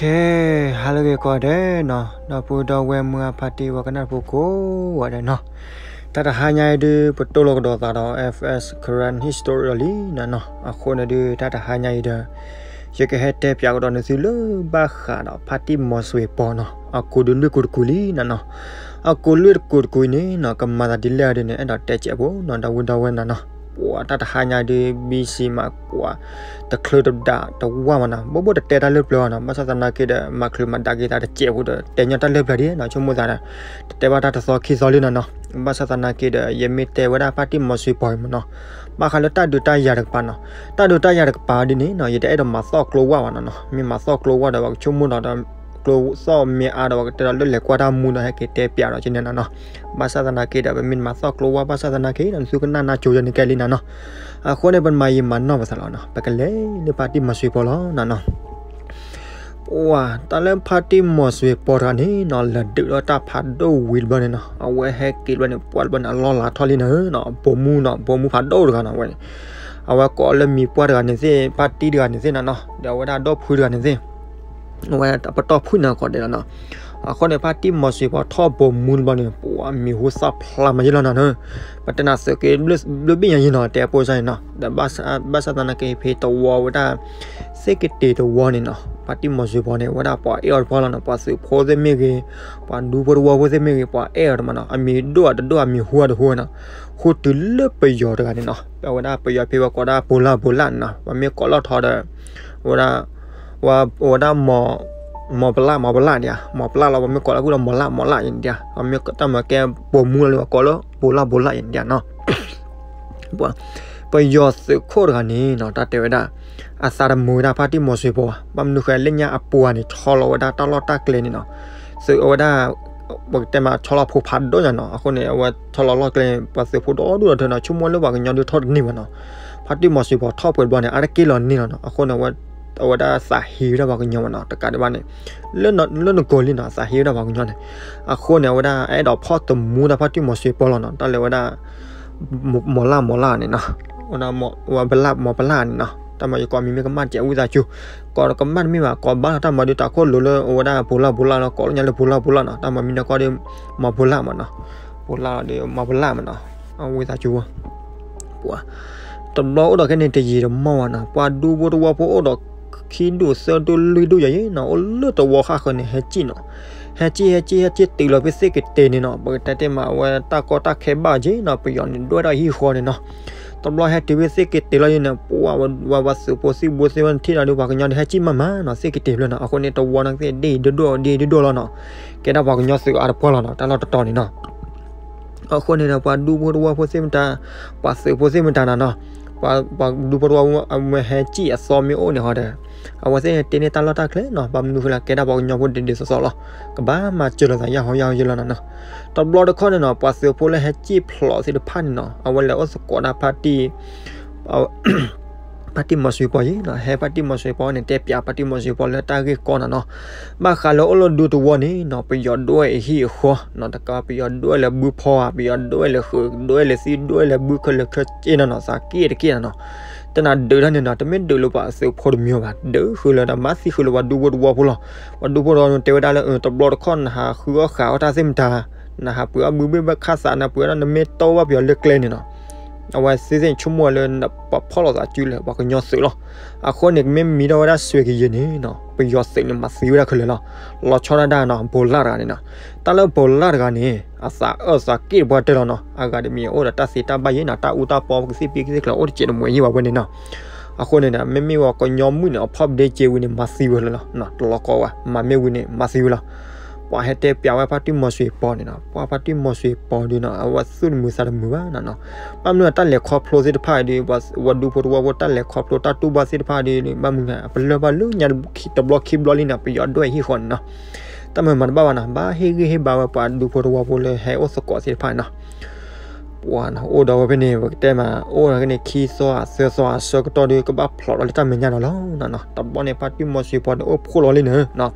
ကဲ ဟါလၢအဂ့ၤကိးဂၤဒဲးနီၤ, ဒီပုၢ်ဒီဝဲၢ်မုၢ်အဖါတံၢ်ဝဲကနၣ်တပူၤကိးဂၤဒဲးနီၤ, တၢ်တဟါညါအံၤဒုး ပတိၢ်လိာ်ကဒီးသးဒီး F S Karen History လီၤလံနၤနီၤ. အဃိန့ၣ်ဒုး တၢ်တဟါညါအံၤဒီး ယကဟဲတဲပၠးကဒီးနသုလၢဘၣ်ဃးဒီးဖါတံၢ်မီၤစွ့ၤပီၤနီၤ, အကိးဒုးလွံၢ်ကိးတကိးလံနၤနီၤ. အကိးလွံၢ်တကိးတကိးအံၤန့ၣ်နီၤ ကမၤသးဒ်လဲၣ်ဒ်န့ၣ် အဲၣ်ဒိးတဲကဲးဖိနီၤ ဒီပုၢ်ဒီဝဲၢ်နၤနီၤ. ပှၤတၢ်တဟါညါဒုး ဘံစံးမး ပှၤတချုးတဒါတဝၢ်မးနီၤ, ဘိဘိတတဲတၢ်လၢပျၢၤနီၤ, ဘၣ်ဆၣ်သနာ်က့ဒီး မၤချုးမၤဒါက့ၤသးတစဲးဖိဒီး တဲညီတၢ်လၢပျၢၤဒ်နီၤ, ဆိကမိၣ်သးဒီး တတဲဘၣ်တၢ်တသီခံသီလံနၤနီၤ. ဘၣ်ဆၣ်သနာ်က့ဒီး ယမ့ၢ်တဲဝဲဒၣ်ဖါတံၢ်မီၤစွ့ၤပီၤအံၤမးနီၤ, ဘၣ်ဃးလၢတၢ်ဒုးတၢ်ယၤတကပၤနီၤ, တၢ်ဒုးတၢ်ယၤတကပၤဒ်န့ၣ်နီၤ ယတအဲၣ်ဒိးမၤသီၣ်ကျိဝၢ်ဘၣ်နၤနီၤ, မ့ၢ်မၤသီၣ်ကျိဝၢ်ဒီး ပှၤကဆိကမိၣ်ဒီး ကျိသီၣ်မ့ၢ်အါဒီး ပှၤကတဲဒီးလၢလဲၤကွၢ်တၢ်မူဒီး ဟဲက့ၤတဲပၠးဒီးကန့ၣ်နၤနီၤ. ဘၣ်ဆၣ်သနာ်က့ဒီး ပမ့ၢ်မၤသီၣ်ကျိဝၢ် ဘၣ်ဆၣ်သနာ်က့ဒီး နသုကနၣ်နၢ်ကၠိယဲန့ၣ်ကဲလံနၤနီၤ. အဃိန့ၣ် ပမၤယံာ်မၤနီၢ်ပသးလီၤနီၤ, ပကလဲၤလၢဖါတံၢ်မီၤစွ့ၤပီၤလီၤနၤနီၤ. ပှၤတၢ်လၢဖါတံၢ်မီၤစွ့ၤပီၤတဂၤန့ၣ်နီၤ လဲၤဒုးဒီးတၢ်ဖးဒိၣ်ဝံၤတဘျီန့ၣ်နီၤ, အဝဲဟဲက့ၤတဘျီန့ၣ် ပှၤတဘျီန့ၣ် အလီၢ်လၤထီၣ်လံနၤနီၤ, ပိာ်မူနီၤ, ပိာ်မူဖးဒိၣ်တဂၤနီၤဝဲန့ၣ်, အဝဲကိးလၢမံၤပှၢ်တဂၤန့ၣ်သ့ၣ်, ဖါတံၢ်တဂၤန့ၣ်သ့ၣ်နၤနီၤ, ဒီးအဝဲဒၣ်ဒီပုၢ်တဂၤန့ၣ်သ့ၣ် အဝဲပတီၢ်ဖုၣ်န့ၣ်ကိးဒဲးလီၤနီၤ. အဃိန့ၣ် ဖါတံၢ်မီၤစွ့ၤပီၤထီၣ်ပိာ်မူတဘျီန့ၣ် ပှၤမံၤဟူသၣ်ဖျါမးယဲလီၤနၤနီၤ, ပတဲနၤသုးက့ဘျၢဘ့ၣ်ညါယဲနီၤ, တဲအပိစၢ်န့ၣ်နီၤ, ဒီးဘၣ်ဆၣ်သနာ်က့ ဖဲတဝီဝဲဒၣ် သ့ၣ်ကတ့ၤတဝီန့ၣ်နီၤ, ဖါတံၢ်မီၤစွ့ၤပီၤန့ၣ် အဝဲဒၣ်ပှၤအဲၣ်အီၤတပှၢ်လီၤနီၤ, ပှၤသုးဖိသ့ၣ်မ့ၢ်ဂ့ၤ, ပှၤဒူဖိတဝီဖိသ့ၣ်မ့ၢ်ဂ့ၤ, ပှၤအဲၣ်အီၤတမးနီၤ, အမံၤဒိၣ်အတဒိၣ် အမံၤဟူအတဟူနီၤ, ဟူတုၤလၢပယီၤတဂၤန့ၣ်နီၤ, အဝဲဒၣ်ပယီၤဖဲပှၤကိးဒၣ်ဘိလၣ်ဘိလၣ်န့ၣ်နီၤ, ပှၤမ့ၢ်ကိးလီၤထီဒီး အဝဲဒၣ် ဝဲဒၣ် မီၤပလၣ် မီၤပလၣ်ဒံးဧါ, မီၤပလၣ်လီၤ, ပှၤမ့ၢ်ကိးလၢဃုာ်ဒီးမီၤလၣ် မီၤလၣ်အံၤဒံးဧါ, ပှၤမ့ၢ်တၢ်မၤကဲပိာ်မူလီၤလံ ပှၤကိးလၢဘိလၣ်ဘိလၣ်အံၤဒံးဧါနီၤ. ပှၤ ပယီၤသုးခိၣ်တဂၤန့ၣ်နီၤ တၢ်တဲဝဲဒၣ် အသးတမုာ်ဝဲဒၣ်ဖါတံၢ်မီၤစွ့ၤပီၤဘၣ်, ဘၣ်မနုၤဃိလၢညါအပှၤန့ၣ် ဆီလီၤဝဲဒၣ်တၢ်လီၢ်တၢ်ကျဲန့ၣ်နီၤ, သုးအဝဲဒၣ် ပကတဲမး ဆီလီၤဖိဖးဒိၣ်ညါနီၤ, အဃိန့ၣ် အဝဲဆီလီၤလီၢ်ကျဲ ပှၤသုးဖိဒီဒူၣ်ဒီထၢနီၤ, ဆိကမိၣ်လၢပှၤကညီဒုးထီၣ်တန့ၢ်ဘၣ်နီၤ, ဖါတံၢ်မီၤစွ့ၤပီၤထီၣ်ပှဲၤတဘျီန့ၣ် အါတက့ၢ်လီၤန့ၢ်လီၤနီၤ, အဃိန့ၣ် အဝဲဒၣ်သးဟ့ဝဲဒၣ်ပှၤကညီမးနီၤ, တကးဒံးဘၣ်န့ၣ် လၢနကိာ်လံနီၤ သးဟ့ဝဲဒၣ်ပှၤကညီန့ၣ်, အဃိန့ၣ် အဝဲဒၣ်အဲၣ်ဒိးဖီၣ်သမူဒၣ်ဖါတံၢ်မီၤစွ့ၤပီၤလီၤနီၤ, တၢ်လၢဝဲဒၣ် မီၤလၣ်မီၤလၣ်န့ၣ်နီၤ, ဝဲဒၣ်မီၤပလၣ်မီၤပလၣ်န့ၣ်နီၤ, တၢ်မၤယကိးမံၤမ့ၢ်ကမၣ်တစဲးဝံသးစူၤ, ကိးကမၣ်တမ့ၢ်ဘၣ် ကိးဘၣ်လီၤတၢ်မၤဒုးတၢ်ခိၣ်လိၤလၢအဝဲဒၣ်ဘိလၣ်ဘိလၣ်လီၤ, ကိးလၢညါလၢဘိလၣ်ဘိလၣ်နီၤ, တၢ်မၤမံၤနီၢ်ကီၢ်ဒီး မီၤဘိလၣ်မးနီၤ, ဘိလၣ်ဒီးမီၤပလၣ်မးနီၤ, အဝံသးစူၤ ပှၤ တဘျီအိၣ်ဒီးခဲန့ၣ်တယံာ်တမီၢ်ဘၣ်နီၤ, ပှၤဒူဖိတဝီဖိအိၣ်ဒီးခံဒူၣ်သၢဒူၣ်လွံၢ်ဒူၣ်ယၤယဲနီၤ, အိၣ်လၢတဝီဃၣ်ဃၢၤန့ၣ် ဟဲစံၣ်နီၤ, ဟဲစံၣ် ဟဲစံၣ် ဟဲစံၣ်တုၤလီၤဖဲသ့ၣ်ကတဲၤန့ၣ်နီၤ, ပကတဲတ့ၢ်မး အဝဲတၢ်ကီတၢ်ခဲဘၣ်က့ၤနီၤ, ပယီၤန့ၣ်ဒွဲၣ်ထီၣ်ဟံၣ်ဃီန့ၣ်နီၤ, တဘျီဟဲတုၤဖဲသ့ၣ်ကတဲၤလီၤယဲန့ၣ် ပှၤဝဲပှၤသုးဖိသံၣ်ဘိသ့ၣ်ဝဲန့ၣ်ထံၣ်လီၤဒီး ပှၤကညီဒုးဟဲစံၣ်မးမးနီၤ, သ့ၣ်ကတဲၤဖျၢၣ်နီၤ, အဃိန့ၣ် တဝီန့ၣ်သ့ၣ်ဒ့ၣ်ဒိၣ်ဒိၣ်ဒ့ၣ်ဒိၣ်ဒိၣ်လီၤနီၤ, ကဲဒၣ်ပှၤကညီသုးအါတပှၢ်လီၤနီၤ, တၢ်လီၢ်တတီၤန့ၣ်နီၤ အဃိန့ၣ်ဒီး ပှၤဒူဖိတဝီဖိသ့ၣ်မတၤ, ပှၤသုးဖိသ့ၣ်မတၤနၤနီၤ, ပှၤဒူဖိတဝီဖိ အဝဲဟဲစံၣ်အသီမ့ၢ်အိၣ်န့ၣ်ဟီဒီး အဝဲသ့ၣ်န့ၣ်တ့န့ၢ်တၢ်လီၢ်တၢ်ကျဲနီၤ, ဘၣ်မနုၤဃိလၢကဲဒၣ်ပှၤကညီဖိဒ်ဒ်သိးသိးလီၤ, ကဘၣ်မၤစၢၤလိာ်သးယၢ်ဟီယၢ်ဟီယဲလီၤနၤနီၤ, တဘျီတခီၣ်န့ၣ်နီၤ ပှၤသုးဖိလၢဟဲစံၣ်ဖျိးသ့ၣ်တဖၣ်န့ၣ်နီၤ အဝဲလဲၤအိၣ်သကိးဒၣ်ဖါတံၢ် ဖါတံၢ်မီၤစွ့ၤပီၤယဲနီၤ, ဟဲဖါတံၢ်မီၤစွ့ၤပီၤန့ၣ် တဲပၠးဖါတံၢ်မီၤစွ့ၤပီၤလၢတၢ်ဂ့ၢ်ကီနၤနီၤ, ဘၣ်ဃးလၢအိၣ်လၢဒူတဝီန့ၣ်နီၤ ပယီၤဒွဲၣ်အဟံၣ်အဃီနီၤ, တကးပယီၤဒွဲၣ်လၢဘုဖီဧါ, ပယီၤဒွဲၣ်လၢဃုာ် ဒွဲၣ်လၢသံ ဒွဲၣ်လၢဘုခဲလၢာ်ခဲဆ့နီၤနီၤ, သးက့ၣ်တက့ၣ်နၤနီၤ, တနၤဒုးတၢ်န့ၣ်နီၤ တမ့ၢ်ဒုးလၢပှၤသုးဖိတမံၤဘၣ်, ဒုးဃုာ်လၢတၢ်မၤသံဃုာ်လၢပှၤဒူဖိတဝီဖိလီၤ, ပှၤဒူဖိတဝီန့ၣ်တဲဝဲဒၣ်လၢ တဘျီတခီၣ်နဟးဃုအီၣ်ဃာ်အီၣ်တၢ်သ့ၣ်မတၤ, နဟးပှ့ၤအီၣ်ဘုဘ့ၣ်ဘၣ်ခၣ်သး နပှ့ၤအီၣ်နမ့ၢ်တီဘၣ်ပယီၤလၢကျဲန့ၣ်နီၤ အဝဲသ့ၣ်သ့ၣ်ဆိကမိၣ်လၢပှၤဖီၣ်လိာ်သးစုလၢပှၤကညီသုးလီၤ, အဃိန့ၣ် ကမ့ၢ်မံထီၣ်ဝဲဒၣ်စွဲကယဲၢ်န့ၣ်နီၤ ပယီၤသုးန့ၣ် မၤသံဝဲဒၣ်ခဲလၢာ်လီၤ, လီၤဆီဒၣ်တၢ်နီၤ ဘိးလၣ်တဂၤန့ၣ်နီၤ, တၢ်လၢဘိးလၣ်တဂၤန့ၣ် အသးအၢၣ်သးက့ၣ်တပှၢ်တၢၢ်လီၤနီၤ, အဂၤတမံၤအိၣ်ဒီးတၢ်သ့တၢ်ဘၣ်ယဲနီၤ, တၢ်အူတၢ်ပီပကသ့ၣ်ပံကသ့ၣ်ချၢ အိၣ်တစဲးတမှဲၤယဲဘၣ်ဝဲန့ၣ်နီၤ, အဃိန့ၣ်ဒီး မ့မ့ၢ်ဝဲကညီမုၣ်န့ၣ် အဖီၣ်ပဒ့က့ဝံၤန့ၣ် မၤသံဝဲလီၤလီၤ, တလီၤကီဝဲ မၤမ့ၢ်ဝံၤန့ၣ် မၤသံဝဲလီၤ ပှၤဟဲတဲပၠးဝဲဖါတံၢ်မီၤစွ့ၤပီၤန့ၣ်နီၤ, ပှၤဖါတံၢ်မီၤစွ့ၤပီၤဒုးနီၤ အဝဲသူၣ်တမုာ်သးတမုာ်ဘၣ်နီၤနီၤ, ဘၣ်မနုၤတၢ်လဲၤခီဖျိသ့ၣ်တဖၣ်ဒုး ပှၤဒူဖိတဝီဖိတၢ်လဲၤခီဖျိတၢ်တူၢ်ဘၣ်သ့ၣ်တဖၣ်ဒုး ဘၣ်မနုၤ ပလၢၢ်ဘၣ်လၢညါတဘျီခံဘျီလံန့ၣ် ပယီၤဒွဲၣ်ဟံၣ်ဃီန့ၣ်နီၤ, တၢ်မၤမၤတဘၣ်ဘၣ်နီၤ, ဘၣ်ဟ့ၣ်ဂံၢ်ဟ့ၣ်ဘါဝဲပှၤဒူဖိတဝီဖိလၢဟဲအိၣ်သကိးသ့ၣ်တဖၣ်န့ၣ်နီၤ ပှၤနီၤ အိၣ်ဒီးဝဲဖဲန့ၣ် ပကတဲမး အိၣ်ဒီးကန့ၣ် ခံသီသၢသီအဆၢကတီၢ်ဒီး ကဘၣ်ဖျိးဒီးလၢတၢ်မဲာ်ညါဒီးလီၤနီၤနီၤ, တဘျီန့ၣ် ဖါတံၢ်မီၤစွ့ၤပီၤန့ၣ် အိၣ်ဖှိၣ်လီၤလံန့ၣ်နီၤ,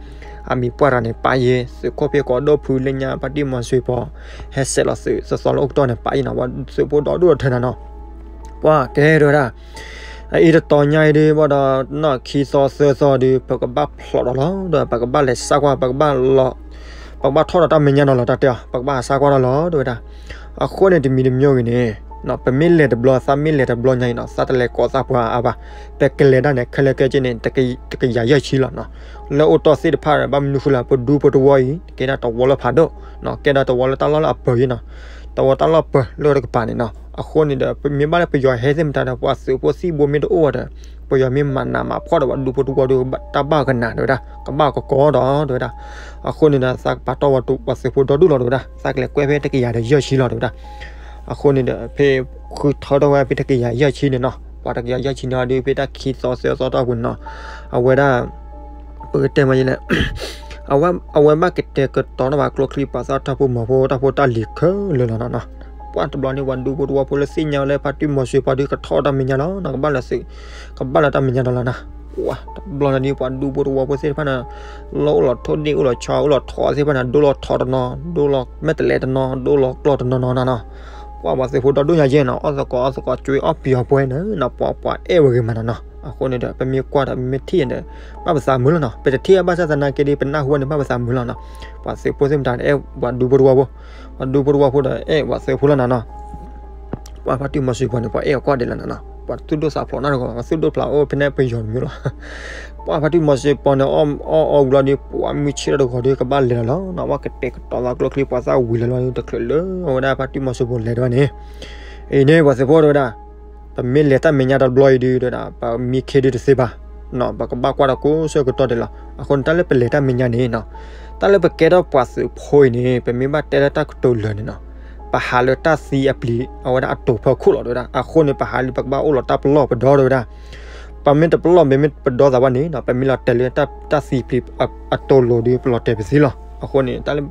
အမံၤပှၢ်တဂၤန့ၣ် ပာ်ယဲ သုးခိၣ်ဖ့ၣ်ကိးဒီဖုလၢညါ ဖါတံၢ်မီၤစွ့ၤပီၤ ဟဲစဲးလီၤသုးသီသီလၢအိၣ်ကတီၢ်န့ၣ် ပာ်ယဲနီၤ, ပှၤသုးဖိဒီဒူၣ်ဒီထၢနၤနီၤ, ပှၤကဲဒိၣ်ဝဲဒၣ် အအံၤတတီၤညါအံၤဒုး ဘၣ်ဒီး နီၢ်ခံသီသၢသီဒုး ပကဘၣ်ဖျိးဒီးလီၤ ဒီးပကဘၣ်လဲၤစးကွၢ် ပကဘၣ်လီၤ ပကဘၣ်ထီၣ်ဒီးတၢ်မဲာ်ညါနီၤလီၤ တၢ်တဲအီၤ ပကဘၣ်ဟးစးကွၢ်ဒီးလီၤ တဲဝဲဒၣ်. အဃိန့ၣ် တမံၤတမံၤဂ့ၤန့ၣ် ပမ့ၢ်လဲၤတဘျီ သးမ့ၢ်လဲၤတဘျီညါအံၤနီၤ သးတလဲၤကိးသးပှၢ်အါဘၣ်. ပကလဲၤဒၣ်န့ၣ် ခဲလၢာ်ခဲဆ့န့ၣ် တကယၤယဲၢ်ဆံလီၤနီၤ. လၢအိၣ်တီၢ်သ့ၣ်တဖၣ်ဒီး ဘၣ်မနုၤဃိလဲၣ် ပဒူပတဝီအံၤ ကဲဒၣ်တဝီလၢဖးဒိၣ် ကဲဒၣ်တဝီလၢတၢ်လီၢ်လၢအပၢၤအံၤနီၤ. တဝီတၢ်လီၢ်ပၢၤလၢတကပၤန့ၣ်နီၤ. အဃိန့ၣ်ဒီး ပမ့ၢ်ဘၣ်လၢပယီၤဟဲသ့ၣ်မတၤဒီး ပှၤသုးဖိသံၣ်ဘိမ့ၢ်တအိၣ်ဒီး ပယီၤမ့ၢ်မၤနးမၤဖှီၣ်ဒီး ပှၤဒူဖိတဝီဒီး တၢ်ဘၣ်ကနၣ်တဲဝဲဒၣ် ကဘၣ်ကကီဒီးတဲဝဲဒၣ်. အဃိန့ၣ်ဒီး သးကပာ်တီၢ်ပှၤသုးဖိဒီဒူၣ်လီၤတဲဝဲဒၣ် သးကလဲၤကွဲးဖဲတကယၤဒီးယဲၢ်ဆံလီၤတဲဝဲဒၣ်. အဃိန့ၣ်ဒီး ဖဲဃုထၢထီၣ်ဝဲဖဲတကယၤယဲၢ်ဆံန့ၣ်နီၤ ပှၤတကယၤယဲၢ်ဆံန့ၣ်ဒီး ဖဲတၢ်ခံသီသၢသီတီၢ်ပူၤန့ၣ်နီၤ အဝဲဒၣ် ပကတဲမ့ၢ်ယဲလဲၣ် အဝဲဘၣ်ကတဲာ်ကတီၤထီၣ်ဘၣ်ကျိချံပှၤသၣ်ထီၣ်ဖိမီၤဖိတၢ်ဖိတၢ်လံၤခဲလၢာ်လီၤနီၤ. ပှၤတဘျီန့ၣ် ပှၤဒူဖိတဝီဖိလၢသ့ၣ်ညါဝဲလၢဖါတံၢ်မီၤစ့ၢ်ပှၤဒုးကထီၣ်တၢ်မဲာ်ညါလီၤနီၤ ကဘၣ်လၢ ကဘၣ်လၢတၢ်မဲာ်ညါဒီးလီၤနီၤ. ပှၤတဘျီန့ၣ်ဒုး ပှၤဒူဖိတဝီဖိသ့ၣ်တဖၣ်န့ၣ် လၢအိၣ်လီၤထိၣ်ဒ့ၣ်အိၣ်လီၤဆီအိၣ်လီၤထိးသ့ၣ်တဖၣ်န့ၣ် ဒိလီၤထိးတနီၤ ဒိလီၤမဲာ်တဲးလဲးတနီၤ ဒိလီၤကျီၢ်တနီၤနီၤနီၤနီၤ. ပှၤပှၤသုးဖိဒီဒူၣ်ညါယဲၢ်နီၤ အီၣ်သကိးအီသကိးကွံအီၣ်ပယီၤပှဲၤန့ၣ်နီၤ ပှၤပှၤအဲၣ်ဝဲဂ့ၤမးနီၤနီၤ. အဃိန့ၣ်ဒီး ပမ့ၢ်ကွၢ်ဒီး ပမ့ၢ်ထံၣ်ဒီး ဘၣ်ပသးမုာ်လီၤနီၤ ပတထံၣ်ဘၣ်ဆၣ်သနာ်က့ဒီး ပနၢ်ဟူဝဲန့ၣ် ဘၣ်ပသးမုာ်လီၤနီၤ. ပှၤသုးဖိသ့ၣ်မတၤဒီး အဲၣ်ပှၤဒူဖိတဝီဖိ ပှၤဒူဖိတဝီဖိဒီး အဲၣ်ပှၤသုးဖိလီၤနီၤနီၤ. ပှၤဖါတံၢ်မီၤစ့ၢ်ပှၤန့ၣ် ပှၤအဲၣ်အီၤကွၢ်ဒဲးလီၤနီၤနီၤ. ပှၤသူၣ်ဒိၣ်သးဖျိးနၢ်တဂီၤ ပှၤသူၣ်ဒိၣ်ဖျိးအိၣ်ဖဲန့ၣ်ပယီၤတမံၤလီၤ. ပှၤဖါတံၢ်မီၤစ့ၢ်ပှၤန့ၣ် အီၣ်အီၣ်ဝံၤလီၤဒီး ပှၤမုၢ်ဆ့ၣ်ထီၣ်တဂီၤဒီး ကဘၣ်လဲၤလီၤလီၤနီၤ. ပှၤကတဲာ်ကတီၤသးကျိချံပှၤသၣ်ဝံၤလီၤလီၤဒီး တချုးလၢအဝဲဒၣ်ဖါတံၢ်မီၤစ့ၢ်ပှၤလဲၤတဝဲန့ၣ် အံၤန့ၣ် ပှၤသုးဖိတဲဝဲဒၣ် ပမ့ၢ်လဲၤတၢ်မဲာ်ညါတဘျီအံၤဒုး တဲဝဲဒၣ် ပမံခ့ဒုးတသ့ဘၣ်နီၤ ပကဘၣ်ကွၢ်ဒီးကိးဆၢကတီၢ်ဒဲးလီၤ. အဃိန့ၣ် တၢ်လၢပလဲၤတၢ်မဲာ်ညါန့ၣ်နီၤ တၢ်လၢပကဲထီၣ်ပှၤသုးဖိအံၤန့ၣ် ပမ့ၢ်ဘၣ်တဲလၢတၢ်ကတိၤလၢာ်န့ၣ်နီၤ ပဟးလၢတၢ်သံအပျံၤ အဝဲဒၣ်အတိၤဖီခိၣ်လီၤ တဲဝဲဒၣ်. အဃိန့ၣ် ပဟးလၢပကဘၣ်အိၣ်လီၤတၢ်ပလီၢ်ပဒီ တဲဝဲဒၣ်. ပမ့ၢ်တပလီၢ် ပမ့ၢ်ပဒီသးဘၣ်န့ၣ်နီၤ ပမ့ၢ်လီၤတဲာ်လၢတၢ်သံပျံၤအတိၤလိၤဒီး ပလီၤတဲာ်ပသံလီၤ. အဃိန့ၣ် တၢ်လၢ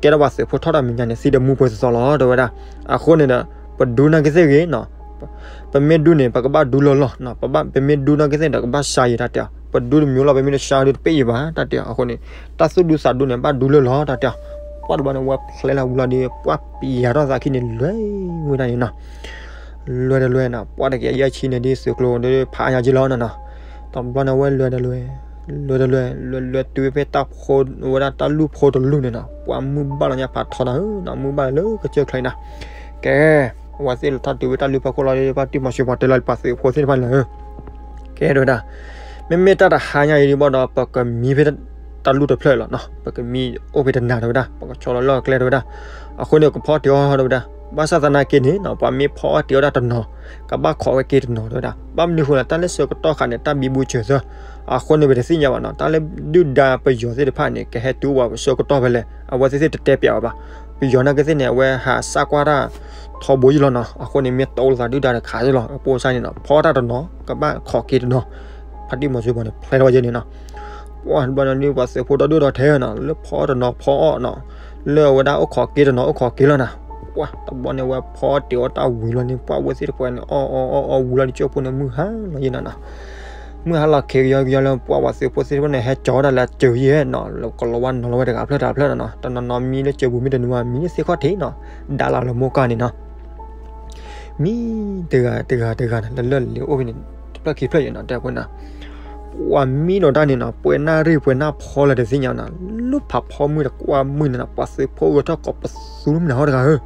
ကဲထီၣ်ပှၤသုးဖိထီၣ်တၢ်မဲာ်ညါန့ၣ် သံတမူပှဲၤသီသီလီၤ တဲဝဲဒၣ်. အဃိန့ၣ်ဒီး ပဒူနာ်က့သ့ၣ်ဂ့ၤနီၤ ပမ့ၢ်ဒူန့ၣ် ပကဘၣ်ဒူလၢလီၢ်နီၤ ပမ့ၢ်ဒူနာ်က့သ့ၣ်ဒီး ကဘၣ်စှၤယံၤ တၢ်တဲအီၤ ပဒူတမံၤလီၤ ပမ့ၢ်တစှၤဒုးတပ့ၢ်ယံၤဘၣ် တၢ်တဲအီၤ. အဃိန့ၣ် တၢ်သူၣ်ဒူသးဒူန့ၣ် ဘၣ်ဒူလၢလီၢ် တၢ်တဲအီၤ. ပှၤတဘျီန့ၣ် ဝဲဖျဲလၢဝံၤလီၤဒီး ပှၤပျံၤယၤထီၣ်သးခံန့ၣ် လဲၤဝဲဒၣ်န့ၣ်နီၤ လဲၤတလဲၤနီၤ ပှၤတကယၤယဲၢ်ဆံန့ၣ်ဒ်သုးကျိၤဒီးဖးအါယၤက့လီၤနီၤနီၤ. တဘျီန့ၣ် ဝဲလဲၤတလဲၤ လဲၤတလဲၤ လဲၤလဲၤတုၤဖဲတၢ်ဖိ ဝဲဒၣ်တၢ်လူၢ်ဖိတလူၢ်န့ၣ်နီၤ ပှၤမုၢ်ဘၣ်လီၤညါဖးထီနီၤနီၤ မုၢ်ဘၣ်လၢကစၢၢ်ချံနီၤ. ကဲ အဝဲသ့ၣ်လဲၤထီၣ်တုၤဖဲတၢ်လူၢ်ဖီခိၣ်လီၤဒီး ဖါတံၢ်မီၤစ့ၢ်ပှၤတဲလီၤပှၤသုးဖိသ့ၣ်တဖၣ်န့ၣ်လီၤ ကဲ တဲဝဲဒၣ် မ့မ့ၢ်တၢ်တဟါညါအံၤဒ်ဘၣ်ဒီး ပကမံဖဲတၢ်လူၢ်တဖျၢၣ်လီၤနီၤ ပကမံအိၣ်ဖဲတနၤ တဲဝဲဒၣ် ပကဆီလီၤလၢအကျဲ တဲဝဲဒၣ်. အဃိန့ၣ် ကဖီတ့ၢ်အီၤ တဲဝဲဒၣ်. ဘၣ်ဆၣ်သနာ်က့န့ၣ်နီၤ ပှၤမ့ၢ်ဖီအီၣ်တ့ၢ်အီၣ်တၢ်တနီၤ ကဘၣ်ခိးဝဲက့ၤတနီၤ တဲဝဲဒၣ်. ဘၣ်မနုၤအဃိလဲၣ် တၢ်လၢဆၢကတီၢ်ခါန့ၣ် တၢ်ဘံဘူဆၢၤသၢ အဃိန့ၣ် ပတသ့ၣ်ညါဘၣ်နီၤ တၢ်လၢဒုၣ်ဒါပယီၤသ့ၣ်တဖၣ်န့ၣ် ကဟဲတုၤအိၣ်ပှၤဆၢကတီၢ်ဖဲလဲၣ် အဝဲသ့ၣ်သ့ၣ်တတဲပျးဝဲဘၣ်. ပယီၤနာ်က့သ့ၣ်န့ၣ် အဝဲဟးစးကွၢ်တၢ်ထီဘိယံၤလီၤနီၤ အဃိန့ၣ် မ့ၢ်တအိၣ်လၢသးဒုၣ်ဒါတခါလီၤ အပိစါန့ၣ်နီၤ ဖီတၢ်တနီၤ ကဘၣ်ခိးက့ၤတနီၤ ဖါတံၢ်မီၤစ့ၢ်ပှၤန့ၣ် ဖျဲထီၣ်ဝဲယဲန့ၣ်နီၤ. ပှၤတဘျီန့ၣ်ဒုး ပှၤသုးဖိဒီဒူၣ်ဒီးထဲနီၤ လၢဖီတနီၤဖီအီၣ်နီၤ လၢအဝဲဒၣ်အိၣ်ခိးက့ၤတနီၤ အိၣ်ခိးက့ၤလီၤနီၤ. ပှၤတဘျီန့ၣ် ဝဲဖီတ့ၢ်အီၣ်တၢ်ဝံၤလီၤန့ၣ် ပှၤဝဲသ့ၣ်တဖၣ်န့ၣ် အီၣ်အီၣ်အီၣ်အီၣ်ဝံၤလီၤန့ၣ် ကၠိဖိန့ၣ် မုၢ်ဟါလီၤယဲနီၤနီၤ. မုၢ်ဟါလီၤခဲကယီကယီလၢ ပှၤပှၤသုးဖိသ့ၣ်တဖၣ်န့ၣ် ဟဲကၠီၤဝဲဒၣ်လၢအစၢၤယဲနီၤ လၢကလီၤဝါနီၤလီၤဝဲတဂၤဖျၢၣ်တဂၤဖျၢၣ်နီၤနီၤ. တနီၤနီၤမံလၢစၢၤပူၤ မ့ၢ်တနုၤဘၣ် မံလၢသ့ၣ်ခီၣ်ထံးနီၤ ဒါလီၤလၢမိၢ်ကၢ်န့ၣ်နီၤ. မံတဂၤတဂၤတဂၤန့ၣ် လၢလၢလၢအိၣ်ဖဲန့ၣ် တဖျၢၣ်ခံဖျၢၣ်ယဲနီၤ တဲအဃိန့ၣ် ပှၤမံဒီးတၢ်န့ၣ်နီၤ ပှဲၤနၣ်ရံၣ်ပှဲၤနၣ်ဖီလၢတသ့ၣ်ညါနီၤ လၢဖးဖီမုၢ်တကွၢ်မုၢ်န့ၣ်နီၤ ပှၤသုးဖိဂဲၤထီၣ်ကိးပသူမနုၤဟီတဂၤဧၢ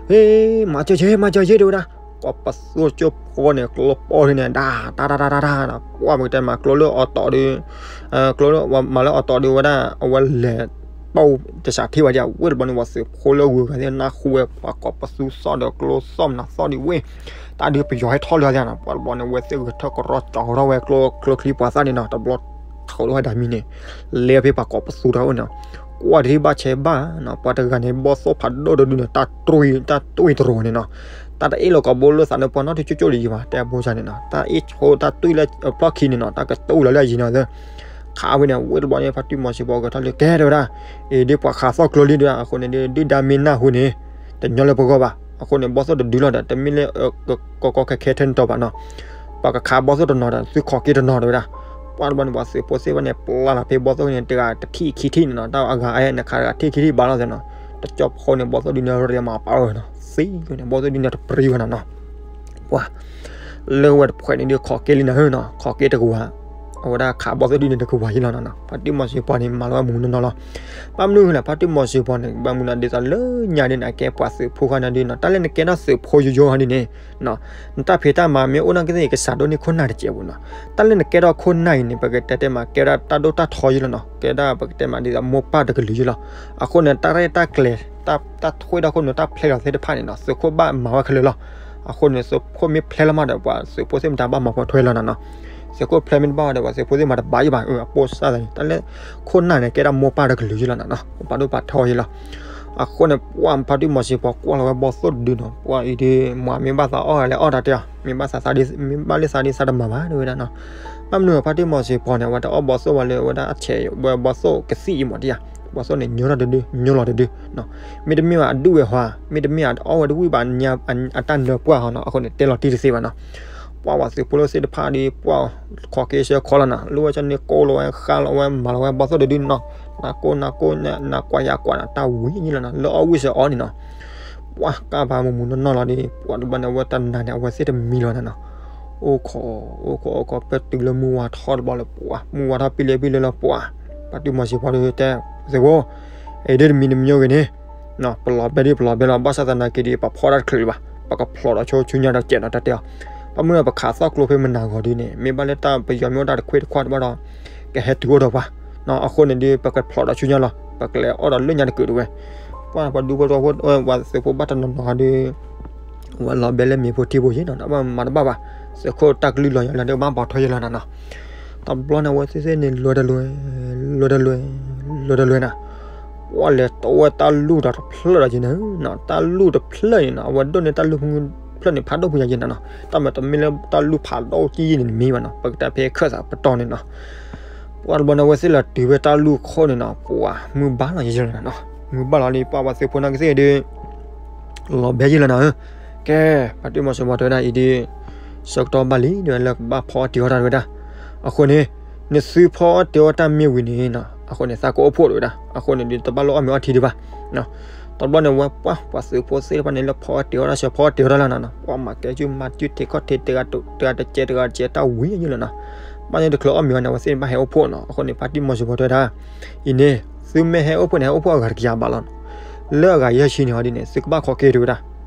ဟ့ မၤစၢၤက့ၤ မၤစၢၤက့ၤ တဲဝဲဒၣ်. ကိးပသူကၠိဖိန့ၣ် ကျိပီန့ၣ် ဒၣ် တၢ်တၢ်တၢ်တၢ်တၢ်နီၤ ပှၤမ့ၢ်ကတဲမၤကျိလၢအီၤတီၤဒီး ကျိလၢမၤလၢအီၤတီၤဒီးဝဲဒၣ် အဝဲလဲၤ ပီၣ်တစးထံၣ်ဝဲဒၣ် ဝဲတဘျီန့ၣ် ပှၤသုးဖိလၢအဂုၤအဂၤသ့ၣ် နၢ်ဟူဝဲ ပှၤကိးပသူသီၣ်ဒီးကျိသီၣ်မနုၤသီၣ်ဒံးဝဲ တၢ်ဒုးပယီၤဟဲထီၣ်လၢအသးနီၤ ပှၤတဘျီန့ၣ် ဝဲသ့ၣ်ဂဲၤထီၣ်ကရီကၠီၤထီၣ်ဝဲကျိချံပှၤသၣ်န့ၣ်နီၤ တဘျီ ထီၣ်လၢဝဲဒၣ်မံၤန့ၣ် လဲၤဖဲပှၤကိးပသူတၢ်အိၣ်န့ၣ် ကွၢ်တထံၣ်ဘၣ်ဆဲးဘၣ်နီၤ ပှၤတဂၤန့ၣ် ဘီၣ်သိၣ်ဖးဒိၣ်တဒုန့ၣ် တၢ်တွံၢ် တၢ်တွံၢ်တရိၤန့ၣ်နီၤ တၢ်တအ့ၣ်လိာ်ကိးဘိလၢသးန့ၣ် ပှၤနီတကၠိကၠိလၢၤယံၤဘၣ် တဲအဘိစၢ်န့ၣ်နီၤ တၢ်အ့ၣ်ဆိတၢ်တွံၢ်လၢအဖျီၣ်ခံန့ၣ်နီၤ တၢ်ကတူၢ်လီၤလၢအယံၤနီၤသၢ ခးဝဲန့ၣ် ဝဲတဘျီန့ၣ် ဖါတံၢ်မီၤစ့ၢ်ပှၤဂဲၤထီၣ်လၢကဲတဲဝဲဒၣ် အ့ ဒ်ပှၤခးသီၣ်ကျိလံဒၣ် အဃိန့ၣ် ဒုၣ်ဒါမ့ၢ်နၢ်ဟူန့ၣ် တညီလၢပဂီၢ်ဘၣ် အဃိန့ၣ် ဘီၣ်သိၣ်တဒုလီၤဒီး တမ့ၢ်လၢ ကီကီခဲခဲထဲန့ၣ်တီၤဘၣ်နီၤ ပှၤကခးဘီၣ်သိၣ်တနီၤဒီး သုခိးက့ၤတနီၤတဲဝဲဒၣ် ပှၤတဘျီန့ၣ် ပှၤသုးဖိသ့ၣ်တဖၣ်န့ၣ် ပျၢ်လီၤဖဲဘီၣ်သိၣ်န့ၣ် တဂၤတထံၣ်ခံထံၣ်န့ၣ်နီၤ တၢ်အဂၤအဲၣ်န့ၣ် ခးတဂၤထံၣ်ခံထံၣ်ဘၣ်လီၤသဲနီၤ တကၠီဖီန့ၣ် ဘီၣ်သိၣ်ဒုန့ၣ် ရမၤပာ်ဝဲနီၤ သံန့ၣ် ဘီၣ်သိၣ်ဒုန့ၣ် တပြံဝဲနီၤနီၤ ပှၤ လၢဝဲတဖှဲးန့ၣ်ဒုးခိးက့လံနၤဧၢနီၤ, ခိးက့တကဝၤ, အဝဲဒၣ်ခးဘီၣ်သိၣ်ဒုန့ၣ်တကဝၤယ့လီၤနီၤနီၤ. ဖါတံၢ်မီၤစ့ၢ်ပီၤန့ၣ် မၤလီၤဝဲမူနီၢ်နီၢ်လီၤ. ဘၣ်မနုၤလဲၣ် ဖါတံၢ်မီၤစ့ၢ်ပီၤန့ၣ် ဘၣ်မနုၤဒ်သိးလၢညါဒ်န့ၣ် အကဲပှၤသုးဖိဃါန့ၣ်ဒုးနီၤ, တၢ်လၢနကဲထီၣ်သုးဖိယိယိဟီဒ်န့ၣ် နတၢ်ဖံးတၢ်မၤမ့ၢ်အိၣ်နာ်က့သ့ၣ် ကစးဒိၣ်န့ၢ်ခိၣ်နၢ်တစဲးပူၤနီၤ. တၢ်လၢနကဲထီၣ်ခိၣ်နၢ်အံၤန့ၣ် ပကတဲတဲမးကဲဝဲဒၣ်တၢ်ဒိၣ်တၢ်ထီယ့လီၤနီၤ, ကဲဒၣ်ပကတဲမးဒ်သိးမိၢ်ပၢ်တကလုာ်ယ့လီၤ. အဃိန့ၣ် တၢ်ရဲၣ်တၢ်ကျဲၤ တၢ်ထွဲထီၣ်ခိၣ်နူာ်တၢ်ဖျဲလီၤသ့ၣ်တဖၣ်န့ၣ်နီၤ သုးခိၣ်ဘၣ်မၤဝဲခဲလၢာ်လီၤ. အဃိန့ၣ် သုးခိၣ်မ့ၢ်ဖျဲလီၤမးဒီး ပှၤသုးဖိသ့ၣ်မတၤဘၣ်မၤပိာ်ထွဲလီၤနီၤနီၤ. သုးခိၣ်ဖျဲမ့ၢ်တဘၣ်ဝဲဒီး ပှၤသုးဖိသ့ၣ်မတၤတဘၣ်ယ့ၢ်ဘၣ်, အပိၢ်စၢ်သးန့ၣ် တၢ်လၢခိၣ်နၢ်န့ၣ် ကဲဒၣ်မိၢ်ပၢ်တကလုာ်ယ့လီၤနီၤနီၤ, ပာ်ဒိၣ်ပာ်ထီယ့လီၤ. အဃိန့ၣ် ပှၤဖါတံၢ်မီၤစ့ၢ်ပီၤကွၢ်လီၤဝဲဘီၣ်သိၣ်တဒုနီၤ, ပှၤအံၤဒုး မၤမ့ၢ်ဘၣ်သးအီၣ်ဂၤလဲၤအီၣ်တၢ်တဲအီၤ, မ့ၢ်ဘၣ်သးသးဒ် မ့ၢ်ဘၣ်လၢသးဒ်သးတမၤဘၣ် တဲဝဲဒၣ်နီၤ. ဘၣ်မနုၤဖါတံၢ်မီၤစ့ၢ်ပီၤန့ၣ် အဝဲတအီၣ်ဘီၣ်သိၣ်ဝဲလၢဝဲဒၣ်အဆဲး ဝဲဘီၣ်သိၣ်ကသံၣ်အံၤမးတယၤ, ဘီၣ်သိၣ်န့ၣ် ညိထီၣ်တဒု ညိလီၤတဒု မ့တမ့ၢ်ဘၣ်အဒူၣ်ဝဲဟါ, မ့တမ့ၢ်အအီၣ်ဝဲတဝံၣ်ဘၣ် အတၢ်နၢၤပှၢ်ဟီနီၤ, အဃိန့ၣ်တဲလီၤတံၢ်တသ့ဘၣ်နီၤ. ပှၤပှၤသုးဖိလၢသ့ၣ်တဖၣ်ဒီး ပှၤခိးက့ဆၢခီလီၤနီၤ, လိၣ်ဝဲကန့ၢ်ကိၢ်လီၤဝဲဃါလီၤဝဲမၤလီၤဝဲဘီၣ်သိၣ်တဒုနီၤ, နၤကိၢ်နၤကိၢ် နကွၢ်ယၤကွၢ်နီၤ တၢ်ဝံၤယ့လီၤနီၤ, လၢအီၣ်ဝံၣ်စၢၤအီၤန့ၣ်နီၤ. ပှၤကၢ်ဘၣ်မူမူနီၢ်နီၢ်လီၤဒီး ပှၤတဘျီန့ၣ် အဝဲတနာ်န့ၣ် အဝဲသ့ၣ်တမံလီၤနီၤနီၤ. အိၣ်ခိး အိၣ်ခိး အိၣ်ခိး ပၢၢ်တုၤလၢမုၢ်ဝါထီၣ်တဘျီလၢပှၤ မုၢ်ဝါထီၣ်ပံလ့ပံလ့လၢပှၤ, ဖါတံၢ်မီၤစ့ၢ်ပီၤဒီးတဲ သုးဖိ အံၤဒ်တမံၤတမံၤဂ့ၤန့ၣ် ပလီၤဘဲဒ်ပလီၤဘဲလီၤ ဘၣ်ဆၣ်သနာ်က့ဒီး ပဖီတၢ်တချုးလၢၤဘၣ်, ပကဖျိးဒီးဆိဆူညါဒီးကဲးနီၤ တၢ်တဲအီၤ. ဘၣ်မနုၤပခးသီၣ်ကျိဖဲမနၤဂီၤဒ်န့ၣ် မ့ၢ်ဘၣ်လၢတၢ်ပယီၤမ့ၢ်အိၣ်တၢ်တခွ့တခွါတဘၣ်ဒီး ကဟဲတုၤအိၣ်ဒီးပှၤ, အဃိန့ၣ်ဒီး ပကဖျိးဒီးဆိညါလီၤ ပကလဲၤအီၣ်ဒီးလၢညါတကုာ်တဝဲ. ပှၤပှၤဒူဖိတဝဲ ပှၤသုးဖိဘၣ်တနီၤနီၤဒီး ဝဲလီၤဘဲလၢမ့ၤဖိထံဖိယ့ၣ်နီၤ တၢ်ဘၣ်မၤတဘၣ်ဘၣ်, သုးခိၣ်တၢ်ကလုၢ်လီၤယၤလၢဒီးဘၣ်ပိာ်ထွဲယလီၤနီၤနီၤ. တဘျီန့ၣ် အဝဲသ့ၣ်သ့ၣ်န့ၣ် လွဲတလွဲ လွဲတလွဲ လွဲတလွဲနီၤ. ပှၤလဲၤတိဝဲတၢ်လူၢ်ဒီးတဖျၢၣ်ဒီးယ့ၣ်နီၤ, တၢ်လူၢ်တဖျၢၣ်န့ၣ်နီၤ အဝဲဒိၣ်န့ၢ်တၢ်လူၢ်ဖျၢၣ်န့ၣ် ဖးဒိၣ်ဖုညါယ့ၣ်နီၤနီၤ. တၢ်မ့ၢ်တမ့ၢ်လၢတၢ်လူၢ်ဖးဒိၣ်ကံၢ်ယ့ၣ်န့ၣ်တမ့ၢ်ဘၣ်နီၤ ပကတဲဖဲခၢၣ်သးပတီၢ်န့ၣ်နီၤ. ပှၤတဘျီန့ၣ် အဝဲသ့ၣ်လဲၤတုၤဝဲတၢ်လူၢ်ခိၣ်န့ၣ်နီၤ ပှၤမုၢ်ဘၣ်လီၤယ့ၣ်ယ့ၣ်လီၤနီၤ. မုၢ်ဘၣ်လီၤလံ ပှၤပှၤသုးဖိနာ်က့သ့ၣ်ဒီး လီၤဘဲယ့ၣ်လီၤနီၤဧၢ. ကဲ ဖါတံၢ်မီၤစ့ၢ်ပီၤတဲဝဲဒၣ်အံၤဒ် ဆၢကတီၢ်ဘၣ်လံ ဒ်ဝဲလၢကဘၣ်ဖီအီၣ်တ့ၤအီၣ်တၢ်တဝဲဒၣ်. အဃိန့ၣ် နသုဖီအီၣ်တ့ၤအီၣ်တၢ်မ့ၢ်ဝံၤန့ၣ်နီၤ အဃိန့ၣ် သးကအိၣ်ဖှိၣ်တဝဲဒၣ်. အဃိန့ၣ်ဒီး တဘၣ်လိၣ်အီၣ်မ့ၤအီထံဒံးဘၣ်. တဘျီန့ၣ် ဝဲပှၤပှၤသုးဖိသ့ၣ်တဖၣ်န့ၣ် လၢဖီအီၣ်တ့ၤအီၣ်တၢ်ဆၢ ဖီအီၣ်တ့ၤအီၣ်တၢ်လီၤနီၤနီၤ ပှၤမၤကဲကုမၤစုထံးခီၣ်ထံး တဂၤတကဲးတဂၤတကဲး တၢ်ဝံၤယ့ၣ်လီၤနီၤ. ဘၣ်န့ၣ်တချုးအီၣ်မ့ၤအီၤန့ၣ် အဝဲသ့ၣ်န့ၣ်ဘၣ်ဟဲအိၣ်ဖှိၣ်နီၤ. အဃိန့ၣ် ဖါတံၢ်မီၤစ့ၢ်ပီၤတဲဝဲဒၣ် အံၤန့ၣ် သုမ့ၢ်ဟဲအိၣ်ဖှိၣ်န့ၣ် ဟဲအိၣ်ဖှိၣ်အဂၤတကယၤဘၣ်လီၤနီၤ. လၢအဂၤယဲၢ်ဆံန့ၣ်ဟီဒ်န့ၣ် သုကဘၣ်ခိးက့ၤတဝဲဒၣ်.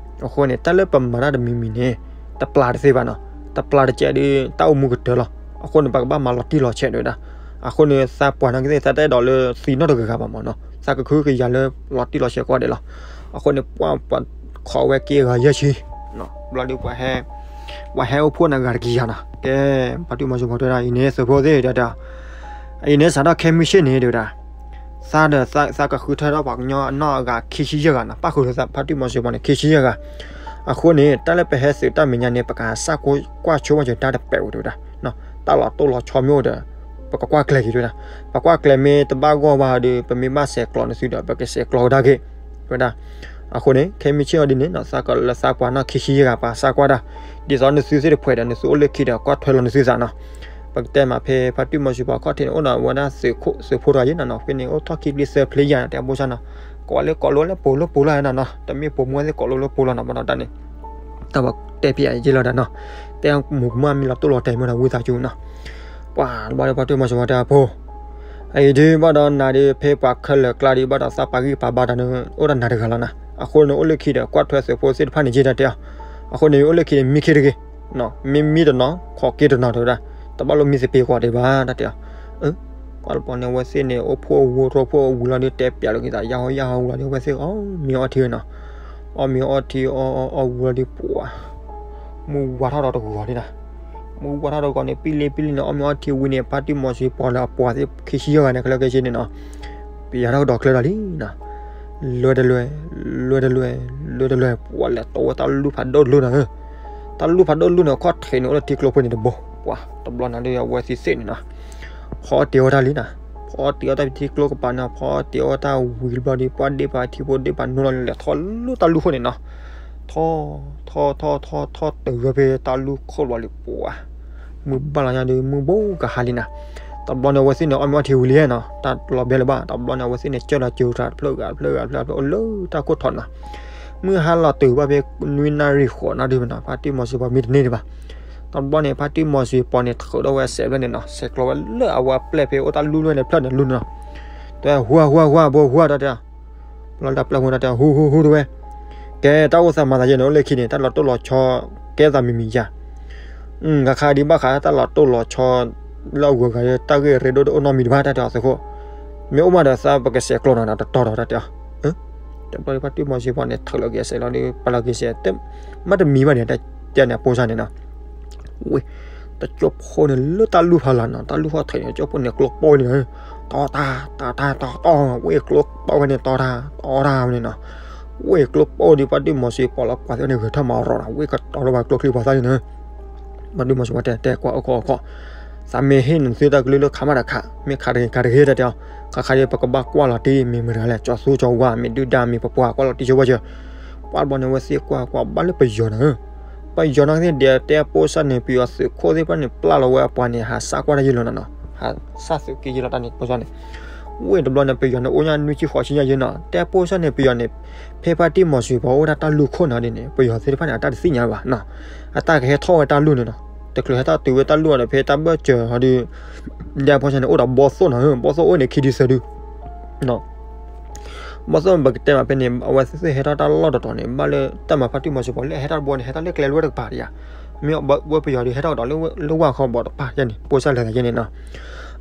အဃိန့ၣ် တၢ်လၢပမၤတၢ်တမံၤမံၤန့ၣ် တပျၢ်တသ့ဘၣ်နီၤ. တပျၢ်တကဲးဒီး တၢ်အိၣ်မူကတၢၢ်လီၤ. အဃိန့ၣ် ပကဘၣ်မၤလီၤတံၢ်လီၤဆဲးတဝဲဒၣ်. အဃိန့ၣ် သးပှၢ်နာ်က့သ့ၣ် သးတအဲၣ်ဒိးလၢသံနီတဂၤဂၤဘၣ်မးနီၤ. သးကခုကယာ်လၢလီၤတံၢ်လီၤဆဲးကိးဂၤဒဲးလီၤ. အဃိန့ၣ် ပှၤပှၤခိးဝဲက့ၤအဂၤယဲၢ်ဆံ ဘျီဒုးပှၤဟဲ ပှၤဟဲအိၣ်ဖှိၣ်န့ၣ် အဂၤတကယၤနီၤ. ကဲ ဖါတံၢ်မီၤစ့ၢ်ပီၤတဲဝဲဒၣ် အံၤန့ၣ် သုးဖိသ့ၣ်တဲဝဲဒၣ် အံၤန့ၣ် စးထီၣ်ခဲမုၢ်ဆ့ၣ်န့ၣ် တဲဝဲဒၣ် သးဒီးသး သးကဃုထၢထီၣ်ပှၤကညီအနီၢ်အဂၤခံဆံယဲၢ်ဂၤနီၤ. ပၣ်ဃုာ်ဒီးဖါတံၢ်မီၤစ့ၢ်ပီၤန့ၣ် ခံဆံယဲၢ်ဂၤ. အဃိန့ၣ် တၢ်လၢပဟဲသုးတၢ်မဲာ်ညါန့ၣ် ပကဟးစၢ်ကွၢ်ဆိဝဲက့ၤတၢ်တပဲာ်ဝဲတဲဝဲဒၣ်. တၢ်လီၤတိၢ်လီၤဆီမ့ၢ်အိၣ်ဒီး ပကကွၢ်ကျဲၤက့ၤတဲဝဲဒၣ်. ပကွၢ်ကျဲၤမ့ၢ်တဘၣ်ဂီၢ်ဘၣ်ဒီး ပမ့ၢ်ဘၣ်ဆဲးကျိးနသုဒီး ပကဆဲးကျိးဝဲဒၣ်က့ၤ တဲဝဲဒၣ်. အဃိန့ၣ် ခဲမုၢ်ဆ့ၣ်အီၤဒ်န့ၣ်နီၤ သးကလၢသးပှၢ်နီၢ်ခံဆံယဲၢ်ဂၤ ပှၤစၢ်ကွၢ်တၢ် ဒ်သိးနသုသ့ၣ်တဖှဲးဒီး နသုအိၣ်လၢခံဒီး ကွၢ်ထွဲလီၤနသုသးနီၤ. ပကတဲမးဖဲဖါတံၢ်မီၤစ့ၢ်ပီၤခီၣ်ထံးန့ၣ် အိၣ်ဒီးဝဲဒၣ်သုးခိၣ်သုးဖိတဂၤယဲၢ်နီၤနီၤ. ဖဲန့ၣ် အိၣ်ထီၣ်ခံကလံၤသၢဖျၢၣ်ယဲၢ်နီၤ တဲဘိၣ်ဆၣ်နီၤ. ကိးလၢကိးလိလၢပိာ်လိပိာ်လီၤနီၤနီၤ. တမ့ၢ်ပိာ်မုၣ်သ့ၣ်ကိးလိလၢပိာ်လီၤနီၤ ဘၣ်ဒီးတၢ်န့ၣ် တၢ်ပတဲဖျါယဲၢ်လီၤဒၣ်နီၤ. တဲမူးကမၣ်မ့ၢ်လီၤတိၢ်လီၤတဲာ်မ့ၢ်ဒီးဝံသးစူၤနီၤ. ပှၤတဘျီဒီးဖါတံၢ်မီၤစ့ၢ်ပီၤတဲအဖိ အအံၤဒုးဘၣ်ဒီးနၤဒုး ဖဲပှၤခဲလၢာ်ကျါဒုး ဘၣ်ဒီးသးပာ်ဂံၢ်ပာ်ဘါတၢ်န့ၣ် အိၣ်ဒီးနၤတဂၤလီၤနီၤ. အဃိန့ၣ် အိၣ်လၢခံဒီး ကွၢ်ထွဲသုးဖိသ့ၣ်တဖၣ်န့ၣ် ယဲၢ်တၢ်တဲအီၤ. အဃိန့ၣ် အိၣ်လၢခံန့ၣ် မံခ့တဂ့ၤ, မ့ၢ်မံတနီၤ ခိးက့ၤတနီၤတဲဝဲဒၣ်. တဘၣ်လိၣ်မံသပ့ၤကွီၤဒံးဘၣ် တၢ်တဲအီၤ. ပှၤတဘျီန့ၣ် အဝဲသ့ၣ်န့ၣ် အိၣ်ဖှိၣ်ဝူထီၣ်ဖှိၣ်ဝူလီၤဒီး တဲပျးလိာ်က့ၤသး ယၢ်ဟီယၢ်ဟီဝူလီၤဒီး အဝဲသ့ၣ်အီၣ်မ့ၤအီထံနီၤ. အီၣ်မ့ၤအီထံအီအီအီဝူလီၤဒီး ပှၤ မုၢ်ဝါထီၣ်ဒီးတဂီၤဒၣ်နီၤ. မုၢ်ဝါထီၣ်ဒီးတဂီၤန့ၣ် ပံလ့ပံလ့န့ၣ် အီၣ်မ့ၤအီထံဝံၤန့ၣ် ဖါတံၢ်မီၤစ့ၢ်ပီၤလၢအပှၤသ့ၣ်ခံဆံယဲၢ်ဂၤန့ၣ် ခဲလၢာ်ခဲဆ့န့ၣ်နီၤ ပယၤထီၣ်ကဒီးချၢဒီးလံနီၤ. လွဲတလွဲ လွဲတလွဲ လွဲတလွဲ ပှၤလဲၤတိဝဲတၢ်လူၢ်ဖးဒိၣ်တလူၢ်နီၤဧၢ. တၢ်လူၢ်ဖးဒိၣ်တလူၢ်န့ၣ် ခီၣ်ထံးန့ၣ် အိၣ်လၢထံကျိဖိန့ၣ်တဘိ ပှၤတဘျီန့ၣ်ဒီး အဝဲသ့ၣ်သ့ၣ်န့ၣ်နီၤ ဖီအီၣ်တ့ၤအီၣ်တၢ်လံနီၤ. ဖီအီၣ်တ့ၤအီၣ်တၢ်ထံကျိကပၤန့ၣ် ဖီအီၣ်တ့ၤအီၣ်တၢ်ဝံၤတဘျီဒီး ပှၤဒ့ၣ်ပာ်ထံဖိဒ့ၣ်ပာ်နိလီၤ လဲၤထီၣ်လၢတၢ်လူၢ်ခိၣ်န့ၣ်နီၤ. ထီၣ် ထီၣ် ထီၣ် ထီၣ် ထီၣ်တုၤဝဲဖဲတၢ်လူၢ်ခိၣ်တဘျီလံ ပှၤ မုၢ်ဘၣ်လီၤညါဒီး မုၢ်ဘိကဟါလံနီၤ. တဘျီန့ၣ် အဝဲသ့ၣ်န့ၣ် အီၣ်မ့ၤအီထံဝံၤလံနီၤ တၢ်လီၤဘဲလၢၤဘၣ်. တဘျီန့ၣ် အဝဲသ့ၣ်န့ၣ် ကၢၢ်လီၤကၢၢ်တဖျၢၣ်ဂၤတဖျၢၣ်ဂၤတဖျၢၣ်အိၣ်လၢတၢ်ခိၣ်ထီၣ်နီၤ. မုၢ်ဟါလီၤတုၤဘၣ်ဖဲနွံနၣ်ရံၣ်ဃိးနၣ်ရံၣ်မနီၤ ဖါတံၢ်မီၤစ့ၢ်ပီၤမံတန့ၢ်ဒံးဘၣ်. တဘျီန့ၣ် ဖါတံၢ်မီၤစံၤပီၤန့ၣ် ထုးထီၣ်ဝဲစဲးဖျၢၣ်န့ၣ်နီၤ, ဆဲးကျိးဝဲလၢအဝဲပျဲၢ်ဖဲအိၣ်တၢ်လူၢ်လွဲၢ်န့ၣ်ဖျၢၣ်န့ၣ်လူၢ်န့ၣ်နီၤ, တဲဝဲ ဟူဧါ ဟူဧါ ဟူဧါ ဘိဟူဧါ တၢ်တဲ, ဘျီတၢ်ပျဲၢ်ဖိတၢ်တဲ ဟူဟူဟူ တဲဝဲ, ကဲ တၢ်အိၣ်သးမၤသးယဲၢ်န့ၣ် အိၣ်လၢခံန့ၣ် တၢ်လီၤတိၢ်လီၤဆီကဲသးမံၤမံၤယၤ ခါခါဒံးဘၣ်ဃးတၢ်လီၤတိၢ်လီၤဆီ လၢအဂုၤအဂၤတၢ်ဂ့ၢ်ရ့ဒိၣ်တအိၣ်နီတမံၤတဘၣ် တၢ်တဲအီၤသုးခိၣ်, မ့ၢ်အိၣ်မးဒီးသးပကဆဲးကျိးနီၤနီၤ တတီၤဒီးတၢ်တဲအီၤ, တဘျီဖါတံၢ်မီၤစံၤပီၤန့ၣ် ထုးလီၤက့ၤအစဲးလီၤဒီး ပာ်လီၤက့ၤစဲး မ့တမံၤဘၣ်န့ၣ် တၢ်တဲန့ၣ်အပိစါန့ၣ်နီၤ, ဝ့ၢ် တကၠိဖိန့ၣ်လၢတၢ်လူၢ်ဖးလၢ်နီၤ, တၢ်လူၢ်ဟီၣ်ထံးန့ၣ် တကၠိဖိန့ၣ်ကျိပိၢ်န့ၣ် တီတၢ် တၢ်တၢ်တီတီ ဝ့ၢ်ကျိပိၢ်ဝဲန့ၣ် တီတၢ် တီတၢ်ဝဲန့ၣ်နီၤ, ဝ့ၢ်ကျိပိၢ်ဒီး ဖါတံၢ်မီၤစံၤပီၤလီၤပှၤသ့ၣ်န့ၣ် ဂဲၤထၢၣ်မၤရီၤနီၤ, ဝ့ၢ်ကတီၤလၢပှၤကျိချံပှၤသၣ်န့ၣ်နီၤ, ဖါတံၢ်မီၤစံၤပီၤတဲ တဲကွၢ်အိၣ်ခိးအိၣ်ခိး, သးမ့ၢ်ဟ့ၣ်နသုတၢ်ကလုၢ်လၢခးမးတခး မ့ၢ်ခးတဂ့ၤခးတဂ့ၤ တၢ်တဲအီၤ, ခါခါဒံး ပကဘၣ်ကွၢ်လီၤတံၢ် မ့ၢ်မတၤလဲၣ် ကၠီသူကၠီဝါ မ့ၢ်ဒုၣ်ဒါ မ့ၢ်ပပှၤ ကွၢ်လီၤတံၢ်ဆိဝဲစၢၤ, ပှၤတဘျီန့ၣ် အဝဲသ့ၣ်ကွၢ်ကွၢ်ဘၣ်လၢပယီၤနီၤ, ပယီၤနီၤသ့ၣ်ဒဲး တဲပိစါန့ၣ် ပယီၤသုးခိၣ်သ့ၣ်တဖၣ်န့ၣ် ပျၢ်လီၤဝဲအပှၤန့ၣ် ဟးစးကွၢ်တၢ်ယံာ်လီၤနီၤနီၤ, ဟးစးသုးက့ယံာ်လီၤတၢ်န့ၣ် ပိစါန့ၣ်, ဝ့ၢ်တဘျီန့ၣ် ပယီၤန့ၣ် အိၣ်ညါနွံဆံဃိးဆံညါယံာ်နီၤ, တဲပိစါန့ၣ် ပယီၤန့ၣ် ဖဲဖါတံၢ်မီၤစံၤပီၤအိၣ်ဝဲဒၣ်တၢ်လူၢ်ခိၣ်နီၤဒ်န့ၣ် ပယီၤသ့ၣ်တဖၣ်န့ၣ် အတၢ်တသ့ၣ်ညါဘၣ်နီၤ, အတၢ်ကဟဲထီၣ်ဝဲတၢ်လူၢ်န့ၣ်နီၤ, တချုးဟဲထီၣ်တုၤဝဲတၢ်လူၢ်အီၤဒီး ဖဲတၢ်ဘၢၣ်စၢၤဟီဒီး ဒ်ပိစါန့ၣ် အိၣ်ဒီးဘီသိၣ်နီၤ, ဘီသိၣ်အိၣ်န့ၣ်ခံဒုသၢဒု ဘီသိၣ်ပကတဲမးဖဲန့ၣ် အဝဲသ့ၣ်ဟဲထီၣ်တၢ်လီၢ်တတီၤန့ၣ် ဘၣ်လၢတၢ်မၤဖါတံၢ်မီၤစံၤပီၤလၢအဟဲထီၣ်တဘိန့ၣ် ဟဲထီၣ်လၢကျဲလွဲၢ်တကပၤဒံးဧါ, မ့ၢ်ဝဲပယီၤဒီးဟဲထီၣ်ကဒီးလၢဝၢ်ခီဘီတပၤယဲန့ၣ် ပိစါလဲၤသးယဲန့ၣ်နီၤ,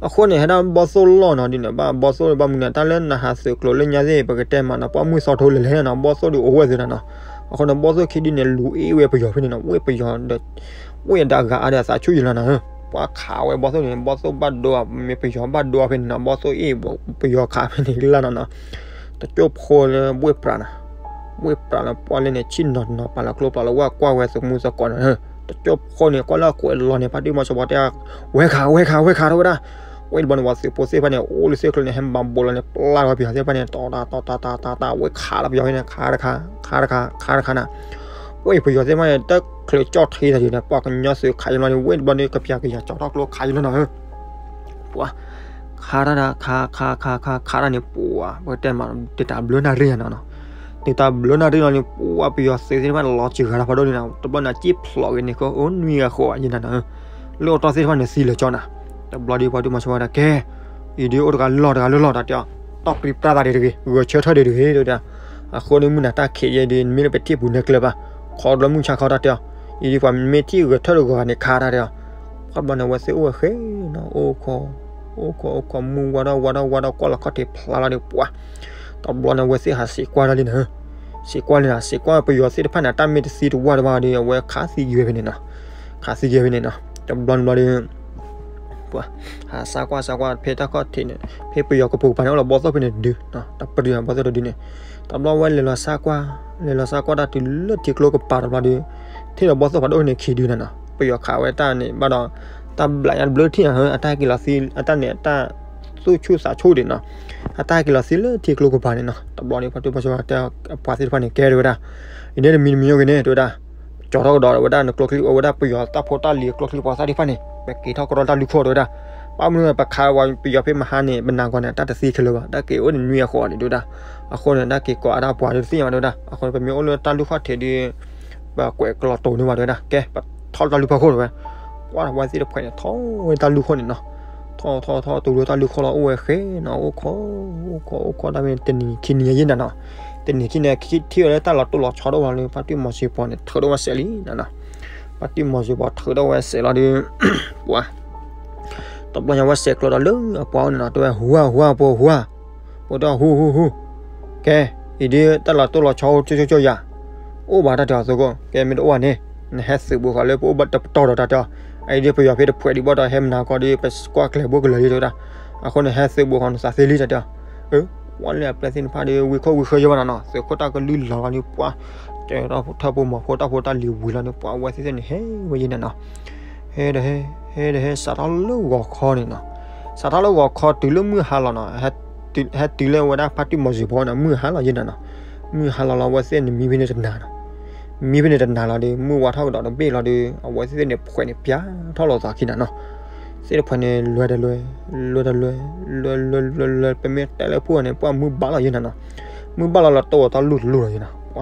အဃိန့ၣ် ဟဲထီၣ်ဘီသိၣ်လီၢ်နီၤဒ်န့ၣ် ဘၣ်ဘီသိၣ်ဘၣ်မနုၤ တၢ်လၢနဟးသုးကျိၤလၢညါသ့ၣ် ပကတဲမးနီၤ ပှၢ်မုၢ်သီထိလဲၤလဲၤနီၤ ဘီသိၣ်ဒီးအိၣ်ဝဲသ့နီၤနီၤ, အဃိန့ၣ် ဘီသိၣ်ခံဒုန့ၣ် လူၤအ့ၣ်ဝဲပယီၤဖဲန့ၣ်နီၤ ဝ့ၢ်ပယီၤဒီး ဝ့ၢ်အဒၣ်ဂၤအါဒီးအသးဆူၣ်ယံာ်လီၤနီၤ, ပှၤခးဝဲဘီသိၣ်န့ၣ် ဘီသိၣ်ဘၣ်ဒိ မ့ၢ်ပယီၤဘၣ်ဒိဖဲန့ၣ်နီၤ ဘီသိၣ်အ့ၣ် ပယီၤခးဖဲန့ၣ်လၢနီၤနီၤ, တကၠိဖိလၢဘှ့ၣ်ပြးနီၤ, ဘှ့ၣ်ပြးလီၤပှၢ်လၢန့ၣ် ဆ့ၣ်နီၤနီၤ ပာ်လီၤကျိပာ်လီၤဝဲကွၢ်ဝဲသုးမုၢ်သကိးနီၤ, တကၠိဖိန့ၣ် ကွၢ်လၢအကွဲးလီၤန့ၣ် ဖါတံၢ်မီၤစံၤပီၤတဲ ဝဲခး ဝဲခး ဝဲခးထီၣ်ဝဲဒၣ်, ဝဲတဘျီန့ၣ် ပှၤသုးဖိသ့ၣ်တဖၣ်န့ၣ် အိၣ်လၢသ့ၣ်ချၢန့ၣ် ဟဲမၤဘိးလီၤန့ၣ် ပျၢ်လီၤပယီၤသ့ၣ်တဖၣ်န့ၣ် တီတီတီတီတီ ဝဲခးလီၤပယီၤဖဲန့ၣ် ခးတခါ ခးတခါ ခးတခါနီၤ, ဝဲပယီၤသ့ၣ်တဖၣ်န့ၣ် တချုးကၠီၣ်ထံသးဒ်န့ၣ် ပှၤကညီသုးခးယံာ်လီၤန့ၣ် ဝဲတဘျီန့ၣ် ကပျၤကယၤကၠီထီၣ်ကျိခးယံာ်လီၤနီၤဧၢ ပှၤ ခးတၢ်တၢ် ခး ခး ခး ခး ခးတၢ်န့ၣ် ပှၤ ပကတဲမး တတၢ်ဘျၢနၣ်ရံၣ်နီၤနီၤ, တတၢ်ဘျၢနၣ်ရံၣ်လီၤန့ၣ် ပှၤ ပယီၤသုးသ့ၣ်တဖၣ်န့ၣ် လီၤစှၤဂၤတၢ်ဖးဒိၣ်န့ၣ်နီၤ, တဘျီန့ၣ် စ့ၢ်ဖျိးက့ၤန့ၣ်ကအိၣ်နွံဂၤဃိးဂၤယဲနၤနီၤဧၢ, လၢအတီၢ်သ့ၣ်တဖၣ်န့ၣ် သံလၢာ်ကၠီနီၤ, တဘျီဒီး ပှၤဒုးမၤစၢၤဝဲဒၣ်ကဲ အံၤဒုးအိၣ်တဂၤလီၢ်တဂၤလၢလီၢ်တၢ်တဲအီၤ, တီၢ်ပြံပြါသးဒံးတဂ့ၤ ဂဲၤဆၢထၢၣ်ဒံးတဂ့ၤ တဲဝဲဒၣ်, အဃိန့ၣ်မုၢ်နၤတၢ်ခံးယဲဒုး နမ့ၢ်လၢပထံၣ်ပူၤန့ၣ်ကျၢၤဘၣ်, ခီဒိမုၢ်ဆါခီတၢ်တဲအီၤ, အံၤဒုးပှၤမ့ၢ်ထံၣ်ဂဲၤဆၢထၢၣ်တဂၤဂၤန့ၣ်ခးတၢ်တဲအီၤ, ပှၤတဘျီန့ၣ် အဝဲသ့ၣ်အိၣ်ဝဲဃဲနီၤ အိၣ်ခိး အိၣ်ခိး အိၣ်ခိး မုၢ်ဝါထီၣ်ဝါထီၣ်ဝါထီၣ် ကွၢ်လီၤခီၣ်ထံးဖျါလီၤဒီးပှၤ, တဘျီန့ၣ် အဝဲသ့ၣ်ဟးစံးကွၢ်တၢ်လံနီၤဧၢ, စံးကွၢ်လံနီၤ စံးကွၢ်ပယီၤသ့ၣ်တဖၣ်န့ၣ် တၢ်မ့ၢ်တသံတဝၢ်တဝၢ်ဒီး အဝဲခးသံက့ၤဝဲဖဲန့ၣ်နီၤ, ခးသံက့ၤဖဲန့ၣ်နီၤ တဘျီန့ၣ်ဘျီဒီး ပှၤ ဟးစံးကွၢ်စံးကွၢ်ဖဲတၢ်ခီၣ်ထံးန့ၣ် ဖဲပယီၤကပိာ်ကပၤန့ၣ် အိၣ်လီၤဘီသိၣ်ဖဲန့ၣ်တဒု, တၢ်ပတုာ်ဘီသိၣ်တဒုန့ၣ်, တဘျီဝဲလဲၤလီၤစံးကွၢ်, လဲၤလီၤစံးကွၢ်တၢ်တုၤလၢထံကျိကပၤတဘျီဒီး, ထံၣ်လီၤဘီသိၣ်ဖးဒိၣ်န့ၣ်ခံဒုနီၤနီၤ, ပယီၤခးဝဲတၢ်န့ၣ်ဘၣ်ဒီး, တၢ်ဘျးညါတဘျုးထံၣ်နီၤဧၢ, အတၢ်က့ၤလီၤသံ အတၢ်န့ၣ် အတၢ်သူၣ်ဆူၣ်သးဆူၣ်ဒံးနီၤ, အတၢ်က့ၤလီၤသံလၢထံကျိကပၤန့ၣ်နီၤ, တဘျီဒီး ပှၤတူၢ်ပှၤစီၤတဲ အပှၤသ့ၣ်တဖၣ်န့ၣ် ကဲတဲဝဲဒၣ်, အံၤန့ၣ်တမံၤတမံၤအိၣ်ဂ့ၤန့ၣ် တဲဝဲဒၣ် ကၠီထီၣ်ကဒီးဝဲဒၣ် နကျိချံအိၣ်ဝဲဒၣ်ပယီၤတၢ်ဖိတၢ်လံၤ ကျိချံပှၤသၣ်သ့ၣ်တဖၣ်န့ၣ် ပက့ၤထီၣ်ကဒီးတၢ်လူၢ်ခိၣ်တဲဝဲဒၣ်, ဘၣ်မနုၤပခးဝဲပယီၤဖဲမဟါန့ၣ် ပနၤဂီၤန့ၣ် တၢ်တသံခဲလၢာ်ဘၣ် တၢ်က့ၤအိၣ်န့ၣ်နွံအဃိန့ၣ်တဲဝဲဒၣ်, အဃိန့ၣ် တၢ်က့ၤကိးအါတၢ်ပှၤတသ့ၣ်ညါဘၣ်တဲဝဲဒၣ်, အဃိန့ၣ် ပမ့ၢ်အိၣ်လၢတၢ်လူၢ်ခိၣ်ထံးဒီး ပကွဲးကျိာ်တိၤန့ၢ်ဘၣ်တဲဝဲဒၣ်, ကဲ ပထီၣ်တၢ်လူၢ်ခိၣ်တဲဝဲ, ကွၢ်ဝဲသ့ၣ်တဖၣ်န့ၣ် ထီၣ်ဝဲတၢ်လူၢ်ခိၣ်န့ၣ်နီၤ, ထီၣ်ထီၣ်ထီၣ်တူၢ်လၢတၢ်လူၢ်ခိၣ်လီၤ အိၣ်ဝဲဃဲနီၤ အိၣ်ခိး အိၣ်ခိး အိၣ်ခိးတၢ်မ့ၢ်တနံၤခံနံၤယဲၢ်နၤနီၤ, တနံၤခံနံၤ ထံၣ်ဝဲလၢတၢ်လီၤတိၢ်လီၤဆီဒိၣ်ဝဲလၢ ဖါတံၢ်မီၤစံၤပီၤန့ၣ် ထုးထီၣ်ဝဲစဲးလံနၤနီၤ, ဖါတံၢ်မီၤစံၤပီၤထုးထီၣ်ဝဲစဲးလီၤဒီး ပှၤ တဘျီညါဝဲစဲးကျိးဒီးလၢအပှၤအိၣ်န့ၣ်နီၤ တဲဝဲ ဟူဧါ ဟူဧါ ပှၤဟူဧါ, ပှၤတဲဟူ ဟူ ဟူ, ကဲ အံၤဒ်တၢ်လီၤတိၢ်လီၤဆီအိၣ်ကၠိကၠိယၤ, အိၣ်ဘၣ်တၢ်တဲအီၤသုးခိၣ်, ကဲမ့ၢ်တအိၣ်ဘၣ်န့ၣ် နဟဲသုးဘူးဃီလၢပအိၣ်ဘၣ်တပတီၢ်ဒီးတၢ်တဲအီၤ, အံၤဒ်ပယီၤဖဲတဖှဲးဒံးဘၣ်ဒီး ဟဲမနၤကီးဒီး ပကွၢ်ကျဲၤဘိကလၢၤလံတဲဝဲဒၣ်, အဃိန့ၣ်ဟဲသုးဘူးဃီန့ၣ်သးသ့လံတၢ်တဲအီၤ, အၢ ပှၤလၢအပျဲၢ်သ့ၣ်တဖၣ်ဒီး ဝံၤခိၣ်ဝံၤဃၢယဲၢ်ဘၣ်နၤနီၤ သုးခိၣ်တၢ်ကလုၢ်လီၤလီၤန့ၣ် ပှၤ ကဲထီၣ်ထၢၣ်ဖိမီၤဖိတၢ်ဖိတၢ်လံၤဝံၤလီၤန့ၣ် ပှၤအဝဲသ့ၣ်သ့ၣ်န့ၣ် ဟဲဝဲယဲၢ်နၤနီၤ ဟဲဒီးဟဲ ဟဲဒီးဟဲ စးထီၣ်လၢဂီၤခီန့ၣ်နီၤ, စးထီၣ်လၢဂီၤခီတုၤလၢမုၢ်ဟါလီၤနီၤ, ဟဲတုၤလၢဝဲဒၣ်ဖါတံၢ်မီၤစံၤပီၤန့ၣ် မုၢ်ဟါလီၤယဲၢ်နၤနီၤ, မုၢ်ဟါလီၤလီၤ အဝဲသ့ၣ်န့ၣ်မံဖဲန့ၣ်တနၤနီၤ, မံဖဲန့ၣ်တနၤလီၤဒီး မုၢ်ဝါထီၣ်ကဒီးတဘ့ၣ်လီၤဒီး အဝဲသ့ၣ်န့ၣ်ဖှဲးန့ၣ်ပျၢ်ထီၣ်လီၤသးခံနၤနီၤ, သ့ၣ်တဖှဲးန့ၣ်လွဲတလွဲ လွဲတလွဲ လွဲလွဲလွဲလွဲ ပမ့ၢ်တဲလၢဖှိၣ်န့ၣ် ပှၤမုၢ်ဘၣ်လီၤယဲၢ်နၤနီၤ, မုၢ်ဘၣ်လီၤလီၤတိၢ်ဝဲတၢ်လူၢ်တလူၢ်လီၤယဲၢ်နၤ,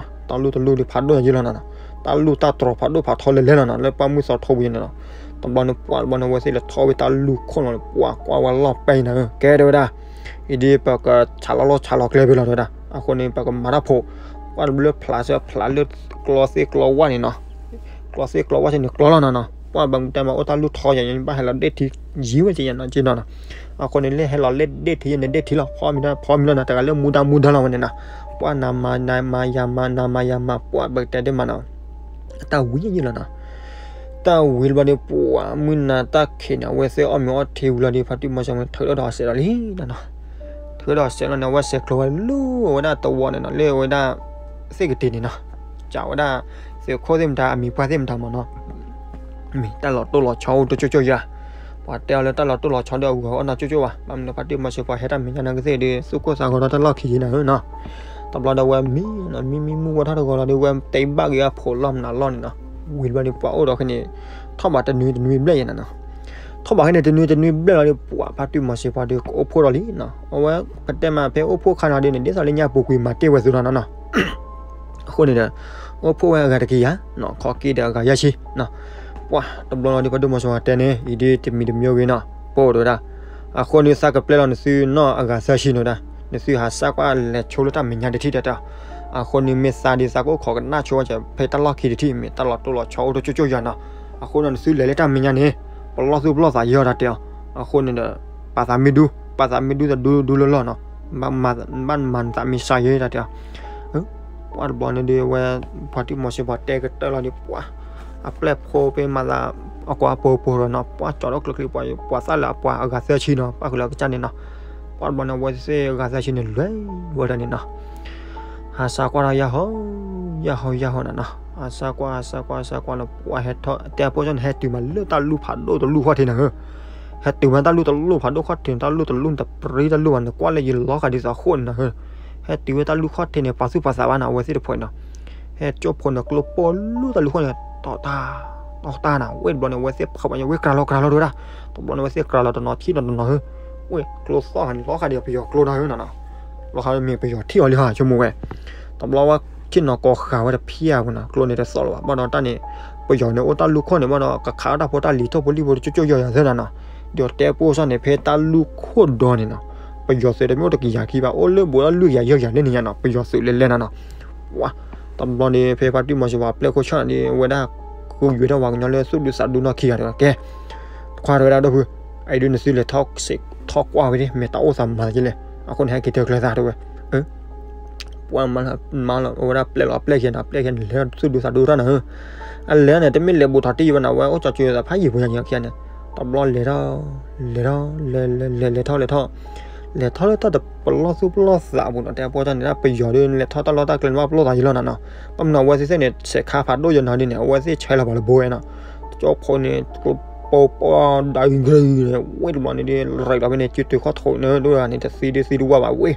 တၢ်လူၢ်တလူၢ်ဒီးဖးဒိၣ်ယဲၢ်လီၤနၤနီၤ, တၢ်လူၢ်တၢ်တြီၤဖးဒိၣ်ဖးထီလဲၤလဲၤလီၤနီၤ လၢပှၢ်မုၢ်သီထီပူၤန့ၣ်နီၤ. တဘျီန့ၣ် ပှၢ်တဘျီန့ၣ် အဝဲသ့ၣ်လဲၤထီၣ်ဝဲတၢ်လူၢ်ခိၣ်လီၤ ပှၢ်ကွၢ်ဝဲလီၢ်ပဲအံၤနီၤ ကဲတဲဝဲဒၣ် အံၤဒ်ပကဆးလီၤလီၢ်ဆးလီၤကျဲဖဲလီၤတဲဝဲဒၣ် အဃိန့ၣ် ပကမၤတၢ်ဖိး ပှၢ်တဘျီဖျးဆၢဖျးလၢကျီသ့ၣ်ကျီဝၣ်န့ၣ်နီၤ ကျီသ့ၣ်ကျီဝၣ်ဆ့န့ၣ်ကျီလီၤနီၤနီၤ ပှၢ်ဘၣ်မူတဲမးအိၣ်တၢ်လူၢ်ထီယၤ ယဘၣ်ဟဲလီၤဒ့ၣ်ထံ ယံၤဝဲက့ၤယၤနီၤက့နီၤနီၤ အဃိန့ၣ် လၢဟဲလီၤလၢဒ့ၣ်ထံယဲန့ၣ် ဒ့ၣ်ထံလီၤ ဖီမံၤလီၤ ဖီမံၤလီၤနီၤ တဂၤလၢမူဒါမူဒါလီၤဝဲန့ၣ်နီၤ ပှၢ်နၤမၤနၤမၤယၤမၤ နၤမၤယၤမၤပှၢ်ဘၣ်ကတဲဒ်မးနီၤ အတၢ်ဝံၤယံၤလီၤနီၤ တၢ်ဝံၤတဘျီဒီး ပှၢ်မုၢ်နၤတၢ်ခံးန့ၣ် အဝဲသ့ၣ်အီၣ်မ့ၤအီထံဝံၤလီၤဒီး ဖါတံၢ်မီၤစ့ၢ်ဖိန့ၣ် ထုးထီၣ်ဒီးစဲးလီၤလံနီၤနီၤ ထုးထီၣ်စဲးလီၤန့ၣ် အဝဲစဲးကျိၤဝဲလူၤဝဲဒၣ်တဝီန့ၣ်နီၤ လၢဝဲဒၣ် သ့ၣ်ကတ့ၢ်န့ၣ်နီၤ ကးဝဲဒၣ် သုးခိၣ်သ့ၣ်မတၤ အမံၤပှၢ်သ့ၣ်မတၤမးနီၤ မ့ၢ်တၢ်လီၤတိၢ်လီၤဆီအိၣ်တကၠိၢ်ကၠိၢ်ယၤ ပှၤတဲအီၤလၢတၢ်လီၤတိၢ်လီၤဆီဒီးအဂီၤအီၣ်နီၢ်ကၠိၢ်ကၠိၢ်ဘၣ် ဘၣ်မနုၤဖါတံၢ်မီၤစ့ၢ်ဖိဟဲတၢ်မဲာ်ညါနာ်က့သ့ၣ်ဒီး သူၣ်ကိၢ်သးဂီၤဒီးတၢ်လီၢ်ခံယံၤနၤဧၢနီၤ တဘျီဒီးဝဲမံနီၤ မံမံမုၢ်ဝဲထီၣ်တဂီၤလီၤဒီး ဝဲတ့ဘၣ်က့ၤအဖိးလီၢ်မနုၤလီၢ်န့ၣ်နီၤ ဝံၤတဘျီဒီး ပှၢ်အိၣ်ဒီးခဲန့ၣ် ထီၣ်ဘးတနွံတနွံဘျဲၣ်ယဲနၤနီၤ ထီၣ်ဘးခဲန့ၣ် တနွံတနွံဘျဲၣ်လီၤဒီး ပှၢ်ဖါတံၢ်မီၤစ့ၢ်ဖိဒီး ကအိၣ်ဖှိၣ်ဒီးလံနီၤ အဝဲ ပတဲမးဖဲအိၣ်ဖှိၣ်ခါနီၤဒ်န့ၣ် ဒ်သိးလၢညါပူၤကွံာ်မၤတ့ၢ်ဝဲသုနီၤနီၤ အဃိန့ၣ်ဒီး အိၣ်ဖှိၣ်ဝဲအဂၤတကယၤနီၤ ခီက့ဒီးအဂၤယဲၢ်ဆံနီၤ ပှၢ်တဘျီလီၤဒီး ဖါတံၢ်မီၤစ့ၢ်ဖိတဲန့ၣ် အံၤဒ်တမံၤတမံၤဂ့ၤနီၤ ပှၢ်တဲဝဲဒၣ် အဃိန့ၣ်သးကပျဲလီၤနသုနီၢ်အဂၤသၢဆံန့ၣ်ဝဲဒၣ် နသုဟးစၢ်ကွၢ်လဲၤဆိလၢတၢ်မဲာ်ညါတထံၣ်တဲတဲ အဃိန့ၣ်မ့ၢ်သးဒီး သးကအိၣ်ခိးကနၣ်ဆိဝဲဖဲတၢ်လီၢ်ခံတထံၣ် မ့ၢ်တၢ်လီၤတိၢ်လီၤဆီအိၣ်တကၠိၢ်ကၠိၢ်ယၤနီၤ အဃိန့ၣ်နသုလဲၤလၢတၢ်မဲာ်ညါန့ၣ် ပလီၢ်သူၣ်ပလီၢ်သးယဲၢ်တၢ်တဲအီၤ အဃိန့ၣ်ဒီး ပာ်သးမ့ၢ်ဒူ ပာ်သးမ့ၢ်ဒူသဒူဒူလၢလီၢ်နီၤ ဘၣ်မၤနသးမ့ၢ်စှၤယဲၢ်တၢ်တဲအီၤ ပှၢ်တဘျီန့ၣ်ဒီး အဝဲ ဖါတံၢ်မီၤစ့ၢ်ဖိတဲကတၢၢ်လီၤဒီး ပှၢ် အပျဲၢ်ဖိဖဲမၤသး အကွၢ်ပှဲၤပှဲၤဒီးနီၤ ပှၢ်ကၠီၤထီၣ်ကျိချံ ပှၢ်သၣ်လၢအပှၤအဂၤသၢဆံနီၤ ပၣ်ဃုာ်လၢအကစၢ်န့ၣ်နီၤ ပှၢ်တဘျီန့ၣ် အဝဲသ့ၣ်အဂၤသၢဆံန့ၣ် လဲၤဝဲဒၣ်န့ၣ်နီၤ ဟးစၢ်ကွၢ်ဒီးယၢ်ဟီ ယၢ်ဟီ ယၢ်ဟီနီၤနီၤ ဟးစၢ်ကွၢ် ဟးစၢ်ကွၢ် ဟးစၢ်ကွၢ်နီၤ ပှၢ်ဟဲထီၣ် တဲအဖိဆၢန့ၣ် ဟဲတုၤမးလၢတၢ်လူၢ်ဖးဒိၣ်တလူၢ်ခီၣ်ထံးန့ၣ်ဧၢ ဟဲတုၤမးတၢ်လူၢ်တလူၢ်ဖးဒိၣ်ခီၣ်ထံး တၢ်လူၢ်တလူၢ်န့ၣ် တပြံတၢ်လူၢ်ဘၣ်န့ၣ် ကွၢ်လၢယလီၤဃာ်ဒ်သိးအဃိန့ၣ်နီၤဧၢ ဟဲတုၤဝဲတၢ်လူၢ်ခီၣ်ထံးန့ၣ် ပာ်သူၣ်ပာ်သးဘၣ်နီၤ အဝဲသ့ၣ်တဖၣ်န့ၣ်နီၤ ဟဲကၠိဖိန့ၣ် ကျိပိၢ်လူၢ်တၢ်လူၢ်ခီၣ်န့ၣ် တီၢ်တၢ် တီၢ်တၢ်နီၤ ဝဲတဘျီန့ၣ် အဝဲသ့ၣ်ဖးဘၣ်ညါ ဝဲကြၤလီၤကြၤလီၤတဲဝဲဒၣ် တဘျီန့ၣ် အဝဲသ့ၣ်ကြၤလီၤတနီၤထံၣ်နီၤတနီၤဧၢ ဝဲကျိသီၣ်ဟးန့ၣ် လီၤဃာ်ဒီးပယီၤကျိနီၤဧၢနီၤနီၤ လီၤဃာ်မ့ၢ်ပယီၤထံၣ်အီၤလံဟီဆိကမိၣ်ဝဲ တဘျီဝဲထံၣ်နီၤကိးဃာ်ဝဲတဖၣ်အပူၤနီၤ ကျိန့ၣ်တသီၣ်လၢၤဘၣ် ဘၣ်ဒီးတၢ်န့ၣ် ပယီၤန့ၣ်အိၣ်တၢ်လူၢ်ခိၣ်န့ၣ် ဘၣ်ဒီးကခးအီၣ်တၢ်ဖိတၢ်လံၤထီၣ်ဖိလံၣ်ဖိတကၠိၢ်ကၠိၢ်ယီၤယၤသၢနီၤနီၤ ဒီးတဲပိၢ်စၢ်န့ၣ် ဖဲတၢ်လူၢ်ခိၣ်ဒီန့ၣ်နီၤ ပယီၤသုးတမ့ၢ်အိၣ်တကယၤခံဘၣ် အိၣ်လၢဘူးဒီးလွံၢ်ကယၤယဲၢ်ကယၤလၢန့ၣ်ညါနီၤ ပယီၤသုးလဲၤလဲၤနီၤနီၤ ဝါ တဘျီန့ၣ် ဖဲဖါတံၢ်မီၤစ့ၢ်ဖိပျဲၢ်ခိၣ်ဆၣ်န့ၣ် အဝဲဒၣ် ဃုယွဲထီၣ်ပှၤကညီလၢသူၣ်ဒူသးဒူနီၢ်ခံဂၤတဲဝဲ ကဲ ခွါတဲဝဲဒၣ်ဒီပုၢ် အအံၤဒုးနသုလဲၤထီၣ်စ့းထီၣ်ကွၢ်ဝဲဒၣ် မ့ၢ်တၢ်အိၣ်သးမၤသးကလဲၣ် အဃိန့ၣ် ဟဲက့ၤတၢ်ကျဲသးတဲဝဲ ပှၤမၤလီၤ အဝဲဒၣ်ပျဲၢ်လီၤပျဲၢ်ခံနီၤ ပျဲၢ်ခံန့ၣ် လဲၤထီၣ်သူၣ်ဒူသးဒူထီၣ်နီၤဧၢ အလဲၤန့ၣ် တမ့ၢ်လဲၤဘူးထီၣ်တံၢ်ဘၣ်နီၤ အဝဲအိၣ်ကၠီၤကၠီၤသးဖးယံာ်ပူၤညါခံဂၤန့ၣ် တဘျီလဲၤထီၣ် လဲၤထီၣ် လဲၤ လဲၤ လဲၤ လဲၤထီၣ် လဲၤထီၣ် လဲၤထီၣ်လၢတၢ်တပလီၢ်သူၣ်ပလီၢ်သးပူၤနီၤ တဲအဖိဆၢန့ၣ် ပယီၤဒုးလဲၤထီၣ်တၢ်လီၢ်တၢ်ကျဲန့ၣ် ဘၣ်ပလီၢ်သးယံၤလီၤနီၤနီၤ ဘၣ်မနုၤအဝဲသ့ၣ်သ့ၣ်န့ၣ် ဆဲးခါဖးဒိၣ်ယဲၢ်နီၤဒ်န့ၣ် အဝဲသ့ၣ်ဆဲးလီၤပှၤလၢဘိဝဲနီၤ ကၠီဖိန့ၣ် ကျိပိၢ်ဒီးဂ့ၤဂ့ၤန့ၣ် ဝဲတဘျီန့ၣ်ဒုး ရံးလီၤဖဲန့ၣ် စုတုၤခီၣ်ထိးန့ၣ် ဒိၣ်ဂၤန့ၣ် တသံဒုးသံတဝၣ်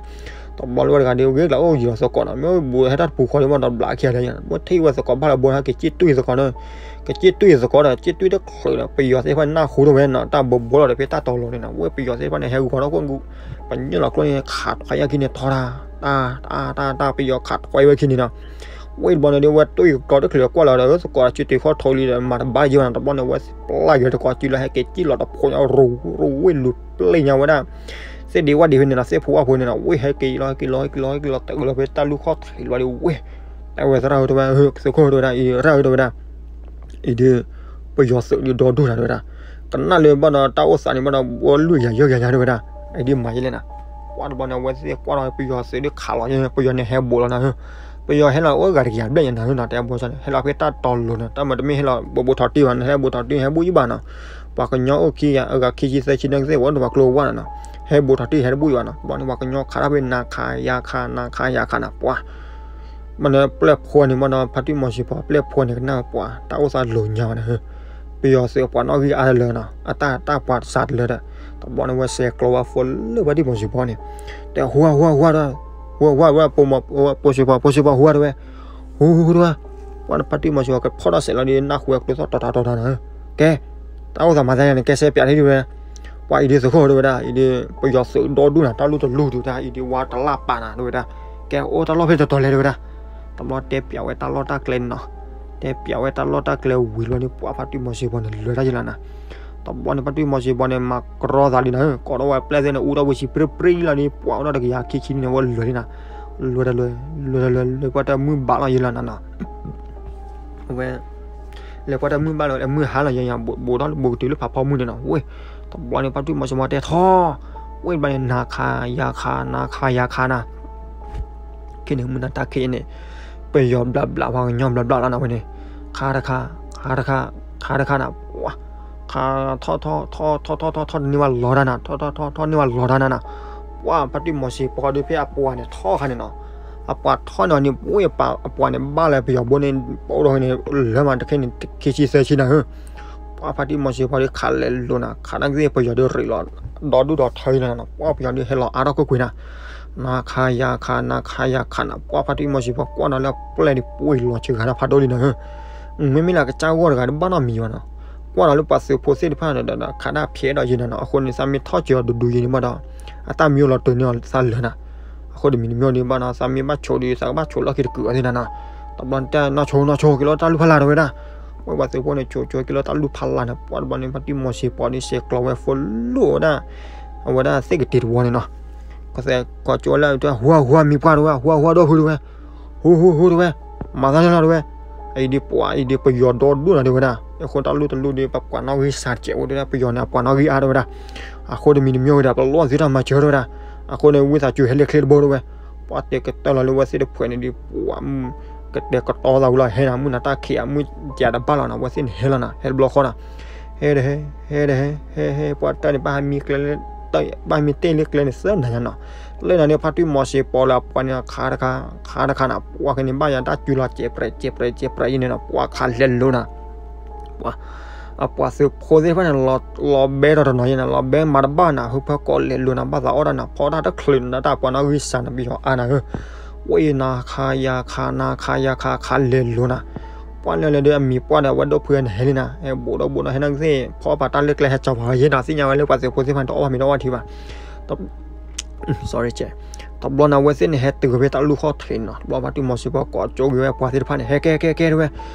ဘၣ်ဝဲ တဘျီလၢဝဲတဂၤဒုး ဂ့ၤကျးအိၣ်ယံၤလီၤသကိးနီၤ မ့ၢ်ဘူးဟဲတၢ်တပူၤဃီဒုး ဘၣ်ဒီးဘျးခံဂၤလၢညါ မ့ၢ်ထံၣ်ဝဲသကိးဘၣ်လၢဘိဟဲက့ၤစံၣ်တွံၢ်သကိးနီၤ ကစံၣ်တွံၢ်သကိးဒီး စံၣ်တွံၢ်တချုးဒီး ပယီၤသ့ၣ်တဖၣ်နၢ်ဟူထီၣ်ဝဲနီၤ တၢ်ဘိးဘိလီၤဒီးဖဲတၢ်တီၤလိၤန့ၣ်နီၤ ဝဲပယီၤသ့ၣ်တဖၣ်န့ၣ် ဟဲဂီၤထီၣ်ခိၣ် ပညိၣ်လီၤကျိန့ၣ်ခးထွဲယၢ်ခံန့ၣ်ထီဒါ တၢ် တၢ် တၢ် တၢ် ပယီၤခးထွဲဝဲခံန့ၣ်နီၤ ဝဲတဘျီန့ၣ်ဒုး ဝဲတွံၢ်ကီၤတချုးကွၢ်လီၤဒီး သကိးစံၣ်တွံၢ်ခီၣ်ထိးလံဒီး မၤတဘၣ်ယဲၢ်ဘၣ်နီၤ တဘျီန့ၣ် ဝဲပျၢ်ယဲၢ်တကိးစံၣ်လီၤ ဟဲက့ၤစံၣ်လီၤတဖိးညါ ရူၤရူၤဝ့ၢ်လူၤပျဲၢ်ညါဝဲဒၣ် သ့ၣ်ဒ့ဝၣ်ဒ့ဖဲန့ၣ်နီၤ သ့ၣ်ဖိဝၣ်ဖိန့ၣ်နီၤ ဝ့ၢ်ဟဲက့ၤလီၤ ဟဲက့ၤလီၤ ဟဲက့ၤလီၤ ဟဲက့ၤလီၤ တၢ်လီၤဖဲတၢ်လူၢ်ခီၣ်ထံးလီၤဒီးဝ့ၢ် တဲဝဲသရၣ်ဧၢတဲဝဲ သုးခိၣ်ဧၢတဲဝဲဒၣ် အံၤရၣ်ဧၢတဲဝဲဒၣ် အံၤဒုး ပယီၤသုးဒုးဒီဒိၣ်နၤတဲဝဲဒၣ် ကနၣ်လၢဘၣ်ဒီးတၢ်အိၣ်သးန့ၣ်ဘၣ်ဒီး ဘိလွံၢ်ကယၤယဲၢ်ကယၤညါတဲဝဲဒၣ် အံၤဒုးမၤယဲၢ်လဲၣ်နၤ ကွၢ်တဘျီန့ၣ် အဝဲသ့ၣ်ကွၢ်ဒီးပယီၤသုးဒုးခးလီၤ ပယီၤန့ၣ်ဟဲဘူးလီၤနၤဧၢ ပယီၤဟဲလီၤအိၣ်ဂၤတကယၤဘျဲၣ်ညါနၤဧၢနီၤ တဲအဘိဆၣ်န့ၣ် ဟဲလီၤဖဲတၢ်တီၤလိၤနီၤ တၢ်မၤတမ့ၢ်ဟဲလီၤ ဘူးဘူးထီၣ်တံၢ်ဘၣ်န့ၣ် ဟဲဘူးထီၣ်တံၢ် ဟဲဘူးယံၤဘၣ်နီၤ ပှၤကညီအိၣ်ခံဂၤ အဂၤခံဆံသၢဆံန့ၣ်ကသ့ၣ် ဝဲတပှၤကျိဝါနီၤနီၤ ဟဲဘူးထီၣ်တံၢ် ဟဲတဘူးယံၤဘၣ်နီၤ တဘျီန့ၣ် ပှၤကညီခးတၢ်ဖဲနၤခးယၤခး နၤခးယၤခးနၤ ပှၤ မ့ၢ်န့ၣ်ပျဲၢ်ဖိန့ၣ် မ့ၢ်ဒီးဖါတံၢ်မီၤစ့ၢ်ဖိ ပျဲၢ်ဖိန့ၣ် ကနၣ်ပှၤ တၢ်အိၣ်သးလိၤညါဘၣ်န့ၣ် ပယီၤသုးပှၤနီၣ်ဂံၢ်အါတလၢနီၤ အတၢ်တၢ်ပှၤစှၤတလၢဒီး တဘျီန့ၣ် ဝဲစဲးကျိဝဲဖိလၢဖါတံၢ်မီၤစ့ၢ်ဖိန့ၣ် တဲဟူဝဲဟူဝဲဟူဝဲဒီး ဟူဝဲဟူဝဲ ဖိမီၤ ဖိစ့ၢ်ဖိ ဖိစ့ၢ်ဖိဟူဝဲတဲဝဲ ဟူဟူဟူတဲဝဲ ပှၤန့ၣ်ဖါတံၢ်မီၤစ့ၢ်ဖိ ကဖီၣ်တၢ်စဲးလီၤဒီး နၢ်ဟူဝဲကျိသီၣ်တီၤတၢ်တီၤတၢ်နီၤ ကဲ တၢ်အိၣ်သးမၤသးယါန့ၣ် ကဲစဲးပၠးဒ်တဲဝဲ ပှၤအံၤဒုးသုးခိၣ်တဲဝဲဒၣ် အံၤဒုး ပယီၤသုးဒီဒူၣ်နၤ တၢ်လူၢ်တလူၢ်တဲဝဲဒၣ် အံၤဒုးဝါတလၢ်ပာ်နၤတဲဝဲဒၣ် ကဲအိၣ်တၢ်လီၢ်ဖဲတတီၤလဲၣ်တဲဝဲဒၣ် တဘျီတဲပၠးဝဲတၢ်လီၢ်တၢ်ကျဲန့ၣ်နီၤ တဲပျးဝဲတၢ်လီၢ်တၢ်ကျဲဝံၤလီၤန့ၣ် ပှၤဖါတံၢ်မီၤစ့ၢ်ပီၤန့ၣ် လဲၤတၢ်ယလီၤနၤ. တဘျီန့ၣ် ဖါတံၢ်မီၤစ့ၢ်ပီၤန့ၣ် မၤကြီသးလံနၤဧၢ, ကိးထီၣ်ဝဲပျဲၢ်သ့ၣ်န့ၣ် အူထီၣ်ဝဲဆံပြ့ပြ့လီၤန့ၣ် ပှၤအိၣ်ထီၣ်တကယၤခံဆံန့ၣ် ဝဲလဲၤလံနၤ. လဲၤတၢ်လဲၤ လဲၤတၢ်လဲၤ လဲၤပှၢ်တၢ်မုၢ်ဘၣ်လီၤယလီၤနၤနီၤ. ဝဲ လဲၤပှၢ်တၢ်မုၢ်ဘၣ်လီၤ အမုၢ်ဟါလီၤယယၤ ဘူးထီၣ်ဘူးကတုၤလၢဖးဖီမုၢ်န့ၣ်နီၤ. ဝဲ တဘျီန့ၣ် ဖါတံၢ်မီၤစ့ၢ်ပီၤတဲထီၣ်, ဝဲတဘျီန့ၣ် နၤခးယၤခး နၤခးယၤခးနၤ ခဲန့ၣ် မုၢ်နၤတၢ်ခံးန့ၣ် ပယီၤဘျးဘျး ပှၤကညီဘျးဘျးလီၤနၤဝဲန့ၣ်, ခးတခါ ခးတခါ ခးတခါနၤ, ပှၤ ခးထီၣ်ထီၣ်ထီၣ်ထီၣ်ထီၣ်ထီၣ်ထီၣ်တန့ၢ်ဝဲလီၤတၢ်နၤ, ထီၣ်ထီၣ်ထီၣ်ထီၣ်န့ၢ်ဝဲလီၤတၢ်နၤနၤ, ပှၤဖါတံၢ်မီၤစ့ၢ်ပီၤဒီးဖဲအပှၤန့ၣ်ထီၣ်ခါန့ၣ်နီၤ, အပှၤထီၣ်န့ၣ်န့ၣ် ပှၤအပှၤန့ၣ်ဘၣ်လၢပယီၤဘိန့ၣ် ပအိၣ်ဒီးန့ၣ် လၢမးတခဲန့ၣ် ခံဆံသၢဆံနၤဧၢ ပှၤဖါတံၢ်မီၤစ့ၢ်ပီၤဒီး ခးလဲၤလိၤနၤ, ခးနာ်က့သ့ၣ် ပယီၤဒီးရ့းလီၤ ဒီဒူၣ်ဒီထၢနၤ, ပှၤပယီၤဒီးဟဲလီၤအါထီၣ်ကွ့ၢ်ကွ့ၢ်နၤ, နၤခးယၤခး နၤခးယၤခးနၤ, ပှၤဖါတံၢ်မီၤစ့ၢ်ပီၤကွၢ်ဒီးလၢပျဲၢ်န့ၣ် ပှ့ၤလီၤစှၤတၢ်ဖးဒိၣ်လံနၤဧၢ, မ့မ့ၢ်လၢကစၢ်ဂီၢ်တဂၤဒီးဘၣ်နီတမံၤဘၣ်နီၤ, ကွၢ်ဒီးလၢပှၤသုးဖိသ့ၣ်တဖၣ်ဒီး ခးတၢ်ဖျဲးဒီးယံၤနၤနီၤ, အဃိန့ၣ် သးမ့ၢ်ထီၣ်စၢၤအီၤဒူဒူယံၤန့ၣ်ဘၣ်ဒီး အတၢ်မံအိၣ်လီၤတၢၤန့ၢ်အီၤသးလၢာ်နၤ အဃိတမံၤတမံၤဒံးဘၣ်နီၤ, သးမ့ၢ်ဘၣ်ဆိးဒီး သးကဘၣ်ဆိးလီၢ်ခံတကုာ်အီၤသ့ၣ်နၤနီၤ, တဘျီတဲနီၢ်ဆိနီၢ်ဆိ က့ၤလီၤတၢ်လူၢ်ဖးလၢ်တဝဲဒၣ်, ဝဲပှၤသုးဖိန့ၣ် ဆိဆိက့ၤလီၤတၢ်လူၢ်ဖးလၢ်န့ၣ်, ပှၤတဘျီန့ၣ် ဖါတံၢ်မီၤစ့ၢ်ပီၤဒီးစဲးကျိးဝဲ follow ဝဲဒၣ်, အဝဲဒၣ်သ့ၣ်ကတ့ၤတဝီန့ၣ်နီၤ, ကသဲးကီးကၠိလၢ ဟူဟူမံပှၢ်တဝဲ ဟူဟူဒီဖုတဝဲ, ဟူဟူဟူတဝဲ, မၤသးန့ၣ်လီၤတဝဲ, အံၤဒ်ပှၤအံၤဒ်ပယီၤဒီဒူၣ်နၤတဝဲဒၣ်, အဃိတၢ်လူၢ်တလူၢ်ဒီး ပပှၤနီၣ်ဂံၢ်စၢ်တကဲးဝဲတဝဲဒၣ်, ပယီၤန့ၣ် အပှၤနီၣ်ဂံၢ်အါတဝဲဒၣ်, အဃိတမံၤတမံၤဝဲဒၣ် ပလီၢ်သုတၢ်မၤစၢၤတဝဲဒၣ်, အဃိန့ၣ် ဝံသးစူၤဟဲလၢကျဲတဘိတဝဲ, ပှၤတဲကတၢၢ်လီၤလၢဝဲသ့ၣ်တဖုန့ၣ်ဒီး ပှၤ ကတဲာ်ကတီၤသးဝံၤလီၤ ဟဲနၤ မုၢ်နၤတၢ်ခံးအမုၢ်ကးတဘၣ်လီၤနၤ, ဝဲသ့ၣ်န့ၣ်ဟဲလီၤနၤ, ဟဲတဘျီဃီနၤ, ဟဲတဟဲ ဟဲတဟဲ ဟဲဟဲ ပှၤတၢ်န့ၣ် ဘၣ်ဟဲမံကျဲလၢ ဘၣ်ဟဲမံတ့ၢ်လၢကျဲန့ၣ်သၢနၤညါနီၤ, လၢနၤန့ၣ် ဖါတံၢ်မီၤစ့ၢ်ပီၤလၢအပှၤန့ၣ် ခးတခါ ခးတခါနၤ, ပှၤကန့ၣ်ဘၣ်ယၤတၢ်စူၤလီၤ ကဲးပြဲးကဲးပြဲးအံၤန့ၣ်နီၤ, ပှၤခးလဲၤလိၤနၤ ပှၤ အပှၤသုးဖိသ့ၣ်တဖၣ်န့ၣ် လီၤဘဲထီၣ်တနီၤယဲနၤ, လီၤဘဲမၤတဘၣ်နၤ, ဟၢဖၢကီးလဲၤလိၤနၤ, ဘၣ်သးအီၣ်တၢ်နၤ, ဖီတၢ်တချုးနၤ, တၢ်ပှၤနီၣ်ဂံၢ်စၢ်နၤ ပယီၤအါနၤဧၢ, ဝဲအံၤနၤ ခးယၤခး နၤခးယၤခး ခးလဲၤလိၤနၤ, ပှၤလၢလၢဒီးအမံၤပှၢ်ဒီး အဝဲဒိၣ်ဖုန့ၣ်ဟဲလံနၤ, ဟဲဘူးဒီးဘူးဒီး ဟဲနာ်က့သ့ၣ် ဖီပာ်တၢ်လၢကျဲ ဟဲကၠီၤပာ်ဝဲယဲနၤ, သ့ၣ်ညါဝဲလၢပှၤသုးဖိသ့ၣ်တဖၣ်န့ၣ် တအီၣ်ဘၣ်မ့ၤတအီၣ်ဘၣ်ထံဘၣ် sorry တဘျီန့ၣ် အဝဲသ့ၣ်န့ၣ် ဟဲတုၤဝဲဖဲတၢ်လူၢ်ခီၣ်ထံးန့ၣ်နီၤ, တဘျီဖါတံၢ်မီၤစ့ၢ်ပီၤ ကိးကၠိက့ၤဝဲပှၤသ့ၣ်တဖၣ်န့ၣ် ဟဲကဲကဲကဲတဝဲ,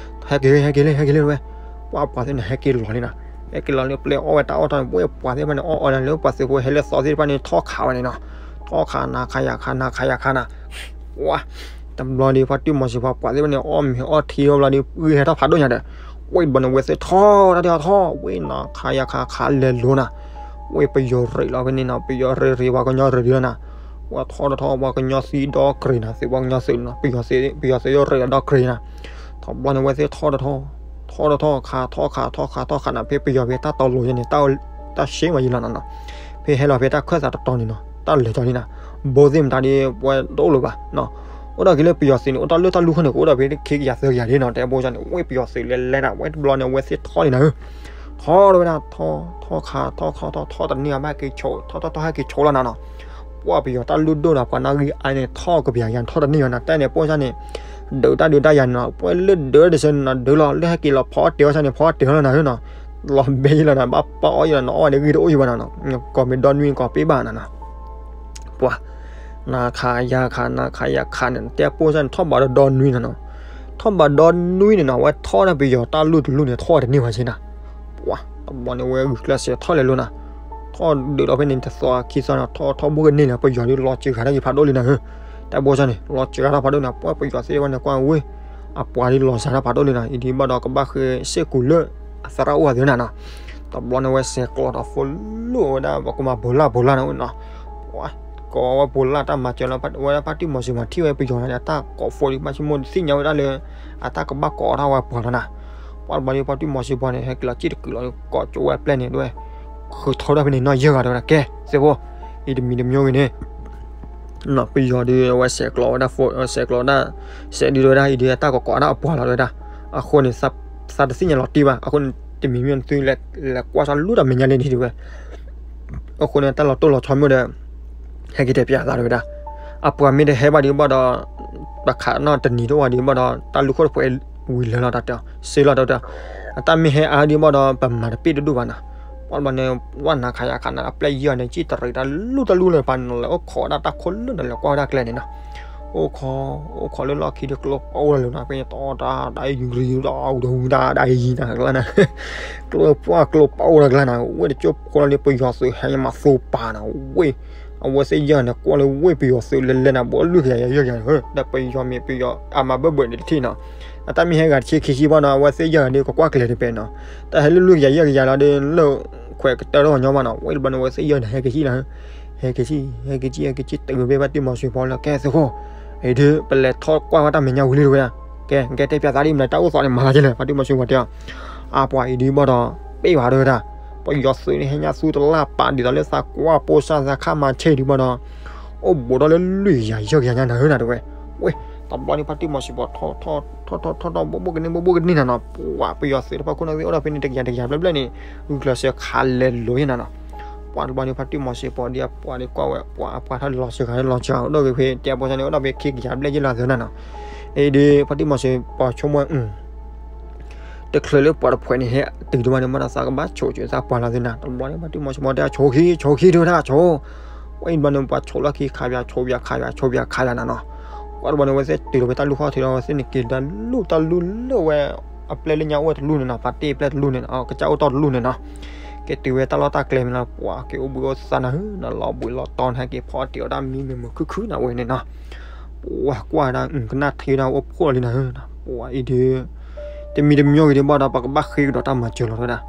ဟဲက့ၤ ဟဲက့ၤလံ ဟဲက့ၤလံတဝဲ, ပှၤပှၤသ့ၣ်န့ၣ် ဟဲက့ၤလီၤလံနၤ, ဟဲက့ၤလီၤလၢပျဲၢ်အီၣ်ဝဲတၢ်အီၣ်တၢ်န့ၣ်, ပှၤပှၤသ့ၣ်တဖၣ်န့ၣ် အီၣ်အီၤန့ၣ် လၢပှၤသုးဖိဟဲလၢသီသ့ၣ်တဖၣ်န့ၣ် ထီၣ်ခးဝဲန့ၣ်နီၤ, ထီၣ်ခး နၤခးယၤခး နၤခးယၤခးနၤ, ပှၤ တဘျီဒီး ဖါတံၢ်မီၤစ့ၢ်ပီၤ ပှၤသ့ၣ်တဖၣ်န့ၣ် အီၣ်မ့ၤအီၣ်ထံအီၣ်ဘျီဒီး ဂံၢ်ဟဲထီၣ်ဖးဒိၣ်ညါဒီး, ဝဲတဘျီန့ၣ် ဝဲသ့ၣ်ထီၣ်တၢ်ဒ်အီၤထီၣ်, ဝဲနၤခးယၤခး ခးလဲၤလိၤနၤ, ဝဲပယီၤရ့းလီၤဖဲန့ၣ်နီၤ, ပယီၤရ့းရ့း ပှၤကညီရ့းဒ်လီၤနၤ, ပှၤထီၣ်တထီၣ် ပှၤကညီသံဒီးကြ့းနၤ, သုးပှၤကညီသုးန့ၣ်နီၤ, ပယီၤသုးဒီးရ့းလီၤဒီးကြ့းနၤ, တဘျီန့ၣ် ဝဲသ့ၣ်ထီၣ်တထီၣ် ထီၣ်တထီၣ်ခး ထီၣ်ခး ထီၣ်ခး ထီၣ်ခးနၤ, ဖဲပယီၤဖဲတၢ်တီလိၤယဲန့ၣ် တၢ်ရှဲဝဲယံၤလီၤနၤနီၤ, ဖဲဟဲလီၤဖဲတၢ်ခၢၣ်သးတတီၤန့ၣ်နီၤ, တၢ်လဲၤကီၤလံနၤ, ဘိသ့ၣ်မတၤဒီး ပှၤတအိၣ်လၢၤဘၣ်နီၤ, အိၣ်ဒီးက့ၤလၢပယီၤသုးန့ၣ် အိၣ်တၢ်လၢတၢ်လူၢ်ခီၣ်န့ၣ် ကအိၣ်ဒီးဖဲခံကယၤသၢကယၤလံနီၤ, တဲဘိန့ၣ် ဝဲပယီၤသုးလဲၤလဲၤနၤ, ဝဲတဘျီန့ၣ် ဝဲသ့ၣ်ထီၣ်လံနၤဧၢ, ထီၣ်တဝဲဒၣ် ထီၣ် ထီၣ်ခး ထီၣ်ခး ထီၣ် ထီၣ်တန့ၢ်ဘၣ်က့ၤဆိး ထီၣ်ထီၣ်ထီၣ်ဟဲက့ၤဆိးလီၤနၤနီၤ, ပှၤပယီၤတၢ်လုၢ်ဒိၣ်နၤ ပှၤနီၣ်ဂံၢ်အါန့ၣ် ထီၣ်ကပယၤယၤ ထီၣ်တန့ၢ်ယၤနၤ, တဲန့ၣ် ပိၢ်စၢ်န့ၣ် ဒုးတၢ်ဒုးတၢ်ယၤန့ၣ်နီၤ, ပှၤလၢဒုးတစဲးန့ၣ်နီၤ ဒုးလီၤ လၢဟဲက့ၤလီၤဖီအီၣ်တဲာ်အီၣ်စၢ်န့ၣ် ဖီအီၣ်တဲာ်အီၣ်လီၤနၤဧၢနီၤ, လီၤဘဲယံၤလီၤနၤ, ဘၣ်ပာ်အီၣ်ယံၤလီၤနၤ, အီၣ်ဝဲဒၣ်ဂံၢ်တအိၣ်ယံၤဘၣ်နၤနီၤ, ကိးမ့ၢ်ဒီနွံကိးပ့ဘၣ်နၤနီၤ, ပှၤ နၤခးယၤခး နၤခးယၤခးန့ၣ် တဲပိၢ်စၢ်န့ၣ် ထီၣ်ဘးဒီးဒီနွံနၤနီၤ, ထီၣ်ဘးဒီနွံန့ၣ်နီၤ ဝဲထီၣ်န့ၣ်ပယီၤတၢ်လုၢ်တလုၢ်န့ၣ် ထီၣ်တန့ၢ်ဘၣ်က့ၤနၤ, ပှၤ တဘျီန့ၣ် ဝဲဂုာ်ကျဲးစၢးထီၣ်လဲၤလိၤနၤ, ထီၣ်ဒုးဒီးဖဲန့ၣ် တသီခံသီနၤ ထီၣ်ထီၣ်ဘိၣ်ကန့ၢ်လၢပယီၤဒီး လီၤစှၤတၢ်က့ၤဖးဒိၣ်လံနၤဧၢ, တဲပိၢ်စၢ်န့ၣ် လီၤစှၤတၢ်ဖးဒိၣ်နၤ, ပှၤပယီၤသ့ၣ်တဖၣ်န့ၣ် ကွၢ်ဝဲ အပှၤဒ်လီၤစှၤတၢ်ဖးဒိၣ်လံနၤ, အံၤဒ်ဘၣ်ဒီးကဘၣ်ဃ့စ့ၢ်ကီးလၢ အသရၣ်အိၣ်အသုးနၤနီၤ, တဘျီန့ၣ် ဝဲစဲးကျိးဒီး follow ဝဲဒၣ် ပကမၤဘိးလၢ်ဘိးလၢ်န့ၣ်နီၤ, ပှၤ ကိးဝဲဘိးလၢ်တၢ်မၤစၢၤလီၤ, ဝဲဒၣ်ဖါတံၢ်မီၤစ့ၢ်မၤထံၣ်ဝဲပယီၤန့ၣ် အတၢ်ကိး follow ဒ်ဘၣ်ဆိကမိၣ် သ့ၣ်ညါဝဲဒၣ်လၢ အတၢ်ကဘၣ်ကိးထီၣ်ဝဲပှၤလီၤနၤ, ပှၤတဘျီန့ၣ် ဖါတံၢ်မီၤစ့ၢ်ပှၤန့ၣ် ဟဲက့ၤလီၤစ့ၢ်တကုာ်လီၤ, ကိးကၠိဝဲပျဲၢ်န့ၣ် ဒ်ဝဲ ဃုထီၣ်ဝဲဒၣ်ဖဲန့ၣ် နီၢ်ယဲၢ်ဂၤတဲဝဲဒၣ် ကဲ သ့ၣ်ဖိ, အံၤတမံၤတမံၤဂ့ၤန့ၣ် ပယီၤဒုး အဝဲစဲးကျိးဝဲဒၣ် စဲးကျိးဒၣ် စဲးဒုးဝဲဒၣ်အံၤဒုး အတၢ်ကကိးဒၣ်အပှၤလီၤတဲဝဲဒၣ်, အဃိန့ၣ် သးတသ့ၣ်ညါလီၤတံၢ်ဘၣ်, အဃိန့ၣ် တမံၤမံၤသုလဲၤကွၢ်စၢ်လူၤတၢ်မဲာ်ညါလံန့ၣ်တဲဝဲ, အဃိန့ၣ် တၢ်လီၤတိၢ်လီၤဆီမ့ၢ်ဒီး ဟဲက့ၤတဲပျးသးတဲဝဲဒၣ်, အပှၤမ့ၢ်တဟဲဘၣ်ဒံးဘၣ်ဒီး ပခးနီၣ်တနံၤတအိၣ်ဘၣ်ဒံးဘၣ်ဒီး တၢ်လူၢ်ခိၣ်တဖှဲးဝံၤလၢာ်လီၤတၢ်တဲ, စ့လီၤတၢ်တဲ, အတၢ်မ့ၢ်ဟဲအါဒံးဘၣ်ဒီး ပမၤတပ့ၢ်တဒိၣ်ဘၣ်နၤ, ပှၤတဘျီန့ၣ် ဝဲနၤခးယၤခးနၤ အပျဲၢ်ယံၤအီၤန့ၣ် စံၣ်တရံးတၢ်လူၤတၢ်လူၤလၢပှၤန့ၣ် လဲၤအိၣ်ခိးဒၣ်တၢ်ခိၣ်လၢာ်န့ၣ် လဲၤကွၢ်ဝဲဒၣ်ကျဲန့ၣ်နီၤ, အိၣ်ခိး, အိၣ်ခိးလၢလီၢ်ခံဒီးကျိပိၢ်လီၤလၢၤနီၤ, ဖဲန့ၣ်တီတီတၢ်အံၤဂံၤဂံၤဒီး အူဒီးဝံၤတၢ်ဒၣ်အံၤနၤကျါနၤ, ကျိပှၢ်ကျိပိၢ်လီၤကျါနၤ, ဝဲတကၠိဖိလီၤဒီး ပယီၤသုးဟဲမၤသူပာ်နၤဝဲ, အဝဲသ့ၣ်ယဲၢ်န့ၣ် ကွၢ်လၢဝ့ၢ်ပယီၤသုးလဲၤလဲၤနၤ ဘိးလွံၢ်ကယၤယဲၢ်ကယၤ, ဒီးပယီၤမ့ၢ်ပယီၤအမၤဘၢၣ်ဘၢၣ်န့ၣ်တထံၣ်နီၤ, အတၢ်မ့ၢ်ဟဲဂၤတဆံခံဆံဘၣ်နီၤ, အဝဲသ့ၣ်ယဲၢ်ဂၤဒီးကကွၢ်ကျဲၤတပဲနီၤ, တၢ်ဟဲလၢလွံၢ်ကယၤယဲၢ်ကယၤလီၤဒီး လၢခွဲးကတၢၢ်ထီၣ်ညီဘၣ်နီၤ, ဝဲတဘျီန့ၣ် အဝဲသ့ၣ်ယဲၢ်န့ၣ် ဟဲက့ၤဆံၣ်လီၤ ဟဲက့ၤဆံၣ်, ဟဲက့ၤဆံၣ်, ဟဲက့ၤဆံၣ်, တုၤဝဲဖဲဖါတံၢ်မီၤစိရိၤဖီလၢကဲသုးခိၣ်, အံၤဒုး ပလဲၤထီၣ်ကွၢ်ဝဲတၢ်မဲာ်ညါဝံၤလံတဝဲဒၣ်, ကဲ ကဲတဲပၠးသးဒ်မနုၤ တၢ်အိၣ်သးန့ၣ်မၤလီၤကလဲၣ်, ဖါတံၢ်မီၤစိရိၤတဲအီၤ, အပှၤအံၤဒုးဘၣ်ဒီး ပ့ၢ်ဘၣ်တဝဲဒၣ်, ပယီၤသုးန့ၣ်ဟဲညၣ်သူတလၢ်ပာ်ဒ်သိးလၢသးကွၢ်ပိၢ်စၢ်သးခါမၤဆဲးဒုးဘၣ်ဒီး, အိၣ်ဘူးထီၣ်လၢလွံၢ်ကယၤယဲၢ်ကယၤညါနၤဧၢနၤတဝဲ, ဝဲ တဘျီန့ၣ် ဖါတံၢ်မီၤစိရိၤထီၣ်ထီၣ်ထီၣ်ထီၣ်ထီၣ်ထီၣ် ဘိၣ်ဘိၣ်ကန့ၢ်ဘိၣ်ဘိၣ်ကန့ၢ်နၤနီၤ, ပှၤပယီၤသုးတဖၣ်ခိၣ်နၢ်သ့ၣ်အိၣ်ဒီးဖဲန့ၣ် တကယၤတကယၤဘျဲၣ်ဘျဲၣ်န့ၣ်, ဂုာ်ကျဲးစၢးခးလဲၤလိၤယဲၢ်နၤနီၤ, ပှၤတဘျီန့ၣ် ဖါတံၢ်မီၤစိရိၤဒီးအပှၤဒုးကွၢ်ဝဲ ပှၤအပှၤထီၣ်လီၤစှၤခးလီၤစှၤ အိၣ်ဒီးက့ၤဖဲတဲပိစၢ်န့ၣ် အိၣ်ဒီးဖဲခံကယၤဘျဲၣ်ယဲၢ်လီၤသၢနၤနီၤ, အံၤဒုး ဖါတံၢ်မီၤစိရိၤဆိကမိၣ် တချုးလၢပှၤတဖှဲးန့ၣ်ဟဲတုၤဒံးဘၣ်န့ၣ် မ့ၢ်ဒီးသးကဘၣ်ဆိးက့ၤသးပှၤလီၤသ့နၤ, တဘျီန့ၣ် ဖါတံၢ်မီၤစိရိၤတဲ ဆိးခံ ဆိးခံ တဲဝဲဒၣ် ဆိး, ဝဲအံၤတဘျီန့ၣ် ပှၤဆိးလီၢ်ခံခးပၠး ဆိးပၠးခးပၠး ဆိးပၠးခးပၠးနၤနီၤ, ပှၤတဘျီန့ၣ် အဝဲသ့ၣ်တုၤလီၤဖဲတၢ်လူၢ်ခီၣ်ထံးဒီး အဝဲသ့ၣ်န့ၣ်က့ၤတၢ်လူၢ်တၢ်လူၢ်လၢဝဲ အပျဲၢ်လၢညါအိၣ်ဝဲတလူၢ်န့ၣ်နီၤ, ပာ်တ့ၢ်ပျဲၢ်တလူၢ်န့ၣ်နီၤ, ကစၢ်အိၣ်တီၢ်တလူၢ်န့ၣ်နီၤ, က့ၤတုၤဝဲတၢ်လီၢ်တၢ်ကျဲမ့ၢ်နီၤ, ပှၤက့ၤအိၣ်ဘှံးအိၣ်သါနၤဧၢနီၤ, လီၤဘှံးလီၤတီၤနၤ ဟဲက့ၤဖီအီၣ်တ့ၢ်အီၣ်တၢ်မံမုာ်မုာ်ခုၣ်ခုၣ်နၤဝဲန့ၣ်နီၤ, ပှၤကွၢ်ဒၣ် ကနၣ်ထံဒၣ်အိၣ်ဖှိၣ်လီၤလံနၤဧၢ, ပှၤအံၤဒုး တမံၤတမံၤဂ့ၤဒုးဘၣ်ဒီး ပကဘၣ်ဃ့ကဒီးတၢ်မၤစၢၤလီၤတဝဲဒၣ်,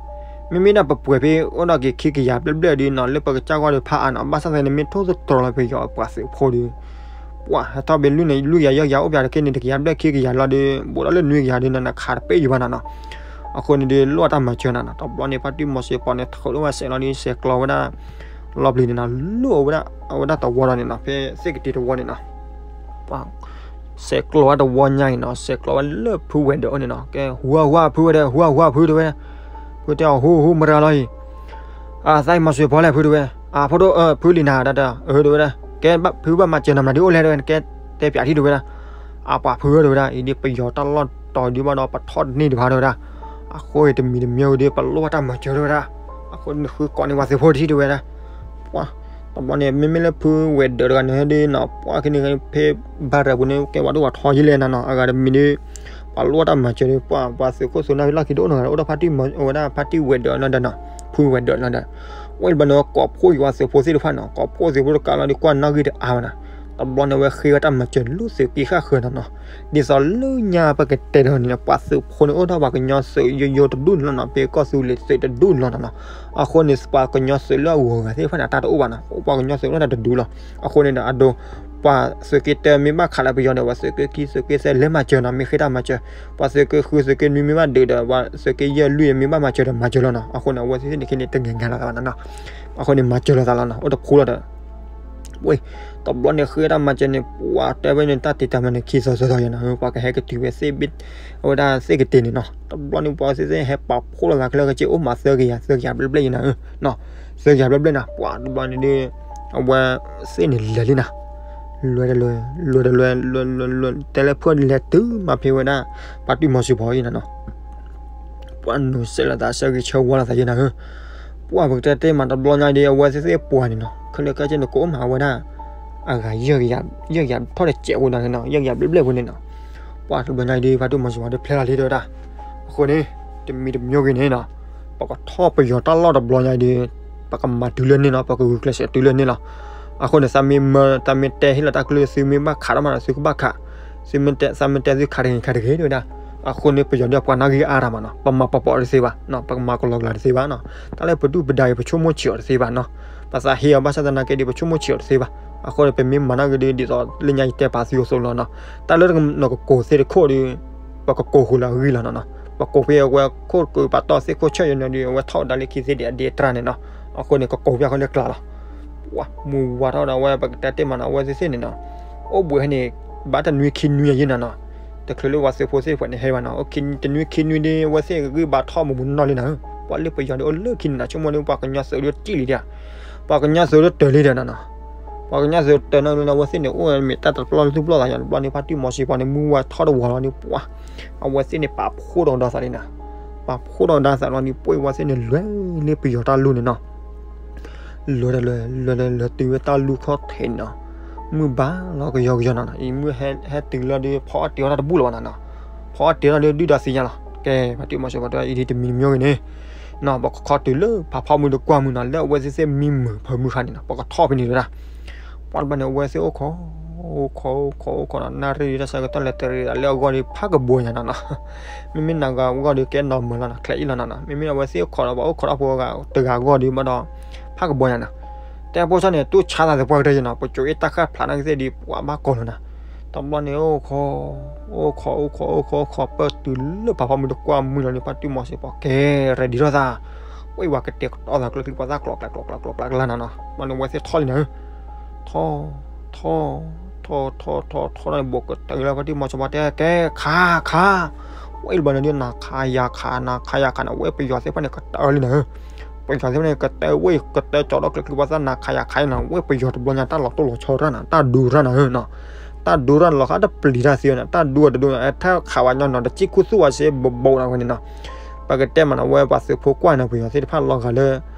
မ့မ့ၢ်ဒၣ်ပပှဲၤဖဲအိၣ်ဒီးက့ၤခံကယၤဘျဲၣ်ဘျဲၣ်ဒုးနီၤ လၢပကစၢ်ဂီၢ်ဒီးဖးအါနီၤ, ဘၣ်ဆၣ်သနာ်က့န့ၣ် မ့ၢ်ထိၣ်သတြီၤလီၤပယီၤအပှၤသုးဖိဒုး ပှၤဟဲထီၣ်ဖဲလွံၢ်န့ၣ် လွံၢ်ကယၤယဲၢ်ကယၤအိၣ်ပၠးတက့ၢ်န့ၣ် တကယၤဘျဲၣ်ခံကယၤလီၤဒီး ဘူးဒီးလၢနွံကယၤဒုးနီၤ နခးတပဲယံၤဘၣ်နၤနီၤ, အဃိန့ၣ်ဒုး လိၣ်တၢ်မၤစၢၤနၤနီၤ, တဘျီန့ၣ် ဖါတံၢ်မီၤစိရိၤန့ၣ် ထုးထီၣ်ဝဲစဲးလီၤဒီး စဲးကျိးဝဲဒၣ် လီၤပျံၤန့ၣ်နီၤ, လိၣ်ဝဲဒၣ် အဝဲဒၣ်တဝီဒီးန့ၣ်နီၤ, ဖဲသ့ၣ်ကတ့ၤတဝီန့ၣ်နီၤ ပှၤ စဲးကျိးဝဲတဝီညါအံၤနီၤ, စဲးကျိးဝဲလၢဖုဝဲၤဒၢးအအိၣ်န့ၣ်နီၤ, ကဲ ဟူဧါ ဟူဧါ ဖုဝဲၤဒၢး ဟူဧါ ဟူဧါ ဖုတဲဝဲ, ဖုတဲအီၤ ဟူ ဟူ မတၤလီၤအံၤ, အသးအံၤမၤစၢၤဖီလဲၣ် ဖုတဲဝဲ, အဖိဒိၣ် ဖုလံၤနၤဒၣ်တၢ် အၢ တဲဝဲဒၣ်, ကဲ ဖုဘၣ်မၤစၢၤနၤမနုၤဒ်အိၣ်လဲၣ်တဲဝဲ, ကဲတဲပၠးထံၣ်တဲဝဲဒၣ်, အပှၤဖုဧၢတဲဝဲဒၣ်, အံၤဒ်ပယီၤတၢ်လီၢ်တီၤဒုးဘၣ်ဒီး ပထီၣ်တန့ၢ်တဖၣ်တဲဝဲဒၣ်, အဃိတမံၤတမံၤဝဲဒုး ပလိၣ်ဘၣ်တၢ်မၤစၢၤတဲဝဲဒၣ်, အဃိန့ၣ်ဃုကိးန့ၢ်ပှၤသုးဖိတထံၣ်တဲဝဲဒၣ် ပှၤ တဘျီန့ၣ် မ့မ့ၢ်လၢဖုဝဲၤဒၢးတဂၤန့ၣ်ဒုးနီၤ, ပှၤခဲန့ၣ်ဖဲ ဘါရၤပူၤန့ၣ် ကဲဝဲဒိၣ်ဝဲထီယံာ်လဲၣ်နၤနီၤ, အဂၤတမံၤဒုး ပှၤလိၣ်တၢ်မၤစၢၤဒုး ပှၤ ပှၤသုးခိၣ်သုးနၢ်ဖဲလီၢ်ခံဒိၣ်နီၤ အိၣ်ဒီးဖါတံၢ်မီၤ အဝဲဒၣ်ဖါတံၢ်ဝဲၤဒၢးလီၤဒီးနီၤ, ဖုဝဲၤဒၢးလီၤဒီး, ဝဲတဘျီန့ၣ် ကိးဖှိၣ်ယွၤသုးဖိသ့ၣ်တဖၣ်နီၤ, ကိးဖှိၣ်သုးဖိတကးလီၤဒုး ကွၢ်နီၣ်ဂံၢ်တအါဘၣ်နီၤ, တဘျီန့ၣ် အဝဲဃ့ဝဲတၢ်မၤစၢၤလၢသုးက့ဃၣ်ဃၢၤနီၤနီၤ, ဒ်သိးလၢညါပကတဲဒီးန့ၣ် ပှၤသုးဖိန့ၣ်အိၣ်ဒီးပှၤကညီသုးယိယိတဒူၣ်န့ၣ်လီၤနီၤ, ဖဲကီၢ်သူလ့ၤသုးတဒူၣ်န့ၣ်လီၤနီၤနီၤ, အဃိန့ၣ် ပှၤကညီသုးလၢအဂုၤအဂၤသ့ၣ်တဖၣ်န့ၣ် အတၢ်တအိၣ်ဘၣ်နီၤ, ပှၤကညီသုးအိၣ်ဒီးတဒူၣ်လီၤ, အဃိန့ၣ်ဒီး အဒိ ပှၤသုးက့တၢမ့ၢ်ဘၣ်ခးလၢပယီၤဒီး ပှၤသုးက့ခံသုးက့သၢလဲၤမၤစၢၤနီၤ, မ့ၢ်ဃ့တၢ်မၤစၢၤ, ပှၤသုးက့ဃုသုးက့နွံမ့ၢ်ဘၣ်ဒုးဒီး ပှၤသုးက့ယဲၢ်လွံၢ်မ့ၢ်ဘၣ်မၤစၢၤဒီးမၤစၢၤလီၤနီၤ, အဃိန့ၣ် အဝဲသ့ၣ်န့ၣ်ခဲန့ၣ်တဂဲၤဂၤလိာ်သးဘၣ်နီၤနီၤ, အဃိန့ၣ်မၤစၢၤလိာ်သးလီၤနီၤ, အိၣ်တဖှိၣ်လီၤဒီး ဝဲ တဘျီန့ၣ်ဃ့တၢ်မၤစၢၤန့ၣ် ပှၤတဲဝဲန့ၣ် တၢ်တံာ်တာ်မၤန့ၣ် ခံစီစီစီယဲၢ်နီၤ, ပှၤကဟဲကတုၤဝဲသ့ၣ်ဘ့ၣ် အဝဲဒၣ်သ့ၣ်ကတ့ၤန့ၣ်နီၤ, တဘျီန့ၣ်ပှၤသ့ၣ်သ့ၣ်ဟဲပာ်ဖှိၣ်လိာ်သးခဲလၢာ်ခဲဆ့ အိၣ်မးသၢကယၤ သၢကယၤဘျဲၣ်ဘျဲၣ်ယဲၢ်နီၤ, သၢကယၤဘျဲၣ်ဘျဲၣ်နီၤ, ပှၤတဘျီန့ၣ်ဒီး အဝဲသ့ၣ်န့ၣ်လဲၤလံနီၤ, လဲၤတလဲၤ လဲၤတလဲၤ လဲၤလဲၤလဲၤ တဲလၢဖုၣ်လဲၤတုၤမးဖဲဝဲဒၣ် ဖါတံၢ်မီၤစ့ၢ်ဖီအံၤနီၤနီၤ ပှၤနုာ်စဲးလိာ်သး ဆၢဂ့ၤဆၢဝါလိာ်သးယဲၢ်နၤဧၢ, ပှၤပကတဲတ့ၢ်မးတဘျီညါဒီး အဝဲသ့ၣ်သ့ၣ်ပှၤန့ၣ်နီၤ, ခဲလၢာ်ခဲဆ့န့ၣ် ကအိၣ်မးအဝဲဒၣ် အဂၤယဲၢ်ကယၤ ယဲၢ်ကယၤထီၣ်တစဲးဝဲဒၣ်န့ၣ်နီၤ, ယဲၢ်ကယၤဘျဲၣ်ဘျဲၣ်ဝဲန့ၣ်နီၤ, ပှၤတဘျီညါဒီး ဖါတံၢ်မီၤစ့ၢ်ဖီဒီးဖျဲလီၤလံတဲဝဲဒၣ်, အဃိန့ၣ် တမံၤတမံၤဂ့ၤန့ၣ်နီၤ, ပကထီၣ်ပယီၤတၢ်လီၢ်တဘျီညါဒီး ပကမၤတုၤလၢန့ၣ်လီၤ, ပကဂုာ်ကျဲးစၢးတုၤလၢန့ၣ်လီၤ. အဃိန့ၣ် သးမ့ၢ်မၢ သးမ့ၢ်တဲဟ့ၣ်လီၤတၢ်ကလုၢ် သုမ့ၢ်ဘၣ်ခးတၢ်မးဒီး သုကဘၣ်ခး, သုမ့ၢ်တဲ သးမ့ၢ်တဲသုခးတဂ့ၤ ခးတဂ့ၤတဲဝဲဒၣ်. အဃိန့ၣ် ပယီၤဒီးပှၤနီၣ်ဂံၢ်အါတၢ်မးနီၤ, ပမၤပီၤပီၤတသ့ဘၣ်, ပကမၤကလီကလီတသ့ဘၣ်နီၤ, တၢ်လၢပဒုၣ်ပဒါအံၤ ပဆိကမိၣ်ဆံးအီၤတသ့ဘၣ်နီၤ, ပသးဟ့အီၤဘၣ်ဆၣ်သနာ်က့ဒီး ပဆိကမိၣ်ဆံးအီၤတသ့ဘၣ်. အဃိန့ၣ် ပမ့ၢ်မၤနီၣ်ဂံၢ်ဒီး ဒ်သိးလၢညါယတဲပာ်သုအသိးလီၤနီၤ, တၢ်လၢနကကိးသ့ၣ်တခိၣ်ဒီး ပကကိးဃုာ်လၢအဂံၢ်လီၤနီၤနီၤ, ပကိးဖဲအဝဲခိၣ်ကပာ်တီၢ်သ့ၣ်ခိၣ်ဆၢၣ်ယဲၢ်န့ၣ်ဒီး အဝဲထီၣ်ဝဲဒၣ်လၢခံသ့ၣ်ဒီးအဒ့တြၢ်န့ၣ်နီၤ, အဃိန့ၣ် ကကိးဖဲအဃိန့ၣ်ကျါလီၤ. ပှၤမူဝါထီၣ်ဒီးအဝဲ ပကတဲတ့ၢ်မးနီၤ အဝဲသ့ၣ်သ့ၣ်န့ၣ်နီၤ, အိၣ်ဘှံးဟဲန့ၣ် ဘၣ်တနွံခံနွံယဲၢ်နၤနီၤ, တချုးလၢပှၤသုးဖိသ့ၣ်တဖၣ်န့ၣ်ဟဲဘၣ်နီၤ, တနွံခံနွံဒီး အဝဲသ့ၣ်ဂံၢ်ဘါထီၣ်မူးမူးနီၢ်နီၢ်လံနၤ, ပှၤလၢပယီၤဒီးအိၣ်လၢခံန့ၣ်နီၤ, ဆိကမိၣ်ဒီးပှၤကညီသုးဒီးတံၢ်လံဒီး ပှၤကညီသုးဒီးတၢၤလံဒီးနီၤနီၤ, ပှၤကညီသုးတၢၤနီၤနီၤ အဝဲသ့ၣ်န့ၣ် အိၣ်မ့ၢ်တၢ်တပျီၢ်သူၣ်ပျီၢ်သးယၤတဘျီန့ၣ် ဖါတံၢ်မီၤစ့ၢ်ပှၤန့ၣ် မူဝါထီၣ်တဝီလီၤန့ၣ် ပှၤ အဝဲသ့ၣ်န့ၣ်ပာ်ဖှိၣ်ဒီးဒီသးလံနၤ, ပာ်ဖှိၣ်ဒီးဒီသးလီၤန့ၣ် ပှၤအဝဲသ့ၣ်န့ၣ် လဲၤလၢပယီၤတၢ်လူၢ်န့ၣ်နီၤ လဲၤတလဲၤ လဲၤလဲၤ လဲၤတုၤဝဲတၢ်လူၢ်ခီၣ်ထံးန့ၣ်နီၤ, မုၢ်ဘၣ်လီၤကယီကယီနီၤနီၤ, အံၤမုၢ်ဟဲတုၤလီၤဒီး ဖီအီၣ်တ့ၤအီၣ်တၢ်တဘူၣ်လၢၤဘၣ်နီၤနီၤ, ဖီအီၣ်တ့ၤအီၣ်ဒီးဒုၣ်ဒါသ့ၣ်ညါလီၤ. ကဲ ပှၤတံၢ်မီၤစိၤပှၤတဲအံၤဒ်တမံၤတမံၤဂ့ၤန့ၣ်နီၤ, ပကခီတုၤလၢဖးဖီမုၢ်ဒီးကွၢ်မုၢ်နီၤ, လၢအဝဲသ့ၣ်သ့ၣ်မံမုာ်ဖၢမုၢ်ခါန့ၣ်နီၤ, ပကထီၣ်ဖဲန့ၣ်ဝဲဒၣ်. ပှၤတဘျီန့ၣ် အဝဲသ့ၣ်အိၣ်ခိး အိၣ်ခိး အိၣ်ခိး အိၣ်ခိးနီၤ, နၣ်ရံၣ်ဒ်တၢ်ဆၢကတီၢ်လဲၤတရံးဒၣ်လၢအဂီၢ်ဒီးဖးကဘီညါနီၤနီၤ, မ့မ့ၢ်နၤဂၤအဂီၢ်ဒီးကဲနီၤမုာ်လီၤနီၤ, ချဲးအံၣ်လီၤနီၤနီၤ, မ့မ့ၢ်အဝဲသ့ၣ်အိၣ်ခိးဒီး ပှၤအိၣ်ခိးထီၣ်ဖိဂၤတဂၤအဂီၢ်ဒီးဘၣ်ဒီး ဖးကဘီညါနီၤ. တဲဖိဆီန့ၣ် တူၢ်ဆါသးသပှၢ်ကတၢၢ်ယနီၤ, ပစိၤအ့ၣ်တၢ်ဃၣ်ဖျါနီၣ်ကသ့ၣ်ဒီး ပှၤဘၣ်ကီၤလီၤနီၤ. တဘျီန့ၣ် အိၣ်ခိး အိၣ်ခိး အိၣ်ခိး အိၣ်ခိး အိၣ်ခိး ပၢၢ်တုၤလၢဖးဖီမုၢ်ဒီးကွၢ်မုၢ်လီၤန့ၣ် ပှၤတံၢ်မီၤစိၤပှၤကဲ ready ထီၣ်သး, ဝဲပှၤကတဲာ်ကတီၤသးကျိချံပှၤသၣ်ကျိးကျါကျိးကျါကျိးကျါကျါနီၤနီၤ, မ့ၢ်န့ၣ်အဝဲသ့ၣ်ထီၣ်လံနီၤ, ထီၣ် ထီၣ် ထီၣ် ထီၣ် ထီၣ် ထီၣ်န့ၣ် ဘူးကတၢၢ်လၢပှၤတံၢ်မီၤစိၤပှၤတဲ ကဲ ခါ ခါ ဝဲတဘျီန့ၣ်ဒ်နၤခါယၤခါ နၤခါယၤခါနီၤ, ဝဲပယီၤသ့ၣ်တဖၣ်န့ၣ်ကတၢၢ်လံနီၤ, ပယီၤသ့ၣ်တဖၣ်န့ၣ် ကတၢၢ်ဝဲ ကတၢၢ်ကၠီဒီးကျိချံပှၤသၣ်နၤခါယၤခါနီၤ, ဝဲပယီၤတဘျီညါတၢ်လီၤတိၢ်လီၤဆီတၢ်နီၤ, တၢ်ဒူတၢ်နီၤ, တၢ်ဒူတၢ်န့ၣ်လီၤဃးတပျံၤတၢ်သ့နီၤ, တၢ်ဒူအတဒူနီၤ, အဲ ထၢၣ်ခးဝဲညီနီၤ, တစံၣ်ခူသူၣ်ဝဲစ့ဘိးဘိးနီၤဝဲန့ၣ်နီၤ. ပကတဲမးနီၤ, ဝဲပှၤသုးဖိကွၢ်န့ၣ် ပယီၤသ့ၣ်တဖၣ်လီၤဂာ်လၢ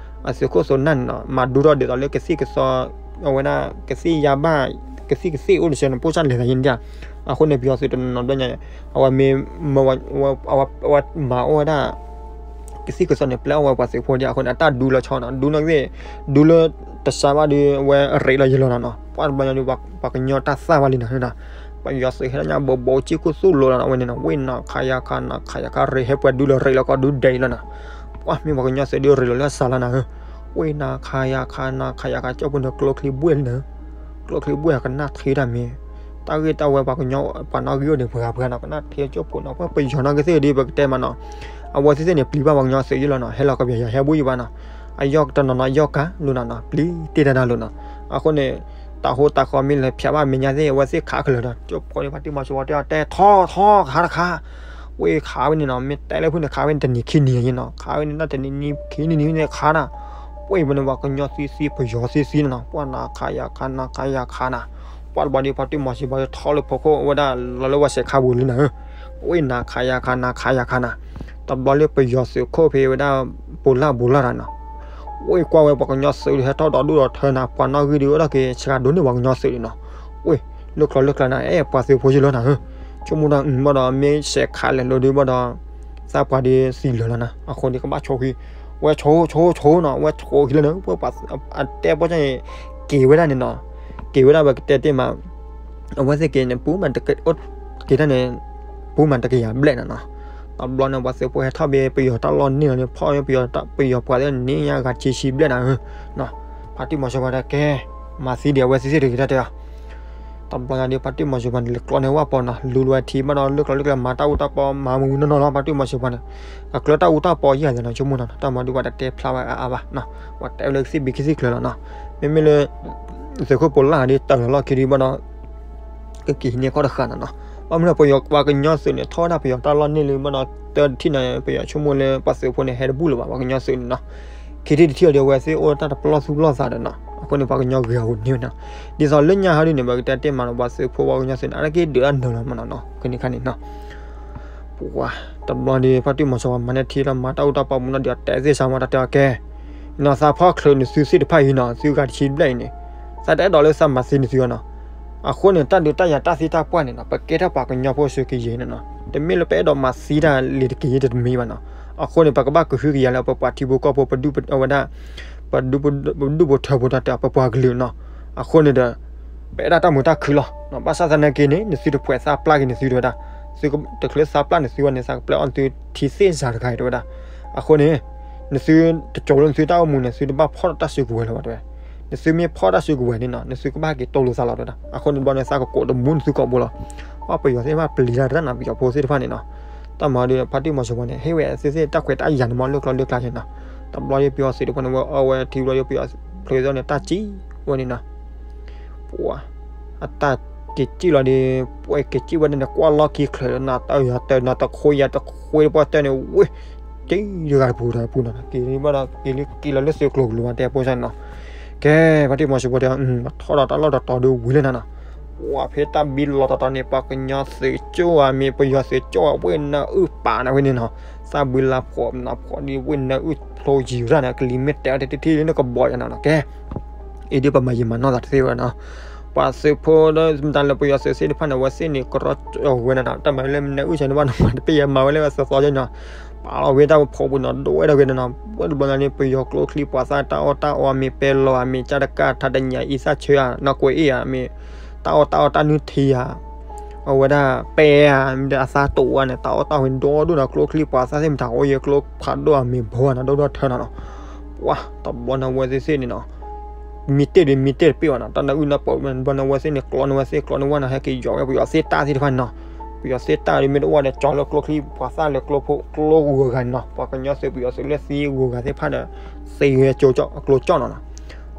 အသုးခိၣ်စိၤနၢ်န့ၣ်နီၤ, မၤဒူထီၣ်ဒ်သိးလၢကသံၣ်ကသီ အဝဲဒၣ် ကသံၣ်ယါဘၣ် ကသံၣ်ကသ့ၣ်အိၣ်တဆၢန့ၣ် ပိၢ်စၢ်လဲၤသးယံၤန့ၣ်ဒၣ်. အဃိန့ၣ် ပယီၤသုးတနီၤနီၤတဘျီညါ အဝဲမ့ၢ် အဝဲမၤအိၣ်ဝဲဒၣ် ကသံၣ်ကသီန့ၣ် ပျဲအီၣ်ဝဲပှၤသုးဖိဒံး, အဃိန့ၣ် အတၢ်ဒူလီၤဆီနီၤ, ဒူနီၣ်ကသ့ၣ် ဒူလၢတစးဘၣ်ဒီး အဝဲရ့းလီၤယလီၤနီၤနီၤ. ပှၤတဘျီညါဒီး ပှၤကညီတၢ်သၣ်ဘၣ်လံနီၤ, ပယီၤသုးဟဲလၢညါဘိးဘိး စံၣ်ခူသူၣ်လိၤလီၤနီၤ, အဝဲန့ၣ်နီၤ, ဝ့ၢ်နၤခးယၤခး နၤခးယၤခး ရ့းဟဲပှဲၤဒူလၢရ့းလီၤကီၢ်ဒူဒဲးလီၤနီၤ. ပှၤမ့ၢ်ပှၤကညီသုးဒုးရ့းလီၤလၢအစးလီၤနီၤ, ဝ့ၢ်နၤခးယၤခး နၤခးယၤခး ကၠိဖိန့ၣ် ကျိချံဘှဲၣ်လံနီၤ. ကျိချံဘှဲၣ်ကနၣ်ထံတၢ်မ့ၢ် တၢ်ဂ့ၢ်တၢ်ဝဲပှၤကညီ ပှၤနီၣ်ဂံၢ်အိၣ်န့ၣ် ပှၤပှၤနီၤ ကနၣ်ထံကၠိဖိနီၤ, ပှၤပယီၤနီၣ်ကသ့ၣ်ဒီး ပကတဲမးနီၤ, အဝဲသ့ၣ်သ့ၣ်န့ၣ် ပျံၤဘၣ်ပှၤကညီသုးယံၤလီၤနီၤ, ဟဲလီၤကပယီၤဟဲဘူၣ်ယံၤဘၣ်နီၤ, အယီၢ်တနီၤနီၤ အယီၢ်ကၤလိၤနီၤနီၤ, ပျံၤတ့ၢ်တၢ်တၢ်လိၤနီၤ. အဃိန့ၣ် တၢ်ဟိတၢ်ဃီမ့ၢ်လဲၤဖျါဘၣ်မဲာ်ညါသ့ၣ် အဝဲသ့ၣ်ခးခဲလၢာ်ဒီး ကၠိဖိန့ၣ် ပှၤတံၢ်မီၤစိၤဝဲတဲအီၤ တဲထီထီခးတခါ, ဝ့ၢ်ခးဝဲန့ၣ်နီၤ, မ့ၢ်တဲလၢဖုၣ်န့ၣ် ခးဝဲန့ၣ်တနံၤခံနံၤယံၤနီၤ, ခးဝဲန့ၣ်တနံၤခံနံၤန့ၣ်ခးနီၤ. ပှၤမ့ၢ်ပှၤကညီသံသံ ပယီၤသံသံနီၤနီၤ, ပှၤနၤခးယၤခး နၤခးယၤခးနီၤ. ပှၤတဘျီဒီး ပှၤတံၢ်မီၤစိၤပှၤထီလၢဖီခိၣ်ဝဲဒၣ် လီၤလၢဝဲစဲးခါပူၤလံနီၤဧၢ, ဝ့ၢ်နၤခးယၤခး နၤခးယၤခးနီၤ. တဘျီလၢပယီၤသုးခိၣ်ဖဲဝဲဒၣ် ပိၤလၢ်ပိၤလၢ်တၢ်နီၤ, ဝ့ၢ်ကွၢ်ဝဲပှၤကညီသုးဒီး ဟဲထီၣ်ဒီဒူၣ်ဒီးထၢနီၤ, ပှၤနီၣ်ဂံၢ်ဒီးအိၣ်ဒီးက့ၤဆှးဒိၣ်န့ၢ်ပှၤကညီသုးန့ၣ်နီၤ. ဝ့ၢ် လၢကျီလၢကျါန့ၣ် အဲၣ်ပှၤသုးဖိယံၤလီၤနီၤဧၢ, ဆိကမိၣ်ဒီး အုၣ်ဘၣ်ဒီး မ့ၢ်စဲးခးလဲၤလိၤဒုးဘၣ်ဒီး သးပှၢ်ဒီးသံလၢာ်လီၤနီၤ. အဃိန့ၣ် ကဘၣ်ဆိၣ်ဃံ, ဝဲဆိၣ်ဆိၣ်ဆိၣ်နီၤ, ဝဲဆိၣ်ဃံလၢာ်န့ၣ် ပှၤအတဲပှၤကညီန့ၣ် က့ၤဝဲဒၣ်န့ၣ်နီၤ, က့ၤဝဲဒၣ်ဝဲကတဲတ့ၢ်မး အဝဲသ့ၣ်က့ၤန့ၣ် ပူၤမးတက အိၣ်က့ၤတၢ်န့ၣ် ပူၤမးတကယၤဘျဲၣ်နီၤနီၤ. တဘျီန့ၣ် ပှၤသုးဖိဟဲထီၣ်ဘၣ် ပယီၤတၢ်လီၢ်န့ၢ်လီၤန့ၣ် ဖီၣ်ပယီၤ ပယီၤပှၤသ့ၣ်န့ၣ် ယါဂၤဆံဆံဘျဲၣ်နီၤဧၢ, ပှၤတံၢ်မီၤစိၤပှၤတဲကဲ မၤသံဒံးအဝဲသ့ၣ်သ့ၣ်တဂ့ၤတၢ်တဲအီၤ. တဘျီညါဒီး ပှၤတံၢ်မီၤစိၤပှၤန့ၣ် လဲၤကျီန့ၢ်ဝဲပီနီၤ, လူၤလီၤဝဲထံဘၣ်ဒီး လၢကျီလၢကျါ မၤတၢ်အူတၢ်ပီ မၤမုာ်မုာ်နီၢ်နီၢ်လီၤ ပှၤတံၢ်မီၤစိၤပှၤန့ၣ်, အကျၢၤတၢ်အူတၢ်ပီယဲၢ်သးနီၤ, ဆိကမိၣ်နီၤ တၢ်မၤဒုးပှၤတတဲဖျါဝဲအါအါဘၣ်နီၤ, ပှၤတဲဝဲလၢကသံၣ်ဘံၣ်ကသံၣ်ချၢလီၤနီၤ. မ့မ့ၢ်လၢ သုးခိၣ်ပိၤလၢ်ဒီး တၢ်လီၤလီၢ်ခံဒုးဘၣ်ဒီး ကက့ၤဟံးန့ၢ်ခီၣ်တဃာ်နီၤနီၤ. ဘၣ်မနုၤပယီၤပှၤကညီသုးန့ၣ် ထီၣ်ဝဲဒၣ်ပယီၤတၢ်လီၢ်န့ၢ်လံဘၣ်ဒီး တၢ်တထံၣ်န့ၣ် ပယီၤဆိကမိၣ်လၢပှၤသုးဖိန့ၣ် ဟဲတဘူၣ်လၢၤဘၣ် ပှၤကညီသုးန့ၣ်နီၤ. ခံထံၣ်တထံၣ်အီၤဒီး အဝဲသ့ၣ်အိၣ်တၢ်တပလီၢ်သူၣ်ပလီၢ်သးဒီးနီၤ, အဃိန့ၣ် ပှၤကညီဂ့ၤအဂီၢ်န့ၣ်နီၤ. ဒ်သိးလၢညါဟီဒုန့ၣ် ပကတဲတ့ၢ်မးနီၤ ပှၤသုးဖိပှၤကညီသုးန့ၣ် အါတက့ၢ်ဒုးတၢ်နၢၤလီၤမးနီၤနီၤ, ခဲန့ၣ်ခါန့ၣ်နီၤ. ပှၤ တဘျီဒီး ပှၤတံၢ်မီၤစိၤပှၤမၤန့ၢ်ထံလီၤ မၤတၢ်အူတၢ်ပီမူနီၤဒီး တဲသ့ၣ်စးမး တၢ်တဲအီၤကဲ နီၤ သးဖီၣ်ချုးနသုသ့ၣ်တဖၣ်အံၤနီၤ, သုဂၤတဆံဘျဲၣ်အံၤန့ၣ် သးတအဲၣ်ဒိးလၢသးမၤသံနသုအီၤနီၤ. အဃိန့ၣ် တၢ်ဒုးတၢ်ယၤတၢ်သံတၢ်ပှၢ်န့ၣ်နီၤ ပကဲထီၣ်ပှၤကညီဖိစုကယဲၢ်န့ၣ်နီၤ, တမ့ၢ်လၢပအဲၣ်ဒိးမၤသံတၢ်လံၤတက့ၢ်တမံၤဘၣ်နီၤ. အဃိန့ၣ် ပကဘၣ်ကဟုကယာ်လၢပပှၤထံဖိကီၢ်ဖိ ပဒူၣ်ပဝဲဒၣ် ပဒူၣ်ပထၢဖိတၢ်တဲအီၤ ပပှၤကလုာ်နီၤ. အဃိန့ၣ်ဒီး ပအဲၣ်ဒၣ်တၢ်မုာ်တၢ်ခုၣ်လီၤ. ဘၣ်ဆၣ်သနာ်က့န့ၣ် နသုတဖှဲးသးပျၢ်က့ၤနသုတဝဲဒၣ်, သုတချုးသးပျၢ်နသုဝဲန့ၣ် သးကပျဲအီၣ်နသုထံသ့ၣ်စၤတဂၤအံၤတဝဲဒၣ်. အဃိန့ၣ် နသုတကၠိၤလၢနသုတၢ်အိၣ်မူန့ၣ် သုတဘၣ်ဖီၣ်ဒီးတၢ်စုကဝဲၤလၢၤဘၣ်တဝဲ. နသုမ့ၢ်ဖီၣ်တၢ်စုကဝဲၤန့ၣ်နီၤ နသုကဘၣ်က့ၤတိၢ်လိာ်သးလီၤတဝဲဒၣ်. အဃိန့ၣ်ဘျီန့ၣ် သးကကိးတမူနသုကိာ်ဘိလီၤ. ပှၤပယီၤသ့ၣ်တဖၣ်ပျံၤတၢ်တၢ်နီၤ ပယီၤဖိသ့ၣ်တဖၣ်န့ၣ်နီၤ. တၢ်မၤဒီး ပှၤတံၢ်မီၤစိၤပှၤန့ၣ် ဟ့ၣ်ဝဲသ့ၣ်သ့ၣ်တၢ်ခွဲးတၢ်ယာ်န့ၣ်မး လၢကျီလၢကျါန့ၣ်နီၤ. တဘျီဒီးပယီၤသုးတဖၣ်န့ၣ် ဝဲအီဝဲထံဘျီဒီး ပယီၤဖျိးသ့ၣ်န့ၣ် တၢ်စံးဝဲန့ၣ်နီၤ. ပှၤ အတၢ်က့ၤစံၣ်လီၤဒီး ပှၤက့ၤစံၣ်ဝဲဒၣ်န့ၣ် ကွၢ်လီၢ်ခံချုး နၤတၢ်ယၤတၢ် နၤတခိယၤတခိ ပှၤတၢ်န့ၣ် ဝ့ၢ် က့ၤတဂၤတပူၤတပူၤနီၤ က့ၤဘၣ်ဒီး က့ၤလၢက့ၤလီၤလၢသုးကျိၤကလုာ်မး တဲဖိစၢ်န့ၣ်နီၤ. ကဲ ပှၤတံၢ်မီၤစိၤဖိတဲ ထီၣ်ဒီးတၢ်လီၢ်တတီၤဒုးဝံၤလၢနၤနီၤ. ပှၤဖဲတၢ်ဘံလီၤတတီၤန့ၣ် ပှၤကညီသုးကၠိဧါ မ့ၢ်ပယီၤသုးကၠိဧါ ဝ့ၢ်နၢအုၣ်ပာ်န့ၣ်ဝဲန့ၣ်နီၤ. သးဘုလါဖှီၣ်နၢဖှီၣ်ဒီး ဝ့ၢ်နၢအုၣ်ဖျိယံၤရၣ်န့ၣ် ကလံၤမ့ၢ်တဲအီၤတထံၣ်လၢနကဘီယၤနီၤနီၤ ကဲ အံၤဒ်ပမၤယံာ်မၤနီၢ်သးတသ့ဝဲနီၤ. ပှၤသုးဖိဒီးမတၤလၢပယီၤသုးသ့ၣ်တဖၣ်န့ၣ် အဝဲသ့ၣ်န့ၣ် ကရီကၠီဝဲနၤနီၤ, တၢ်မၤလၢမနုၤအုၣ်ဆဲန့ၣ်ဘၣ်နီၤ မၤတပ့ၢ်ယဲမၤဝဲလၢအသီသီကဲနီၤ, ပာ်လီၤဝဲတၢ်ဖိပူၤနီၤ ဒိၣ်ဝဲဒၣ်ဂ့ၤနီၤနီၤ, ဝဲတဘျီန့ၣ် ပယီၤကျိချံပှၤသၣ်တၢ်အီၣ်တၢ်အီ မ့ၢ်ပဲလီၤဧါ မ့ၢ်ကၢ်တကၢ် ထါတညၣ် အံသၣ်ဆၢဧါ နီၢ်ကွဲးအ့ၣ်ဧါ မ့ၢ်တၢ်အီၣ်တၢ်အီတၢ်နုၢ်ထံဧါ အဝဲဒၣ်ပဲဧါ မ့ၢ်ဒၣ်အသၣ်တိၤဝဲန့ၣ် တၢ်အီၣ်တၢ်ဝဲဒိၣ်ဒိၣ်နီၤ, ကျိချံပှၤသၣ်သ့ၣ်မတၤအိၣ်ယဲ ကျိဖးဒိၣ်အမ့ၢ်ဘိဧါနီၤ ဒိၣ်ဒိၣ်ထၢနီၤနီၤ, ပှၤတဘျီန့ၣ် အဝဲသ့ၣ်သ့ၣ်န့ၣ်နီၤ မံတ့ၢ်ဒီးမံတ့ၢ်တပ့ၢ်ဘၣ်နီၤ, တၢ်နၢ်အုၣ်နၢ်ပၢၢ်ဘျီန့ၣ် အဝဲသ့ၣ်န့ၣ် ကျီန့ၢ်ဝဲသ့ၣ် ကျီန့ၢ်ဝဲနီၤ ဟဲက့ၤယီၤဝဲပယီၤသ့ၣ်တၢ်သ့ၣ်တဖၣ်န့ၣ်နီၤ, ပယီၤသ့ၣ်တၢ်ဒီးမ့ၢ်တအိၣ်ဒီး ကၠီလၢကျိချံပှၤသၣ်လၢကျိဖိကျိဂုၤအဂၤန့ၣ်နီၤ, ပှၤကညီသုးပယီၤသုးလၢသံဂုၤအဂၤသ့ၣ်တဖၣ်ဒီး သ့ဂဲကၠိကၠီ အကျိကၠီနီၤနီၤ,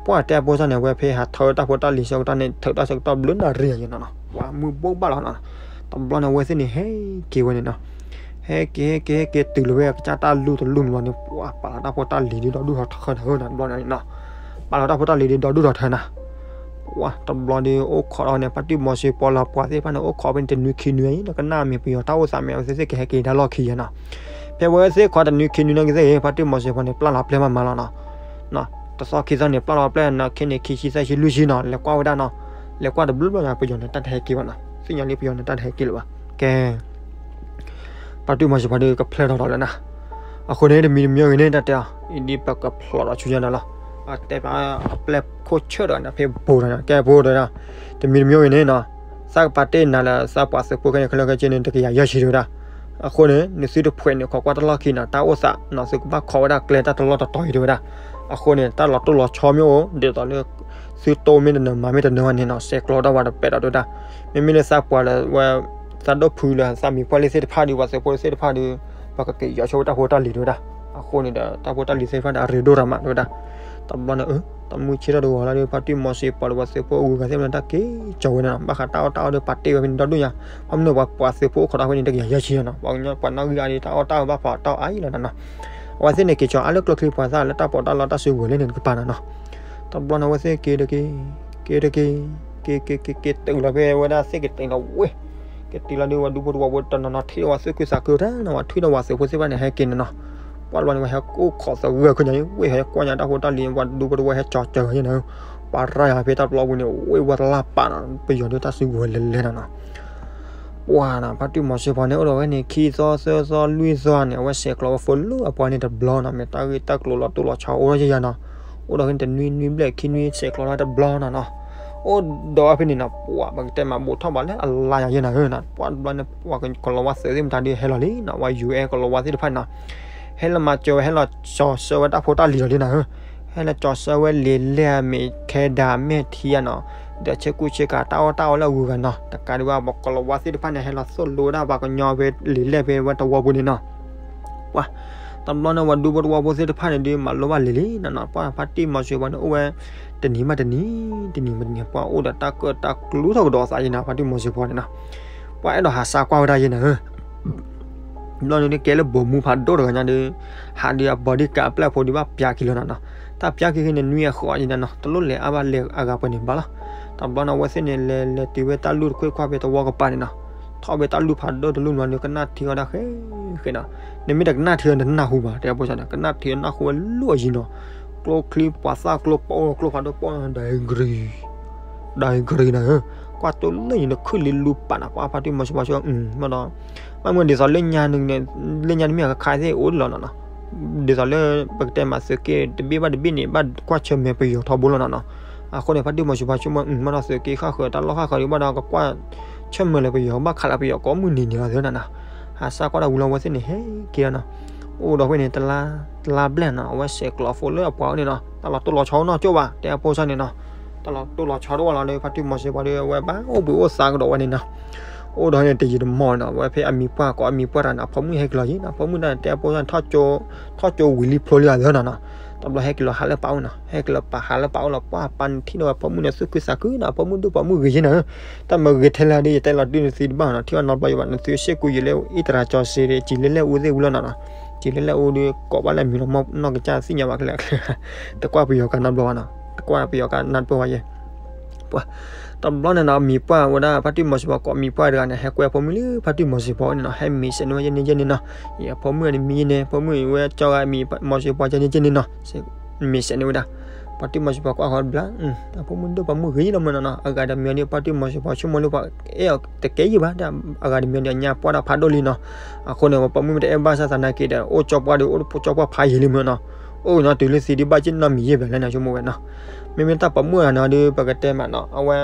ပှၤတဲအဖိစၢ်န့ၣ် အဝဲဖဲဟးထၢတၢ်ဖိတၢ်လံၤဆၢကတီၢ်န့ၣ် ထုးတၢ်ဆၢကတီၢ်ဘျုးနၣ်ရံၣ်ယဲနီၤနီၤ, ပှၤမုၢ်ဘိၣ်ဘၣ်လီၤနီၤ, တဘျီန့ၣ် အဝဲသ့ၣ်န့ၣ်ဟဲက့ၤဝဲန့ၣ်နီၤ ဟဲက့ၤ ဟဲက့ၤ ဟဲက့ၤတုၤလီၤဝဲအကစၢ်တၢ်လူၢ်တလူၢ်န့ၣ်ဘျီန့ၣ် ပှၤပာ်လီၤတၢ်ဖိတၢ်လံၤဒ်ဒီဒူၣ်ထီထၢနၤဧၢနီၤ, တဘျီန့ၣ်နီၤ, ပာ်လီၤတၢ်ဖိတၢ်လံၤဒ်ဒီဒူၣ်ထီထၢနၤ, ပှၤတဘျီဒီးအိၣ်ခိးဒီးန့ၣ် ဖါတံၢ်မီၤစ့ဖီလၢပှၤသ့ၣ်တဖၣ်န့ၣ် အိၣ်ခိးဖဲန့ၣ်တနွံခံနွံအံၤ နကနၣ်မ့ၢ်ပယီၤတၢ်အိၣ်သးမ့ၢ် အဝဲသ့ၣ်သ့ၣ်ကဟဲက့ၤတၢ်လီၢ်ခံယဲနီၤ, ဖဲဝဲသ့ၣ်ခိးတနွံခံနွံန့ၣ်ကသ့ၣ်ဂ့ၤ ဖါတံၢ်မီၤစ့ဖီန့ၣ် ပျၢ်လီၤပျဲၢ်မးမးလီၤနီၤ တသီခံသီန့ၣ် ပျၢ်လီၤပျဲၢ်နီၤ ခဲန့ၣ်ခံဆံသၢဆံလွံၢ်ဆံနီၤ လဲၤကွၢ်ဝဲဒၣ်နီၤ, လဲၤကွၢ်တဘျုးဘျီညါ ပယီၤန့ၣ်တၢ်တဟဲက့ၤဘၣ်နီၤ, သ့ၣ်ညါလံပယီၤန့ၣ်တၢ်တဟဲက့ၤလၢၤဘၣ်, ကဲ ဖါတံၢ်မီၤစ့ဖီဒီးကဖျၢၣ်ထီၣ်ဒီးလၢနၤ, အဃိန့ၣ် တမံၤတမံၤဂ့ၤန့ၣ် တၢ်တဲအီၤ အံၤဒ်ပကဖျိးဒီးဆူညါဒီးလီၤ, အတဲပှၤအပျဲၢ်ခိၣ်ဆၢၣ်ဒီးနၤ ဖဲဘူးဒီးနၤ, တမံၤတမံၤဂ့ၤန့ၣ်နီၤ, သးကပာ်တ့ၢ်နၤလၢသးပှၤသုးဖိခဲန့ၣ် ခဲလၢာ်ခဲဆ့န့ၣ် တကယၤယဲၢ်ဆံတဲဝဲဒၣ်, အဃိန့ၣ် နသုတဖှဲးန့ၣ် ခိးကွၢ်တၢ်လီၢ်ခံနီၤ တၢ်အိၣ်သးနီၤ သုကဘၣ်ခိးဝဲဒၣ်ကျဲတၢ်တလီၢ်တတီၤအံၤတဲဝဲဒၣ်, အဃိန့ၣ် တၢ်လီၤတိၢ်လီၤဆီမ့ၢ်အိၣ် ဒ်သိးလၢ သုတိၢ်မ့ၢ်တနၢၤမၤမ့ၢ်တနၢၤဘၣ်န့ၣ်နီၤ ဆဲးကျိးတၢ်ဝဲတပဲာ်ဒီးတဲဝဲဒၣ်, မ့မ့ၢ်လၢသးပှၤလၢဝဲ သးဒိၣ်ဖုလၢသးမံၤပှၢ်လံသ့ၣ်တဖၣ်ဒီး ပှၤသုးဖိသ့ၣ်တဖၣ်ဒီး ပှၤကက့ၤယီၤဆိဝဲတၢ်ဖိတၢ်လံၤတဲဝဲဒၣ်, အဃိန့ၣ်ဒီး တၢ်ဖိတၢ်လံၤသ့ၣ်တဖၣ်ဒီး အရ့ဒိၣ်တၢ်မးတဲဝဲဒၣ်, တဘျီန့ၣ် တၢ်မုၢ်ဆ့ၣ်ထီၣ်တဂီၤလီၤဒီး ဖါတံၢ်မီၤစ့ဖီဒီးပှၤသုးဖိအဂုၤအဂၤသ့ၣ်တဖၣ်န့ၣ် တၢ်က့ၤကၠီၤဝဲန့ၣ်နီၤ ဘၣ်ဃးတၢ်အီၣ်တၢ်အီဒီးပာ်တ့ၢ်ဝဲဖဲန့ၣ်ဒီဒူၣ်ညါ, ဘၣ်မနုၤပှၤပှၤသုးဖိအိၣ်ခိးတၢ်ဖဲန့ၣ် တကယၤယဲၢ်ဆံလီၤနီၤ ပှၤကညီပှၤနီၣ်ဂံၢ်အါဒီးတၢ်အီၣ်တၢ်အီဘၣ်ဖးတၢ်အါအံၤလီၤနီၤ, အဝဲသ့ၣ်န့ၣ်က့ၤကၠီၤအါလၢကျိချံပှၤသၣ်လၢတၢ်ပီးတၢ်လီတၢ်စုကဝဲၤလၢန့ၣ်တကပၤနီၤနီၤ, တဘျီန့ၣ် အဝဲသ့ၣ်က့ၤတက့ၤ က့ၤတက့ၤ က့ၤက့ၤက့ၤက့ၤတုၤလီၤဖဲဝဲဒၣ်သ့ၣ်ကတဲာ်လီၤဝဲ က့ၤတုၤလီၤဒီးပှၤဒူဖိတဝီဖိတနီၤနီၤထံၣ်ဝဲသ့ၣ်ခုသးခုတၢ်နီၤ ပှၤထွံၣ်ဒီးပှၤသုးဖိသ့ၣ်တဖၣ်န့ၣ် ဟဲက့ၤနီၤနီၤ, ပှၤတဘျီန့ၣ် ဝဲဟဲအိၣ်ခိးသဂၢၢ်ခုညါ ဝဲဟဲကွၢ်ညါတၢ်ဖိတၢ်လံၤ ပှၤဒူဖိတဝီဟဲကၠီၤစၢၤယဲနီၤ, ပှၤရၤယၤဖဲတၢ်ပျီပူၤန့ၣ် ဝဲဝဲတလၢ်ပာ်နီၤ ပယီၤဒီးတၢ်စုကဝဲၤလဲၤလဲၤနီၤနီၤ ပှၤနီၤ ဖါတံၢ်မီၤစ့ဖီန့ၣ် အိၣ်ဒီးဝဲန့ၣ် ခံသီသၢသီလွံၢ်သီန့ၣ် အဝဲဆဲးကျိးဝဲဖိလၢအပှၤန့ၣ်တဘျီနီၤ မ့ၢ်တၢ်ဂ့ၢ်တၢ်ကျိၤလီၤတိၢ်လီၤဆီအိၣ်ထီၣ်ယဲယၤနီၤ, အိၣ်ဒီးဖဲန့ၣ်တနွံနွံဘျဲၣ်ခံနွံဆဲးကျိးထီၣ်တဘျီနီၤနီၤ, အိၣ်ဒီးဝဲဖဲန့ၣ်နီၤ ပှၤပကတဲမးဘူးထီၣ်ဘၣ်လၢအလါယၤယဲနီၤနီၤ, ပှၤတဘျီန့ၣ် ပှၤကလီၤဝါသုးသ့ၣ်မတၤဒုးဟဲလီၤလံနီၤ ပှၤ ယူၣ်အဲၣ် ကလီၤဝါသ့ၣ်တဖၣ်နီၤ ဟဲလၢမၤစၢၤဝဲ ဟဲလီၤကၠီၤဆၢဝဲတၢ်ဖိတၢ်လံၤလီၤလံနီၤဧၢ, ဟဲလီၤကၠီၤဆၢဝဲလံာ်လဲၢ်မ့ၢ်ခဲဒၣ်မဲာ်ထံနီၤ, ဒီးဆ့ကူဆ့ကၤတၢ်အီၣ်တၢ်အီလၢအဂုၤအဂၤနီၤ, တကးဒံးဘၣ် ပှၤကလီၤဝါသ့ၣ်တဖၣ်န့ၣ် ဟဲလီၤသိၣ်လိဝဲဒၣ်ပှၤကညီဖဲလံာ်လဲၢ်ဖဲဝဲတဝီပူၤန့ၣ်နီၤ, ပှၤ တဘျီန့ၣ် ပှၤဒူဖိတဝီဖိသ့ၣ်တဖၣ်န့ၣ်ဒုး မၤလိဘၣ်လံာ်လံနီၤနီၤ, ပှၤဖါတံၢ်မီၤစ့ဖီန့ၣ် အိၣ်ဝဲ တနံၤဘၣ်တနံၤ တနံၤဘၣ်တနံၤ ပှၤအိၣ်ဒီးတၢ်ကၢၣ်တၢ်ကျူထီၣ်ကဒီးသးယဲနီၤ ဖါတံၢ်မီၤစ့ဖီန့ၣ်နီၤ, ပှၤအဲၣ်ဒိးဟးစၢ်ကွၢ်ဝဲဒၣ်ယဲနီၤဧၢ ဘျီန့ၣ်ဒုးကဲလၢဘိးမူဖးဒိၣ်တဂၤညါဒီး ဟးဒီးအ bodyguard အပျဲၢ်ဖိဒီးဘၣ်ပျၢ်ခံလီၤနီၤနီၤ, တၢ်ပျၢ်ခံခဲန့ၣ် နွံအဃိးယဲနီၤနီၤ တလိၣ်လဲၤအါဘၣ်လဲၤအဂၤပှဲၤန့ၣ်ဘၣ်လီၤ, တဘျီန့ၣ် အဝဲသ့ၣ်န့ၣ် လဲၤလဲၤတုၤဝဲတၢ်လူၢ်တခွ့ခွါဖဲတဝီကပၤန့ၣ်နီၤ, ထီၣ်ဖဲတၢ်လူၢ်ဖးဒိၣ်တလူၢ်န့ၣ်ဒီး ကနၣ်ထံအီၣ်ဒၣ်ဃဲဃဲနီၤ, နမ့ၢ်တကနၣ်ထံအီၣ်နတနၢ်ဟူဘၣ် တဲဖိစၢ်န့ၣ် ကနၣ်ထံအီၣ်နၢ်ဟူဝဲလီၢ်အယံၤနီၤ, ကျိချံပှၤသၣ်ကျိပအီၣ်ကျိဖးဒိၣ်ပအီၣ် ဒၣ်ဂရံၤ ဒၣ်ဂ့ၤနၤဧၢ, ကွၢ်တိၢ်လၢယနခုၣ်လံလူပာ်နၤ ပှၤဖါတံၢ်မီၤစ့ဖီဆိ မ့ၢ်ဒီး မ့ၢ်မ့ၢ်ဒ်သိးလၢညါန့ၣ် လၢညါန့ၣ်မ့ၢ်အကခါသ့ၣ်အိၣ်လီၤနီၤနီၤ, ဒ်သိးလၢ ပကတဲမးသုးက့တဘ့ၣ်ဘၣ်တဘ့ၣ်န့ၣ် ဘၣ်ကွၢ်ဆၢၣ်မဲာ်ပယီၤထီဘိလီၤနီၤနီၤ, အဃိန့ၣ် ဖါတံၢ်မီၤစ့ဖီဆိ မ့ၢ်ဒီးသုးက့ဃၣ်ဃၢၤတၢ်လီၢ်ဃၣ်ဃၢၤဒံးဘၣ်ဒီး ကကွၢ်ဆၢၣ်မဲာ်လၢပယီၤ ဘၣ်ခးလၢပယီၤကိးမုၢ်နံၤန့ၣ်လီၤသ့နီၤနီၤ, ဟးစၢ်ကွၢ်တၢ်ဝံၤလီၤ အဝဲသ့ၣ်န့ၣ် ဟဲက့ၤလီၤနီၤ အိၣ်ဒီးဖဲန့ၣ် တလါဘျဲၣ်နီၤ အဝဲဆဲးကျိးဖိလၢအပှၤအိၣ်န့ၣ်နီၤ တၢ်လီၤတိၢ်လီၤဆီနီၢ်ကၠိၣ်ဘၣ် တဲအဖိစၢ်န့ၣ်နီၤ, တၢ်လီၤတိၢ်လီၤဆီတအိၣ်လီၤဒီး ဖါတံၢ်မီၤစ့ဖီဒီး အဝဲဘၣ်အိၣ်ဘှံးအိၣ်သါကဒီးဝဲန့ၣ်နီၤ, အိၣ်ဒီးန့ၣ် တယံာ်တမီၢ်နီၤ အဝဲဖဲအမံၤပှၢ်ကိးအမံၤပှၢ်တၢ်န့ၣ် အဖိမုၣ်ဟဲက့ၤလီၤယံၤနီၤ အဖိမုၣ်န့ၣ် တဲအဖိစၢ်န့ၣ် ထီၣ်ကၠိဝံၤလံဖျိလံအသၢနီၤနီၤ, တဘျီဟဲက့ၤလီၤဟးလၢပာ်အိၣ်နီၤ ဟဲက့ၤလီၤပာ်ဟးလၢပာ်အိၣ်လီၤ ပှၢ်ပၢ်န့ၣ်ထံၣ်ဒီးအဖိမုၣ်န့ၣ် သူၣ်ခုသးခုနီၤ အဖိမုၣ်ဒိၣ်ပိာ်မုၣ်ဂ့ၤယံၤနီၤဧၢ, တၢ်မၤဂ့ၤထဲလဲၣ်ဒီး ယတဲလီၤဒုးနသုတဘၣ်နီၤ ထံၣ်အီၤနီတဘျီယဘၣ် နသုစ့ၢ်ကီးယံာ်လၢအံသရၣ်ကၠီၤစ့ဒီး ကၠံၤလဲၢ်လဲၢ်အူသ့ၣ်ဝံၤလီၤနီၤနီၤ, ကၠံၤလဲၢ်လဲၢ်အူဒီး ကိးဘၣ်လၢအမံၤလီၤမီၢ်နီၢ်ကစၢ်သ့ၣ်ညါဘၣ်ခဲလၢာ်, တကွၢ်ပယီၤကါနီတဘျီဘၣ်နီၤ တကွၢ်ပယီၤကါနီတဘျီဘၣ်ယဲ ပှၤ တဘျီန့ၣ်နီၤ မံၤပှၢ်ဝဲဒၣ် ဖါတံၢ်မီၤစ့ဖီကိးမံၤပှၢ်တဂၤန့ၣ် ဟဲကွဲအဖိမုၣ်လၢဖါတံၢ်မီၤစ့ဖီန့ၣ်နီၤ ဟဲမ့ၢ်စဲးန့ၢ်ဝဲယဲန့ၣ်ယဲန့ၣ်နီၤ, ယဖိမုၣ်န့ၣ်မံၤယဲန့ၣ် ဖိမုၣ်အံၤဝဲကၠီဂၤမံၤမီၤစ့ဖီယဲန့ၣ်ယဲန့ၣ်နီၤ, မ့ၢ်စဲးန့ၢ်ဝဲဒၣ်, ပှၤတံၢ်မီၤစံၣ်ပီၤကွၢ်ဃီတဘျီ, တၢ်ပိာ်မုၣ်ဒိၣ်ပိာ်မုၣ်ဂ့ၤလီၤမ့ၢ်နီၤနီၤ, အဂၤတမံၤဒီး ပှၤတံၢ်မီၤစံၣ်ပီၤဆိကမိၣ်လၢပှၤအဲၣ်အီၤတကဲယံာ်ဘၣ်, အဂၤတမံၤဒီး အညါပှၢ်တၢ်ဖးဒိၣ်လံနီၤ. အဃိန့ၣ် ပှၤပိာ်မုၣ်မ့ၢ်တအဲၣ်ဘၣ်ဆၣ်သနာ်က့ဒီး အိၣ်ကၠီပှၢ်ဒီး အိၣ်ကၠီပှၢ်ဖးယံာ်လံမ့ၢ်နီၤ, အိၣ်ကညီတုၤလၢသံဒံးဘၣ်က့ၢ်နီတမံၤယံာ်ဘၣ်လဲၣ်န့ၣ် ဆိကမိၣ်ဝဲနီၤ. မ့မ့ၢ်တၢ်ပိာ်မုၣ်အဂၤန့ၣ်ဒီး ပကတဲမးနီၤ အဝဲ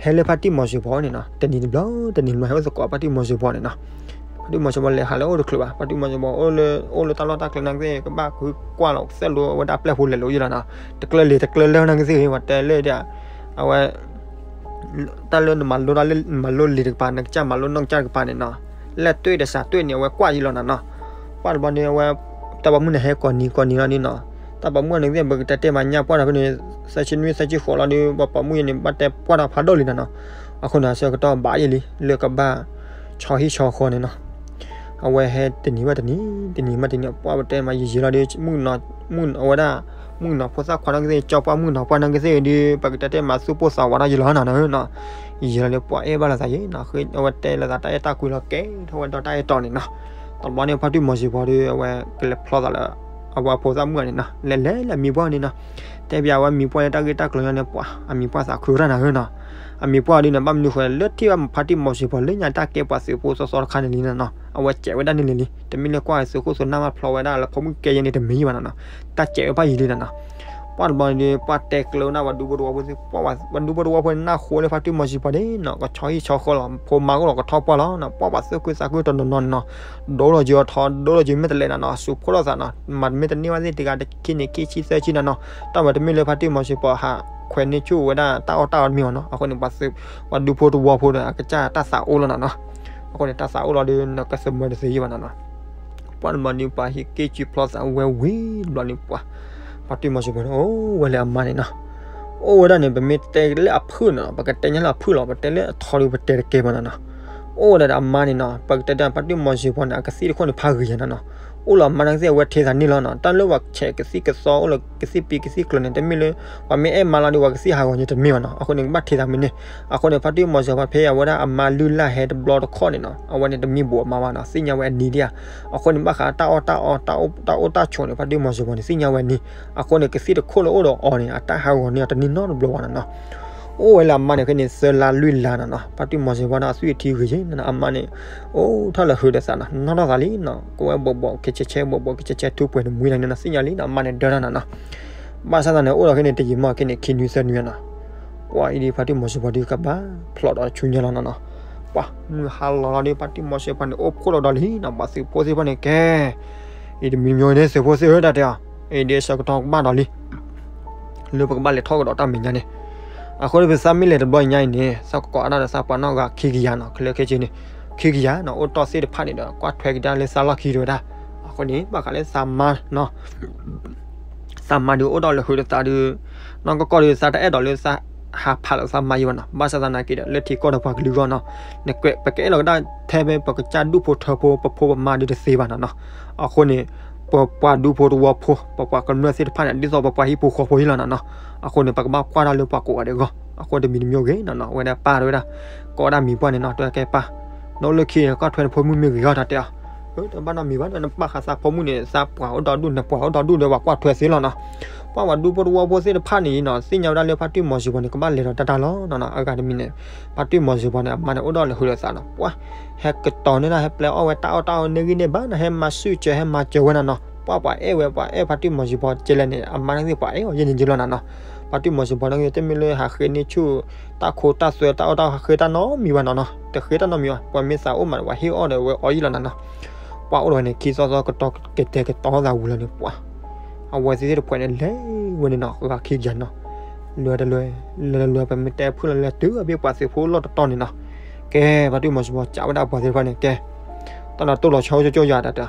ဟဲလၢပှၤတံၢ်မီၤစံၣ်ပီၤန့ၣ်နီၤ, တနံၤတဘျီ တနံၤတဘျီ ဟဲအိၣ်သကိးပှၤတံၢ်မီၤစံၣ်ပီၤန့ၣ်နီၤ. ပှၤတံၢ်မီၤစံၣ်ပီၤလဲၤဟးလၢအအိၣ်တချုးဘၣ်, ပှၤတံၢ်မီၤစံၣ်ပီၤအိၣ်လၢ အိၣ်လၢတၢ်လီၢ်တၢ်ကျဲနာ်က့သ့ၣ် ကဘၣ်ဃုကွၢ်လီၤ ကသဲၣ်လိဝဲဒၣ်ပျဲၢ်ဖိလဲၤလိယံာ်လီၤနီၤ. တကျၢၤလံၤတကျၢၤလၢနာ်က့သ့ၣ်ဂ့ၤ ပှၤတဲလၢဒ် အဝဲ တၢ်လၢနမၤလိတၢ်လၢနမၤလိလံၤတကပၤ နကစၢ်မၤလိနီၢ်ကစၢ်တကပၤန့ၣ်နီၤ, လဲၣ်တွ့ၣ်တစးတွ့ၣ်န့ၣ် အဝဲကွၢ်ယံာ်လီၤနီၤနီၤ. ပှၢ်တဘျီန့ၣ် အဝဲ တၢ်ပိာ်မုၣ်န့ၣ်ဟဲကိးနံၤကိးနံၤလီၤန့ၣ်နီၤ, တၢ်ပိာ်မုၣ်န့ၣ်သ့ၣ် ပကတဲတဲမးညါပှၢ်တၢ်ဖဲန့ၣ် သၢဆံနွံ သၢဆံဃိးလီၤဒီး ပှၤပိာ်မုၣ်ယဲန့ၣ် ဘၣ်တဲပှၢ်တၢ်ဖးဒိၣ်လံနီၤနီၤ. အဃိန့ၣ် အဆၢကတီၢ်ဘၣ်ယံာ်လံ လၢကဘၣ်ဆီဟံၣ်ဆီဃီန့ၣ်နီၤ. အဝဲဟဲတနံၤဘၣ်တနံၤ တနံၤဘၣ်တနံၤ ပှၢ်ပတဲမးယံာ်ယံာ်လီၤဒီး မုၣ်ကနီၤ အဝဲဒၣ် မုၣ်ကနီၤဖိသၣ်ခွါနာ်က့သ့ၣ် ကၠီပှၢ်မုၣ်ကနီၤပှၢ်နာ်က့သ့ၣ်ဒီး ပကတဲတဲမးသူၣ်ပိၢ်သးဝးထီၣ်ယံာ်လီၤနီၤနီၤ. ယံာ်လီၤဒီးပှၢ်အဲၣ်ဘၣ်လိာ်သးယံာ်နီၤ, အဝဲတဲလိာ်သးတၢ်အဲၣ်တၢ်ကွံလီၤ ကဲထီၣ်ဝဲဒီးတၢ်အဲၣ်တီန့ၣ်နီၤ. တဘျီန့ၣ် ပှၤတံၢ်မီၤစံၣ်ပီၤဒီး အဝဲကလဲၤဖျီသးလၢ အဝဲဖိသၣ်မုၣ်န့ၣ်နီၤ, လဲၤလဲၤလၢအမံၤပှၢ်န့ၣ်နီၤ. တဲဘၣ်အဝဲမံၤပှၢ်လၢတၢ်ဂ့ၢ်တၢ်ကျိၤညါန့ၣ် ပှၢ်အမံၤပှၢ်သးခုဝဲဒၣ်နၤဧၢနီၤ. အမံၤပှၢ်ဒ်န့ၣ် ဘၣ်မနုၤဃိလဲၣ် လၢထံၣ်ဘၣ်ဖါတံၢ်မီၤစံၣ်ပီၤလၢညါတၢ်ကဲပှၤသုးဖိစီစီတခါန့ၣ်လံနီၤနီၤ, အဝဲစဲးဝဲဒၣ်န့ၣ်လံလံ, တမ့ၢ်လၢကွၢ်သုးခိၣ်သုးနၢ်မးဖျီဝဲဒၣ်လၢဖိမုၣ်ကဲယဲန့ၣ်တမံၤဘၣ်နီၤနီၤ, တၢ်စဲးဝဲဖးယံာ်လံနီၤနီၤ. ပှၢ်တဘျီန့ၣ်ဒီး ပှၢ်တဲကျၢၤဝဲဒၣ်ပှၤဒူဖိတဝီဖိသ့ၣ်, ပှၢ်ပှၤဒူဖိတဝီဖိန့ၣ် နၢ်ဃိလၢဖါတံၢ်မီၤစံၣ်ပီၤန့ၣ်နီၤ ကဆီဟံၣ်ဆီဃီလီၤ, ဖိမါအိၣ်လီၤကထီၣ်ပှၢ်လီၤနီၤ, ပှၢ်ပှၤသူၣ်ခုသးခုတနီၤနီၤန့ၣ်နီၤ, ဒိလီၤက့ၤအီၤထီ ဒိလီၤက့ၤမ့ၢ်တလဲၤနီၤနီၤ, စူးဖှိၣ်လိာ်သးနီၤ, မၤတမ့ၢ်တန့ၢ်ဘၣ်သ့ၣ်တဂၤတခံန့ၣ် ခံဆံသၢဆံနီၤနီၤ, တၢ်ဝဲတမ့ၢ်လၢဖါတံၢ်မီၤစံၣ်ပီၤဟးခွဲးန့ၢ်ဆူၣ်ဝဲဒၣ်တၢ်အီၣ်တၢ်အီတမံၤဘၣ်နီၤ, အဃိန့ၣ် ပှၤသုး ပှၤဒူဖိတဝီဖိဒီး အကစၢ်တၢ်သးအိၣ်လီၤနီၤနီၤ, အဃိန့ၣ် တၢ်သးအိၣ်လီၤဒီး နကသမၢတသ့ယံာ်ဘၣ်နီၤနီၤ. ပှၢ်တဘျီန့ၣ် ပှၤဟံးက့ၢ်ကၠံဖျီသးဝဲဝံၤတဘျီန့ၣ် ပှၢ် ပှၤတံၢ်မီၤစံၣ်ပီၤန့ၣ် အိၣ်ဝဲလၢအမါန့ၣ်နီၤ, အိၣ်ဝဲဒၣ်န့ၣ် ပမ့ၢ်တဲလၢအဖုၣ်နီၤနီၤ ပကတဲညါလၢအဖုၣ်လီၤ, ပတဲလၢအထီဒီးပတဲတကဲဘၣ်နီၤနီၤ, အိၣ်ဝဲဒၣ်ဒီးအမါန့ၣ်နီၤ, ပကတဲဒၣ်ပှၤတံၢ်မီၤစံၣ်ပီၤန့ၣ် အကသံၣ်တခိၣ်န့ၣ်ဖးဂ့ၤယါနီၤနီၤ, အိၣ်လီၤမါနာ်က့သ့ၣ် အဝဲထဲသးန့ၣ်လီၤနီၤ, တၢ်လၢပှၤဆဲးကသံၣ်ကသီအိၣ်လၢကသံၣ်ပံၤကသံၣ်ကျၢၤန့ၣ် တမ့ၢ်လၢ ပှၤမ့ၢ်အဲၣ်မါလီၤဒီး ပှၤကသံၣ်ဟးဂီၤန့ၣ်တမ့ၢ်ဘၣ်နီၤ, အဃိန့ၣ် ကဘၣ်ထဲသးမ့ၢ်န့ၣ်, အဃိန့ၣ် ဖါတံၢ်မီၤစံၣ်ပီၤဖဲအဝဲဒၣ်အမါလုၢ်လၢ်ဟဲတဘျီတခီၣ်န့ၣ်နီၤ, အဝဲန့ၣ်တမံဘိးအမါဘၣ်နီၤ, သ့ၣ်ညါဝဲအနံၤဒၣ်ဧါ, အဃိန့ၣ် ဘၣ်ဃးတၢ်အီၣ်တၢ်အီ တၢ်အိၣ်တၢ်ဆိးန့ၣ် ဖါတံၢ်မီၤစံၣ်ပီၤန့ၣ် သ့ၣ်ညါဝဲအနံၤ, အဃိန့ၣ် ကသံၣ်တခိၣ်လၢအိၣ်ဒီးအီၤန့ၣ် အတၢ်ဟးဂီၤန့ၢ်အီၤတန့ၢ်နီတဘျီဘၣ်နီၤနီၤ, အိၣ်ဝဲလၢအမါန့ၣ်ခဲန့ၣ် သၢလါလွံၢ်လါနီၤနီၤ, ဖါတံၢ်မီၤစံၣ်ပီၤန့ၣ် အသွံၣ်အထံဂ့ၤယဲနီၤနီၤ, အမါန့ၣ် အိၣ်ထီၣ်လၢဟုးဒီးသးနီၤ, နီၢ်ထီၣ်သးလံနီၤ, ကဝဲဘိးဘိးကဆဲးဆဲး ဘိးဘိးကဆဲးဆဲး ထူပှဲၤတမှံတၢ်န့ၣ်နီၤ, သ့ၣ်ညါလံနီၤ, အမါန့ၣ်ဒၢထီၣ်နီၤနီၤ, ဘၣ်ဆၣ်သနာ်က့ အိၣ်ဒီးခဲန့ၣ် တယံာ်မီၢ်ခဲန့ၣ် ခံနွံသၢနွံနီၤ, ပှၤအံၤဒ်ဖါတံၢ်မီၤစံၣ်ပီၤဒ်ကဘၣ် ဖျိးဒီးဆူညါလီၤနီၤနီၤ, ပှၤမုၢ်ဟါလီၤလီၤဒီး ဖါတံၢ်မီၤစံၣ်ပီၤန့ၣ် အိၣ်ဖှိၣ်လီၤဒီးလံနီၤ, ပှၤသုးဖိသ့ၣ်တဖၣ်န့ၣ် ကဲ အံၤတမံၤမံၤန့ၣ် သုးဖိသ့ၣ်ဧၢ တၢ်တဲအီၤ, အံၤဒ်ဆၢကတီၢ်ကဘၣ်ဒီးလံ လၢပကဘၣ်လဲၤထီၣ်ကဒီးတၢ်မဲာ်ညါန့ၣ်, အဃိန့ၣ် ပသးမ့ၢ်လဲၤတဘျီညါအံၤန့ၣ် သးကကိးအါဒၣ်ဒီးသးပှၤနီၢ်ဂၤခံကယၤနီၤ, ခဲလၢာ်ခဲဆ့န့ၣ် ခံကယၤနီၤ, အိၣ်တီၢ်သ့ၣ်တဖၣ်န့ၣ်ဒီး ကွၢ်ထွဲကဒါလၢသးလီၢ်ခံတဝဲဒၣ်, အဃိန့ၣ် ဘၣ်ဃးလၢသးမါနီၤ သးမါဒုးအိၣ်ဒီးလၢဟုးဒီးသးဒုး, နီၢ်ကီၢ်ကီၢ်ဒုး သးတအဲၣ်ဒိးလၢသးဟးဖးလၢသးမါယံၤဘၣ်နီၤ, ဘၣ်ဆၣ်သနာ်က့ဒီး လၢထံကီၢ်ဒီးပှၤကလုာ်အဂီၢ်နီၤ, နကွဲးပကအဲၣ်လီၤကဒါထဲဖဲပကစၢ်ဒူၣ်ဖိထၢဖိ ပဖိပမါဒုးတသ့ဘၣ်နီၤနီၤ, အဃိန့ၣ် ပပှၤဒူဖိတဝီဖိ ပပှၤကမျၢၢ်သ့ၣ်တဖၣ်န့ၣ် ဒ်သိးပပှၤဟံၣ်ဖိဃီဖိယံၤလီၤနီၤနီၤ, အဃိန့ၣ် ပကဘၣ်ကွၢ်တၢ်လၢပှၤကိးဂၤဒဲးအဂီၢ်, အဃိတမံၤတမံၤဂ့ၤနီၤနီၤ, ဝဲဒၣ်ပၢ်တဝဲဒၣ် ကိးဒၣ်မံၤပှၢ်န့ၣ်နီၤ, တဲကဲပၢ် နအိၣ်လၢခံန့ၣ် ကွၢ်ထွဲနဖိမုၣ်မ့ၢ်ဂ့ၤအီၤ တၢ်တဲအီၤ, တဘၣ်နီတမံၤဘၣ်, နဘၣ်ဃးသးဖိမုၣ်န့ၣ် သးပှၤအိၣ်ဒီဒူၣ် နပှၤအိၣ်ဒီဒူၣ်ဒီး ပှၤကွၢ်ထွဲသ့လီၤနီၤ, ပှၤပှၤဒူဖိတဝီဖိသ့ၣ်တဖၣ်န့ၣ်နီၤ သ့ၣ်ညါဝဲဒၣ်လၢဖါတံၢ်မီၤစံၣ်ပီၤန့ၣ် ကဘၣ်လဲၤဒီးတၢ်တၢ်လီၤနီၤနီၤ, အဂၤတမံၤန့ၣ် ဖါတံၢ်မီၤစံၣ်ပီၤန့ၣ် အမါန့ၣ် အိၣ်ဒီးလၢဟုးဒီးသးနီၤ, ပှၤ ဟဲကတီၤန့ၢ်တၢ် ဟဲပျဲအီၣ်ဝဲတၢ်အီၣ်တၢ်အီန့ၢ်ဂံၢ်န့ၢ်ဘါနီၤ, ဟဲမၤဆူၣ်စၢၤ ဟဲမၤစၢၤဝဲနီၤနီၤ, ပှၤပှၤအဲၣ်ဝဲ ပှၤအဲၣ်ဖါတံၢ်မီၤစံၣ်ပီၤကဲလဲၣ်န့ၣ် အမါန့ၣ်သ့ၣ် ပှၤအဲၣ်အီၤယဲၢ်န့ၣ်ယဲၢ်လီၤနီၤနီၤ, ဖါတံၢ်မီၤစံၣ်ပီၤန့ၣ် တမ့ၢ်လၢဟးဃ့န့ၢ်ဆူၣ် တၢ်ခိတၢ်သွဲတၢ်အီၣ်တၢ်ဃ့တၢ်နီတမံၤဘၣ်နီၤနီၤ, တဃ့တၢ်နီတမံၤဘၣ်, ပှၤမ့ၢ်သးအိၣ်မး ပှၤဟ့ၣ်အီၣ်ဒီးဝဲအီၤယဲၢ်လီၤနီၤနီၤ, ပှၤအိၣ်ဒီးဝဲန့ၣ် ခံသီသီကတီၤကတဲာ်ကတီၤသးဝံၤလီၤန့ၣ် ပှၤ အဝဲသ့ၣ်တဖၣ်န့ၣ် လဲၤဝဲန့ၣ်နီၤ, ဂၤခံကယၤနီၤ, လဲၤတလဲၤ လဲၤတလဲၤ ပမ့ၢ်တဲဖုၣ်လီၤလဲၤတုၤအဘ့ၣ် ပှၤသုးဖိလီၢ်တတီၤန့ၣ်နီၤ, ကဲ ဖါတံၢ်မီၤစံၣ်ပီၤ ကးဝဲဒၣ်ပှၤသ့ၣ်တဖၣ်န့ၣ် ကဲ တၢ်လီၤတိၢ်လီၤဆီအိၣ်ကၠိကၠိယၤတၢ်တဲ,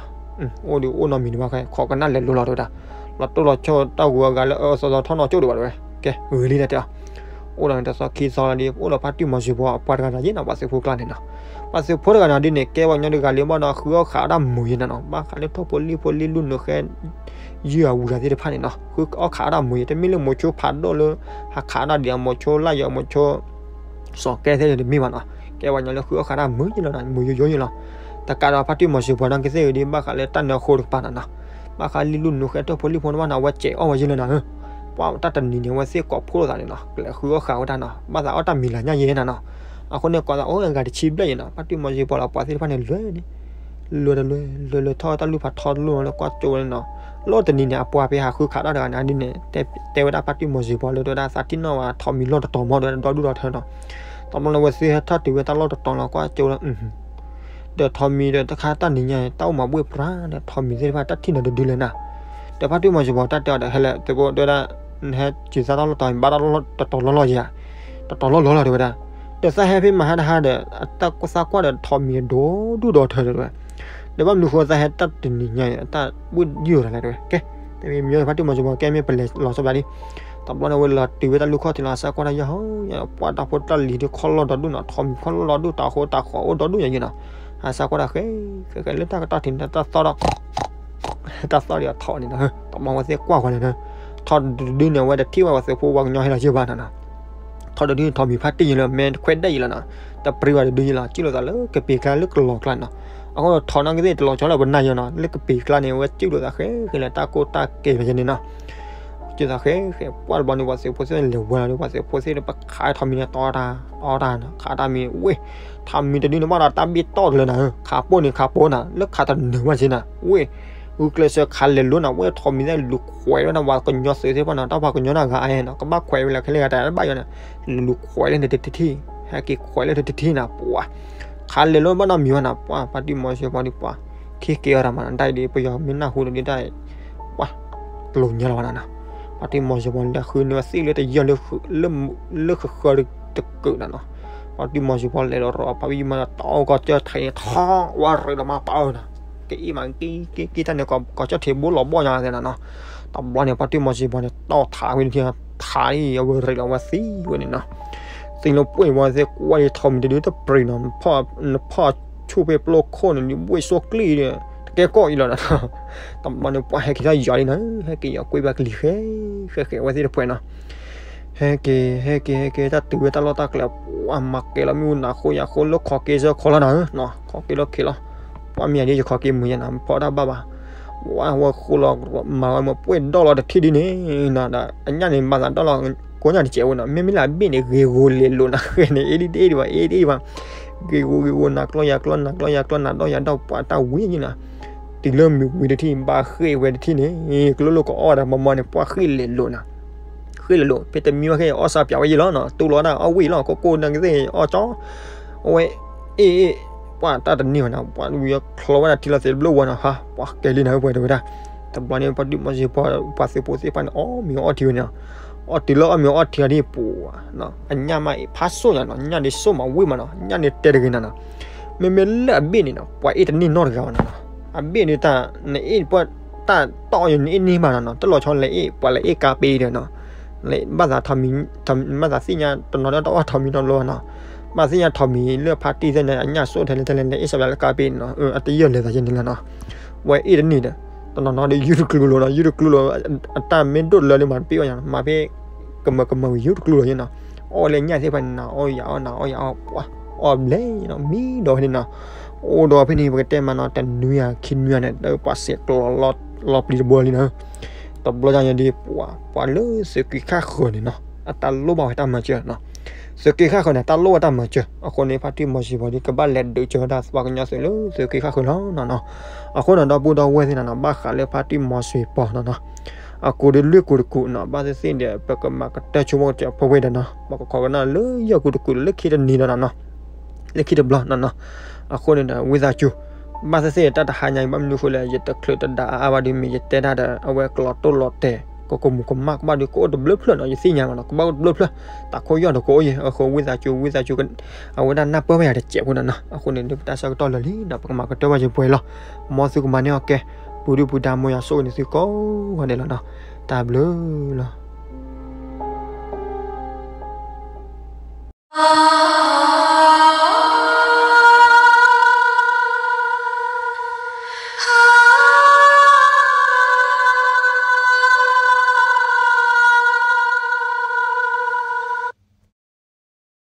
အိၣ်ဒုးအိၣ်နီတမံၤန့ၣ်ဘၣ်ခဲ ခိးကနၣ်လဲၤလိၤလီၤတဝဲဒၣ်, လီၤတိၢ်လီၤဆီတၢ်ဂူၤအဂၤလၢအအၢသီသီထီၣ်နီၢ်ကၠိဒံးဘၣ်တဝဲ, ကဲ ဂ့ၤလံတၢ်တဲအီၤ, အိၣ်ဒီးန့ၣ်တသီခံသီလီၤဒီး အိၣ်ဒီးဖါတံၢ်မီၤစံၣ်ပီၤ ပှၤတဂၤတဂၤယဲၢ်နီၤ, ပှၤသုးဖိကျါန့ၣ်နီၤ, ပှၤသုးဖိတဂၤန့ၣ်ဒ်န့ၣ် ကဲပှၤကညီတဂၤလံဘၣ်ဒီး ဃုအီၣ်ခးအီၣ်တၢ်မုာ်ယဲၢ်နီၤနီၤ, ဘၣ်ဃးလၢထိၣ်ဖိလံၣ်ဖိလံၣ်လူၢ်နုာ်ဃဲ ယုၢ်အဝံၤအသ့ၣ်တဖၣ်န့ၣ်နီၤ, ဃုအီၣ်ခးအီၣ်တၢ်မုာ်ယဲၢ်, တမ့ၢ်လၢမိၤဆိဖးဒိၣ်လၢ ဟးခးအီၣ်တၢ်ဒံး မိၤဆိလၢယဲၢ် မိၤဆိ စီၤကဲသ့ၣ်တမ့ၢ်ဘၣ်နီၤ, ကဲပှၤကညီလၢဃုအီၣ်ခးတၢ်မုာ်ယဲၢ်လီၤနီၤ, မုာ်ယိယိယဲၢ်လီၤ, တကးဒီးဖါတံၢ်မီၤစံၣ်ပီၤနာ်က့သ့ၣ်ဂ့ၤဒ် ဘၣ်ဃးလၢတၢ်နၢဃိတကပၤနီၤနီၤ, ဘၣ်ဃးလံၣ်လူၢ်နုာ်ဃဲထိၣ်ဖိလံၣ်ဖိတဖၣ်န့ၣ် အဝဲစဲးအီၣ်ဝဲယဲၢ်လီၤနီၤဧၢ, ပှၤတၢ်တနံၤန့ၣ် အဝဲသ့ၣ်ကိးဖှိၣ်လိာ်သးန့ၣ်နီၤ, ကျဲးဃုအီၣ်ဃာ်ဝဲဒၣ်နီၤ, ဘၣ်သးအီၣ်တၢ်မံၤလၤညၣ်ယဲနီၤနီၤ. အဃိန့ၣ် ကိးသးအိၣ်အဂၤတဆံဘျဲၣ်ယဲနီၤ, ဖါတံၢ်မီၤစ့ၢ်ပီၤလီၤ ပှၤသ့ၣ်တဖၣ်န့ၣ် လဲၤန့ၣ် လဲၤတလဲၤ လဲၤလဲၤထီၣ်တၢ်လူၢ်ဖးထီတလိၣ်လၢကွၢ်ကၠိဝဲန့ၣ်နီၤ. လီၢ်တနံၤန့ၣ် အပှၤဖဲဟးဃုခးတၢ်တဂၤန့ၣ် ဒ်န့ၣ် တဲဝဲဒၣ်ဖါတံၢ်မီၤစ့ၢ်ပီၤလၢ တဲဝဲဒၣ်သးထံၣ်နီၣ်ဝဲထီးမံၤလီၢ်တတီၤမီၢ် တဲဝဲဒၣ်ဒီဒူၣ်ဒီထၢနီၤ. တဘျီန့ၣ် အဝဲသ့ၣ်ဟဲထီၣ်တုၤဝဲတၢ်လီၢ်တတီၤလီၤ ကွၢ်ကၠိလီၤ ဒီးထီးမံၤဒီးတခါတၢ်နံၤညါ တၢ်အိၣ်မၤဘှ့ၣ်ပြါဒီး ထီးမံၤသ့ၣ်တဖၣ်တၢ်ထံၣ်နီၤတဒုလဲၣ်နၤ. ဒီးဖါတံၢ်မီၤစ့ၢ်ပီၤတၢ်တဲအီၤဒီး ဟဲလဲၣ် သကိးတဲဝဲဒၣ် နဟဲစံးသးတၢ်လီၢ်တီၤ ဘၣ်တၢ်လီၢ်တတီၤလီၢ်လီၢ်ယဲ, တတီၤလီၢ်လီၢ်လီၤ တဲဝဲဒၣ်. ဒီးသးဟဲဖဲမဟါတဟါဒီး အတၢ်သးကွၢ်ဒီးထီးမံၤဒီဒူၣ်ဒီထၢတဲဝဲ. ဒီးဘၣ်မနုၤဃိသးဟဲတၢ်တနံၤညါအံၤ အတၢ်ဘှ့ၣ်ယုၢ်အီၤတလဲၣ်တဲဝဲ. ကဲ တမ့ၢ်မ့ၢ်ဖါတံၢ်မီၤစ့ၢ်ပီၤ ကဲမ့ၢ်ပလဲၤလီၤဆီဘၣ်လံ. တဘျီန့ၣ် အဝဲလီၤတုၤဝဲတၢ်လူၢ်ခီၣ်ထံးလီၤ အစးကွၢ်တၢ်ယဲၢ်ဟီ ပှၤတၢ်ဖိတၢ်လံၤဒုးခီၣ်လီၢ်ဒီဒူၣ်နီၤ, ထီးမံၤခီၣ်လီၢ်လီၤဒူၣ် တၢ်ဃိတၢ်ဃီအိၣ်ဒီဒူၣ်ညါယဲနီၤ. အစးကွၢ်တၢ်ဃဲ ဃဲဃဲလၢတၢ်ကတီၢ်ထံးန့ၣ် တၢ်သီၣ်ဒီး တၢ်သီၣ်ဒီးထီးန့ၣ်နီၤ. တဘျီဝဲသ့ၣ်ကွၢ်ဃီန့ၣ်နီၤ, ထီးတဒုန့ၣ် အဝဲတထံၣ်ဝဲပှၤသုးဖိပှၤကညီဟဲလီၤယဲၢ်ဘၣ်နီၤနီၤ. ထီးတဒုန့ၣ် ထီးမံၤဖါတံၢ်ယဲလၢ မဲတခွဲးဒၣ်ယဲလီၤနီၤ. တပြံဝဲတဒုယဲလီၤ စံၣ်လိာ်သးလၢကပ့ၤကျါလၢကလီၤကျါနီၤ. အဃိထီးနီၣ်ဂံၢ်သ့ၣ်တလီၤဆီလၢပနၢ်ယဲနီၤ, လၢကပ့ၤကျါန့ၣ် အဝဲစံၣ်လိာ်သးဃဲဃဲလၢတၢ်ကိၢ်တၢ်ကဲလီၤယဲန့ၣ်နီၤ. စံၣ်သးဃဲဃဲ ပှၢ်တဘျီန့ၣ် ပှၤသုးဖိသ့ၣ်န့ၣ် လဲၤဝဲလီၤဒီး ပှၤသုးဖိသ့ၣ်န့ၣ် ပခးထီးမံၤန့ၣ် တီတၢ် တီတၢ်နီၤ, ခးတၢ်မံၤဝ့ၢ် ထီးမံၤတဒုန့ၣ် ဘၣ်ဒီးတၢ်ဘ့ၣ်တီၢ်တလၢနီၤ, ခးပိၢ်န့ၣ်ခးပိၢ်နီၤ, လၢခးတနၢၤဘၣ်စ့ၢ်နီၤ, ဝ့ၢ် ဂုာ်ကျဲးစၢးခးလဲၤလိၤနီၤ, ဝ့ၢ်ထီးမံၤသ့ၣ်လူၤခွဲးဝဲဒၣ် ပှၤကညီသုးသ့ၣ်တဖၣ်နီၤ, တၢ်ပှၤကညီန့ၣ်ဂၤအါနီၤ, ကဘၣ်ခွဲးဝဲလၢခဲလၢာ်ဂၤတၢ်ဘၣ်ယီၤန့ၣ်, လူၤခွဲးလၢနတထံၣ်, ဟဲက့ၤခွဲးလၢနတထံၣ်နီၤ, ပှၤ ခးလဲၤလိၤဘၣ်နီတမံၤဘၣ်နီၤ, ပှၤ ဖါတံၢ်မီၤစ့ၢ်ပီၤဒီးပှၤ ထံၣ်က့ၤအီၤတၢ်မၤနီၤ, တၢ်အံၤဒ်ပယီၤမ့ၢ်နၢ်ဟူဒီးဒ်တၢ် ပှၤ တလိၣ်ညါလီၤဘၣ်နီၤနီၤ, ဖါတံၢ်မီၤစ့ၢ်ပီၤလၢဃုန့ၢ်ဝဲသ့ၣ်လၢတယီၢ်လၢ လၢဃၢၤဃၢၤတကုာ်နီၤနီၤ, ဖါတံၢ်မီၤစ့ၢ်ပီၤလဲၤဒီးရီၤဖါဘံၣ်မၤဒီး တီကီၢ်ကၠၢၢ်ထံးန့ၣ် ထီၣ်ဝဲရ့းလီၤမးပာ်အၢနီၤ, ကအ့ၣ်မး က့က့တၢ်န့ၣ် ကီၢ်ကၠၢၢ်ထံးဘိလီၤဘီၣ်ညါသ့နီၤနီၤ, တဘျီန့ၣ် ဖါတံၢ်မီၤစ့ၢ်ပီၤန့ၣ် တီၢ်ထးဝဲန့ၣ် ထးအံၤ အဝဲရ့းလီၤဝဲသံဝဲန့ၣ်နီၤ, သံလီၤပှဲၢ်ဝဲသ့ၣ်ကွၢ်ယထီးမံၤတဒုတပြံးနီၤ, နဖီၣ်ဆူၣ်ဖဲပျိခိၣ်န့ၣ် နဘှ့ၣ်စိကျံၣ်ဒီး တကဲကီၢ်အံၤလီၤနီၤ, တဘျီန့ၣ် ပှၤဟဲက့ၤထီၣ်ယီၤလံနီၤ, ဟဲက့ၤယီၤကွံာ်ဘၣ်ကလံၤဃဲ ဃဲဃဲဝဲသ့ၣ်တဖှဲးနီၤ, ဟဲက့ၤ ဟဲက့ၤ ဟဲက့ၤ တၢ်တုၤဝဲတၢ်လီၢ်တၢ်ကျဲ ပှၤမၤကဲလီၤမ့ၣ်အူနၤဃိယၤဃိလၢခီးက့စၢခီလီၤနီၤ, ခီးက့လီၤခ့လီၤ, ပှၤမ့ၢ်ယၤဒ်ယခီးက့မုာ်ယၤနီၤ ဖီၣ်တၢ်ဘၣ်ဘၣ်, ဝဲဃိလီၤ မၤဝဲမ့ၢ်ပှဲၢ်ဒီၣ်လီၤတထံၣ်ဒ်န့ၣ်နီၤ, အညၣ်န့ၣ် မၤသးဒီၣ်လီၤ ကိးညၣ်တစဲးဝဲနီၤ, မ့မ့ၢ်လၢအဘ့ၣ်န့ၣ် ဂ့ၤဂိၤလဲၤလိာ်နီၤ, ဃဲန့ၣ် အ့ၣ်ဒ်တအ့ၣ်ဒံးဘၣ် အ့ၣ်တအ့ၣ်ဘၣ်, ဂ့ၤဂိၤဂ့ၤဂိၤ နၤကျီယၤကျီ နၤကျီယၤကျီ နၤဒီၣ်ယၤဒီၣ် ပှၤတၢ်ဝံၤယံၤနီၤ, တုၤလၢမုၢ်ဝံၤတထံၣ် ဘၣ်ဃ့ၢ်ဝဲတထံၣ်န့ၣ် ကလိလိၣ်ကအီၣ်ဝဲဒၣ်မီမီန့ၣ် ပှၤဃ့ၢ်လဲၤလိာ်နီၤ, ဃ့ၢ်လဲၤလိာ် ဖဲတမံၤဘၣ်ဃ့ၢ်အီၣ်စၢ်ပၠးဝဲယံၤလီၤနီၤ, တူၢ်လီၤဒၣ်အီၣ်ဝံၤလီၤ ကိးကိးနၢ်ကသ့ၣ်အီၣ်ကၠီ အဝဲ အ့ၣ်အ့ၣ် ပှၤတၢ်တန့ၢ်ဘၣ်နီၤ, ပှၤဝံၤချီဝဲဒၣ်ထံလီၤသ့ၣ်တဘျီဝဲနီၤ, ဟါ ပှၤကဲလံနီၤ ပှဲၤတဲဝဲဒၣ်, တဘျီန့ၣ် ဖါတံၢ်မီၤစ့ၢ်ပီၤ ပှၤသုးဖိသ့ၣ်တဖၣ်န့ၣ် အီၣ်မ့ၤအီထံဝဲန့ၣ်, အီၣ်တုၤလၢအီၣ်မ့ၤအီထံအီၤဒ်ပူၤ အညၣ်မးအံၤ ဖးစိၣ်ညါနီၤ, ညၣ်ဒ်စိၣ်မးဝံၣ်မးနီၤ, ညၣ်န့ၣ်တဲတဂ့ၤနီၤနီၤ, မ့မ့ၢ်လၢအဘ့ၣ်န့ၣ်နီၤ ပှၤအ့ၣ်တန့ၢ်နီတဂၤဘၣ်နီၤနီၤ, အဘ့ၣ်န့ၣ်တၢ် နအ့ၣ်ပှၤတၢ်တီၢ်အီၤ နအ့ၣ်န့ၢ်ဘၣ်နီၤနီၤ, တလီၤဆီလဲၤအ့ၣ် ပှၤလဲၤအ့ၣ်ကါပ့ၤဒီးနီၤ ဘၣ်သးထီးမံၤ ဘၣ်သးသ့ၣ်ညါတနီၤဒီးတအီၣ်ထီးမံၤနီတဘျီဘၣ်နီၤ, ဘၣ်သ့ၣ်ညါထီးမံၤလၢဖါတံၢ်သ့ၣ်န့ၣ် အညၣ်စိၣ်ထဲလဲၣ်ထဲလဲၣ် လဲၤအ့ၣ်စးဘျါလၢကါပ့ၤန့ၣ်နီၤ, အတယၢၢ်လဲၤသးယဲန့ၣ်လီၤနီၤ, ဝဲအ့ၣ်တန့ၢ်ဒီး တနီၤနီၤဒီး ယူတကျူၤလိာ်နီၤ, ယူတကျူၤလိာ် အတၢ်မ့ၢ်ဒိၣ်လၢလၢမးတပ့ၢ်အီၣ်ညါ မၤဖဲ ကမၢကမၢဝံၤ ယူတကျူၤလိာ်ယဲနီၤ, အီၣ်လၢညၣ်သ့ၣ်တဖၣ်န့ၣ်နီၤ အီၣ်ယၤအီၣ်နၤအီၣ်ယၤအီၣ် ပှၤ အီၣ်ဘျဲၣ်နီၤ မံဒီးဖဲန့ၣ်နီၤ, အိၣ်ဒီးဖဲန့ၣ် ပကတဲမးနီၤ တနွံယၤခံနွံယၤန့ၣ် ဒီးပှၤစဲးကျိးလီၤပျံၤတဘိလံနီၤ, တဘျီညါဒ် ပှၤ ပှၤလၢသုးက့ဃၣ်ဃၢၤန့ၣ်နီၤ အတၢ်လိၣ်ဘၣ်ဝဲတၢ်မၤစၢၤနီၤ, သုးက့ဃၣ်ဃၢၤန့ၣ် တၢ်လိၣ်ဝဲတၢ်မၤစၢၤ, အဃိန့ၣ် ဖါတံၢ်မီၤစ့ၢ်ပီၤဒ် ကဘၣ်လဲၤဒုးစၢၤဝဲဒၣ်ပှၤကညီသုးလၢသုးက့ဃၣ်ဃၢၤလီၤနီၤနီၤ, အဃိန့ၣ် ဒီပုၢ်ဒီဝဲၢ်သ့ၣ်နီၤနီၤ ဘၣ်ဃးလၢဖါတံၢ်မီၤစ့ၢ်ပီၤနီၤနီၤ အကိးဒုးလွံၢ်ကိးတကိးနီၤ ဘၣ်သ့ၣ်သ့ၣ်ဒီး ပကမၤကတၢၢ်ဆိကမိၣ်ကစၢၤဖဲဝဲဒီးနီၤ ပကခိးကနၣ်လၢယဲၢ်ကိးတကိးလၢခံတနံၤဒီးနီၤနီၤ လၢခံတဘျီနီၤနီၤ, အဃိန့ၣ်ဒီး ဝံသးစူၤ ဘၣ်သ့ၣ်သ့ၣ်တၢ်တဟါညါ ဘၣ်မနုၤဃိလဲၣ် ယတချုးတဒါအါအါဘၣ်ဒီး မ့ၢ်ယတဲတၢ်ဒီး အဝဲကလီၤတိၢ်လီၤတဲာ် ကကမူးကမၣ်ကဘၣ်ဒီး ကအိၣ်တဘျုးဖျၢၣ်နီၤ ယသ့ၣ်ညါဘၣ်နီၤ ကဘၣ်အိၣ်တဘျုးဖျၢၣ် တၢ်ခိၣ်ယီၢ်ဒီးကအိၣ်ယဲ အဃိဝံသးစူၤ ဝံသးစူၤ အဝဲဒၣ်နၢ်ပၢၢ်ဝဲယၤတစဲးဖိနီၤနီၤ, အဃိန့ၣ် ဒုးပတၢ်ဆၢကတီၢ်လၢာ်လံနီၤ ပကမၤကတၢၢ်ဘၣ်ယပှဲၤလီၤ, မ်သုကမၤန့ၢ်အီၣ်ကဲ ပူၤဒုၣ်ပူၤဒါ မ်ယွၤဆိၣ်ဂ့ၤန့ၢ်သုကိးဂၤဒဲးလီၤနီၤ, တၢ်ဘျုးလီၤ.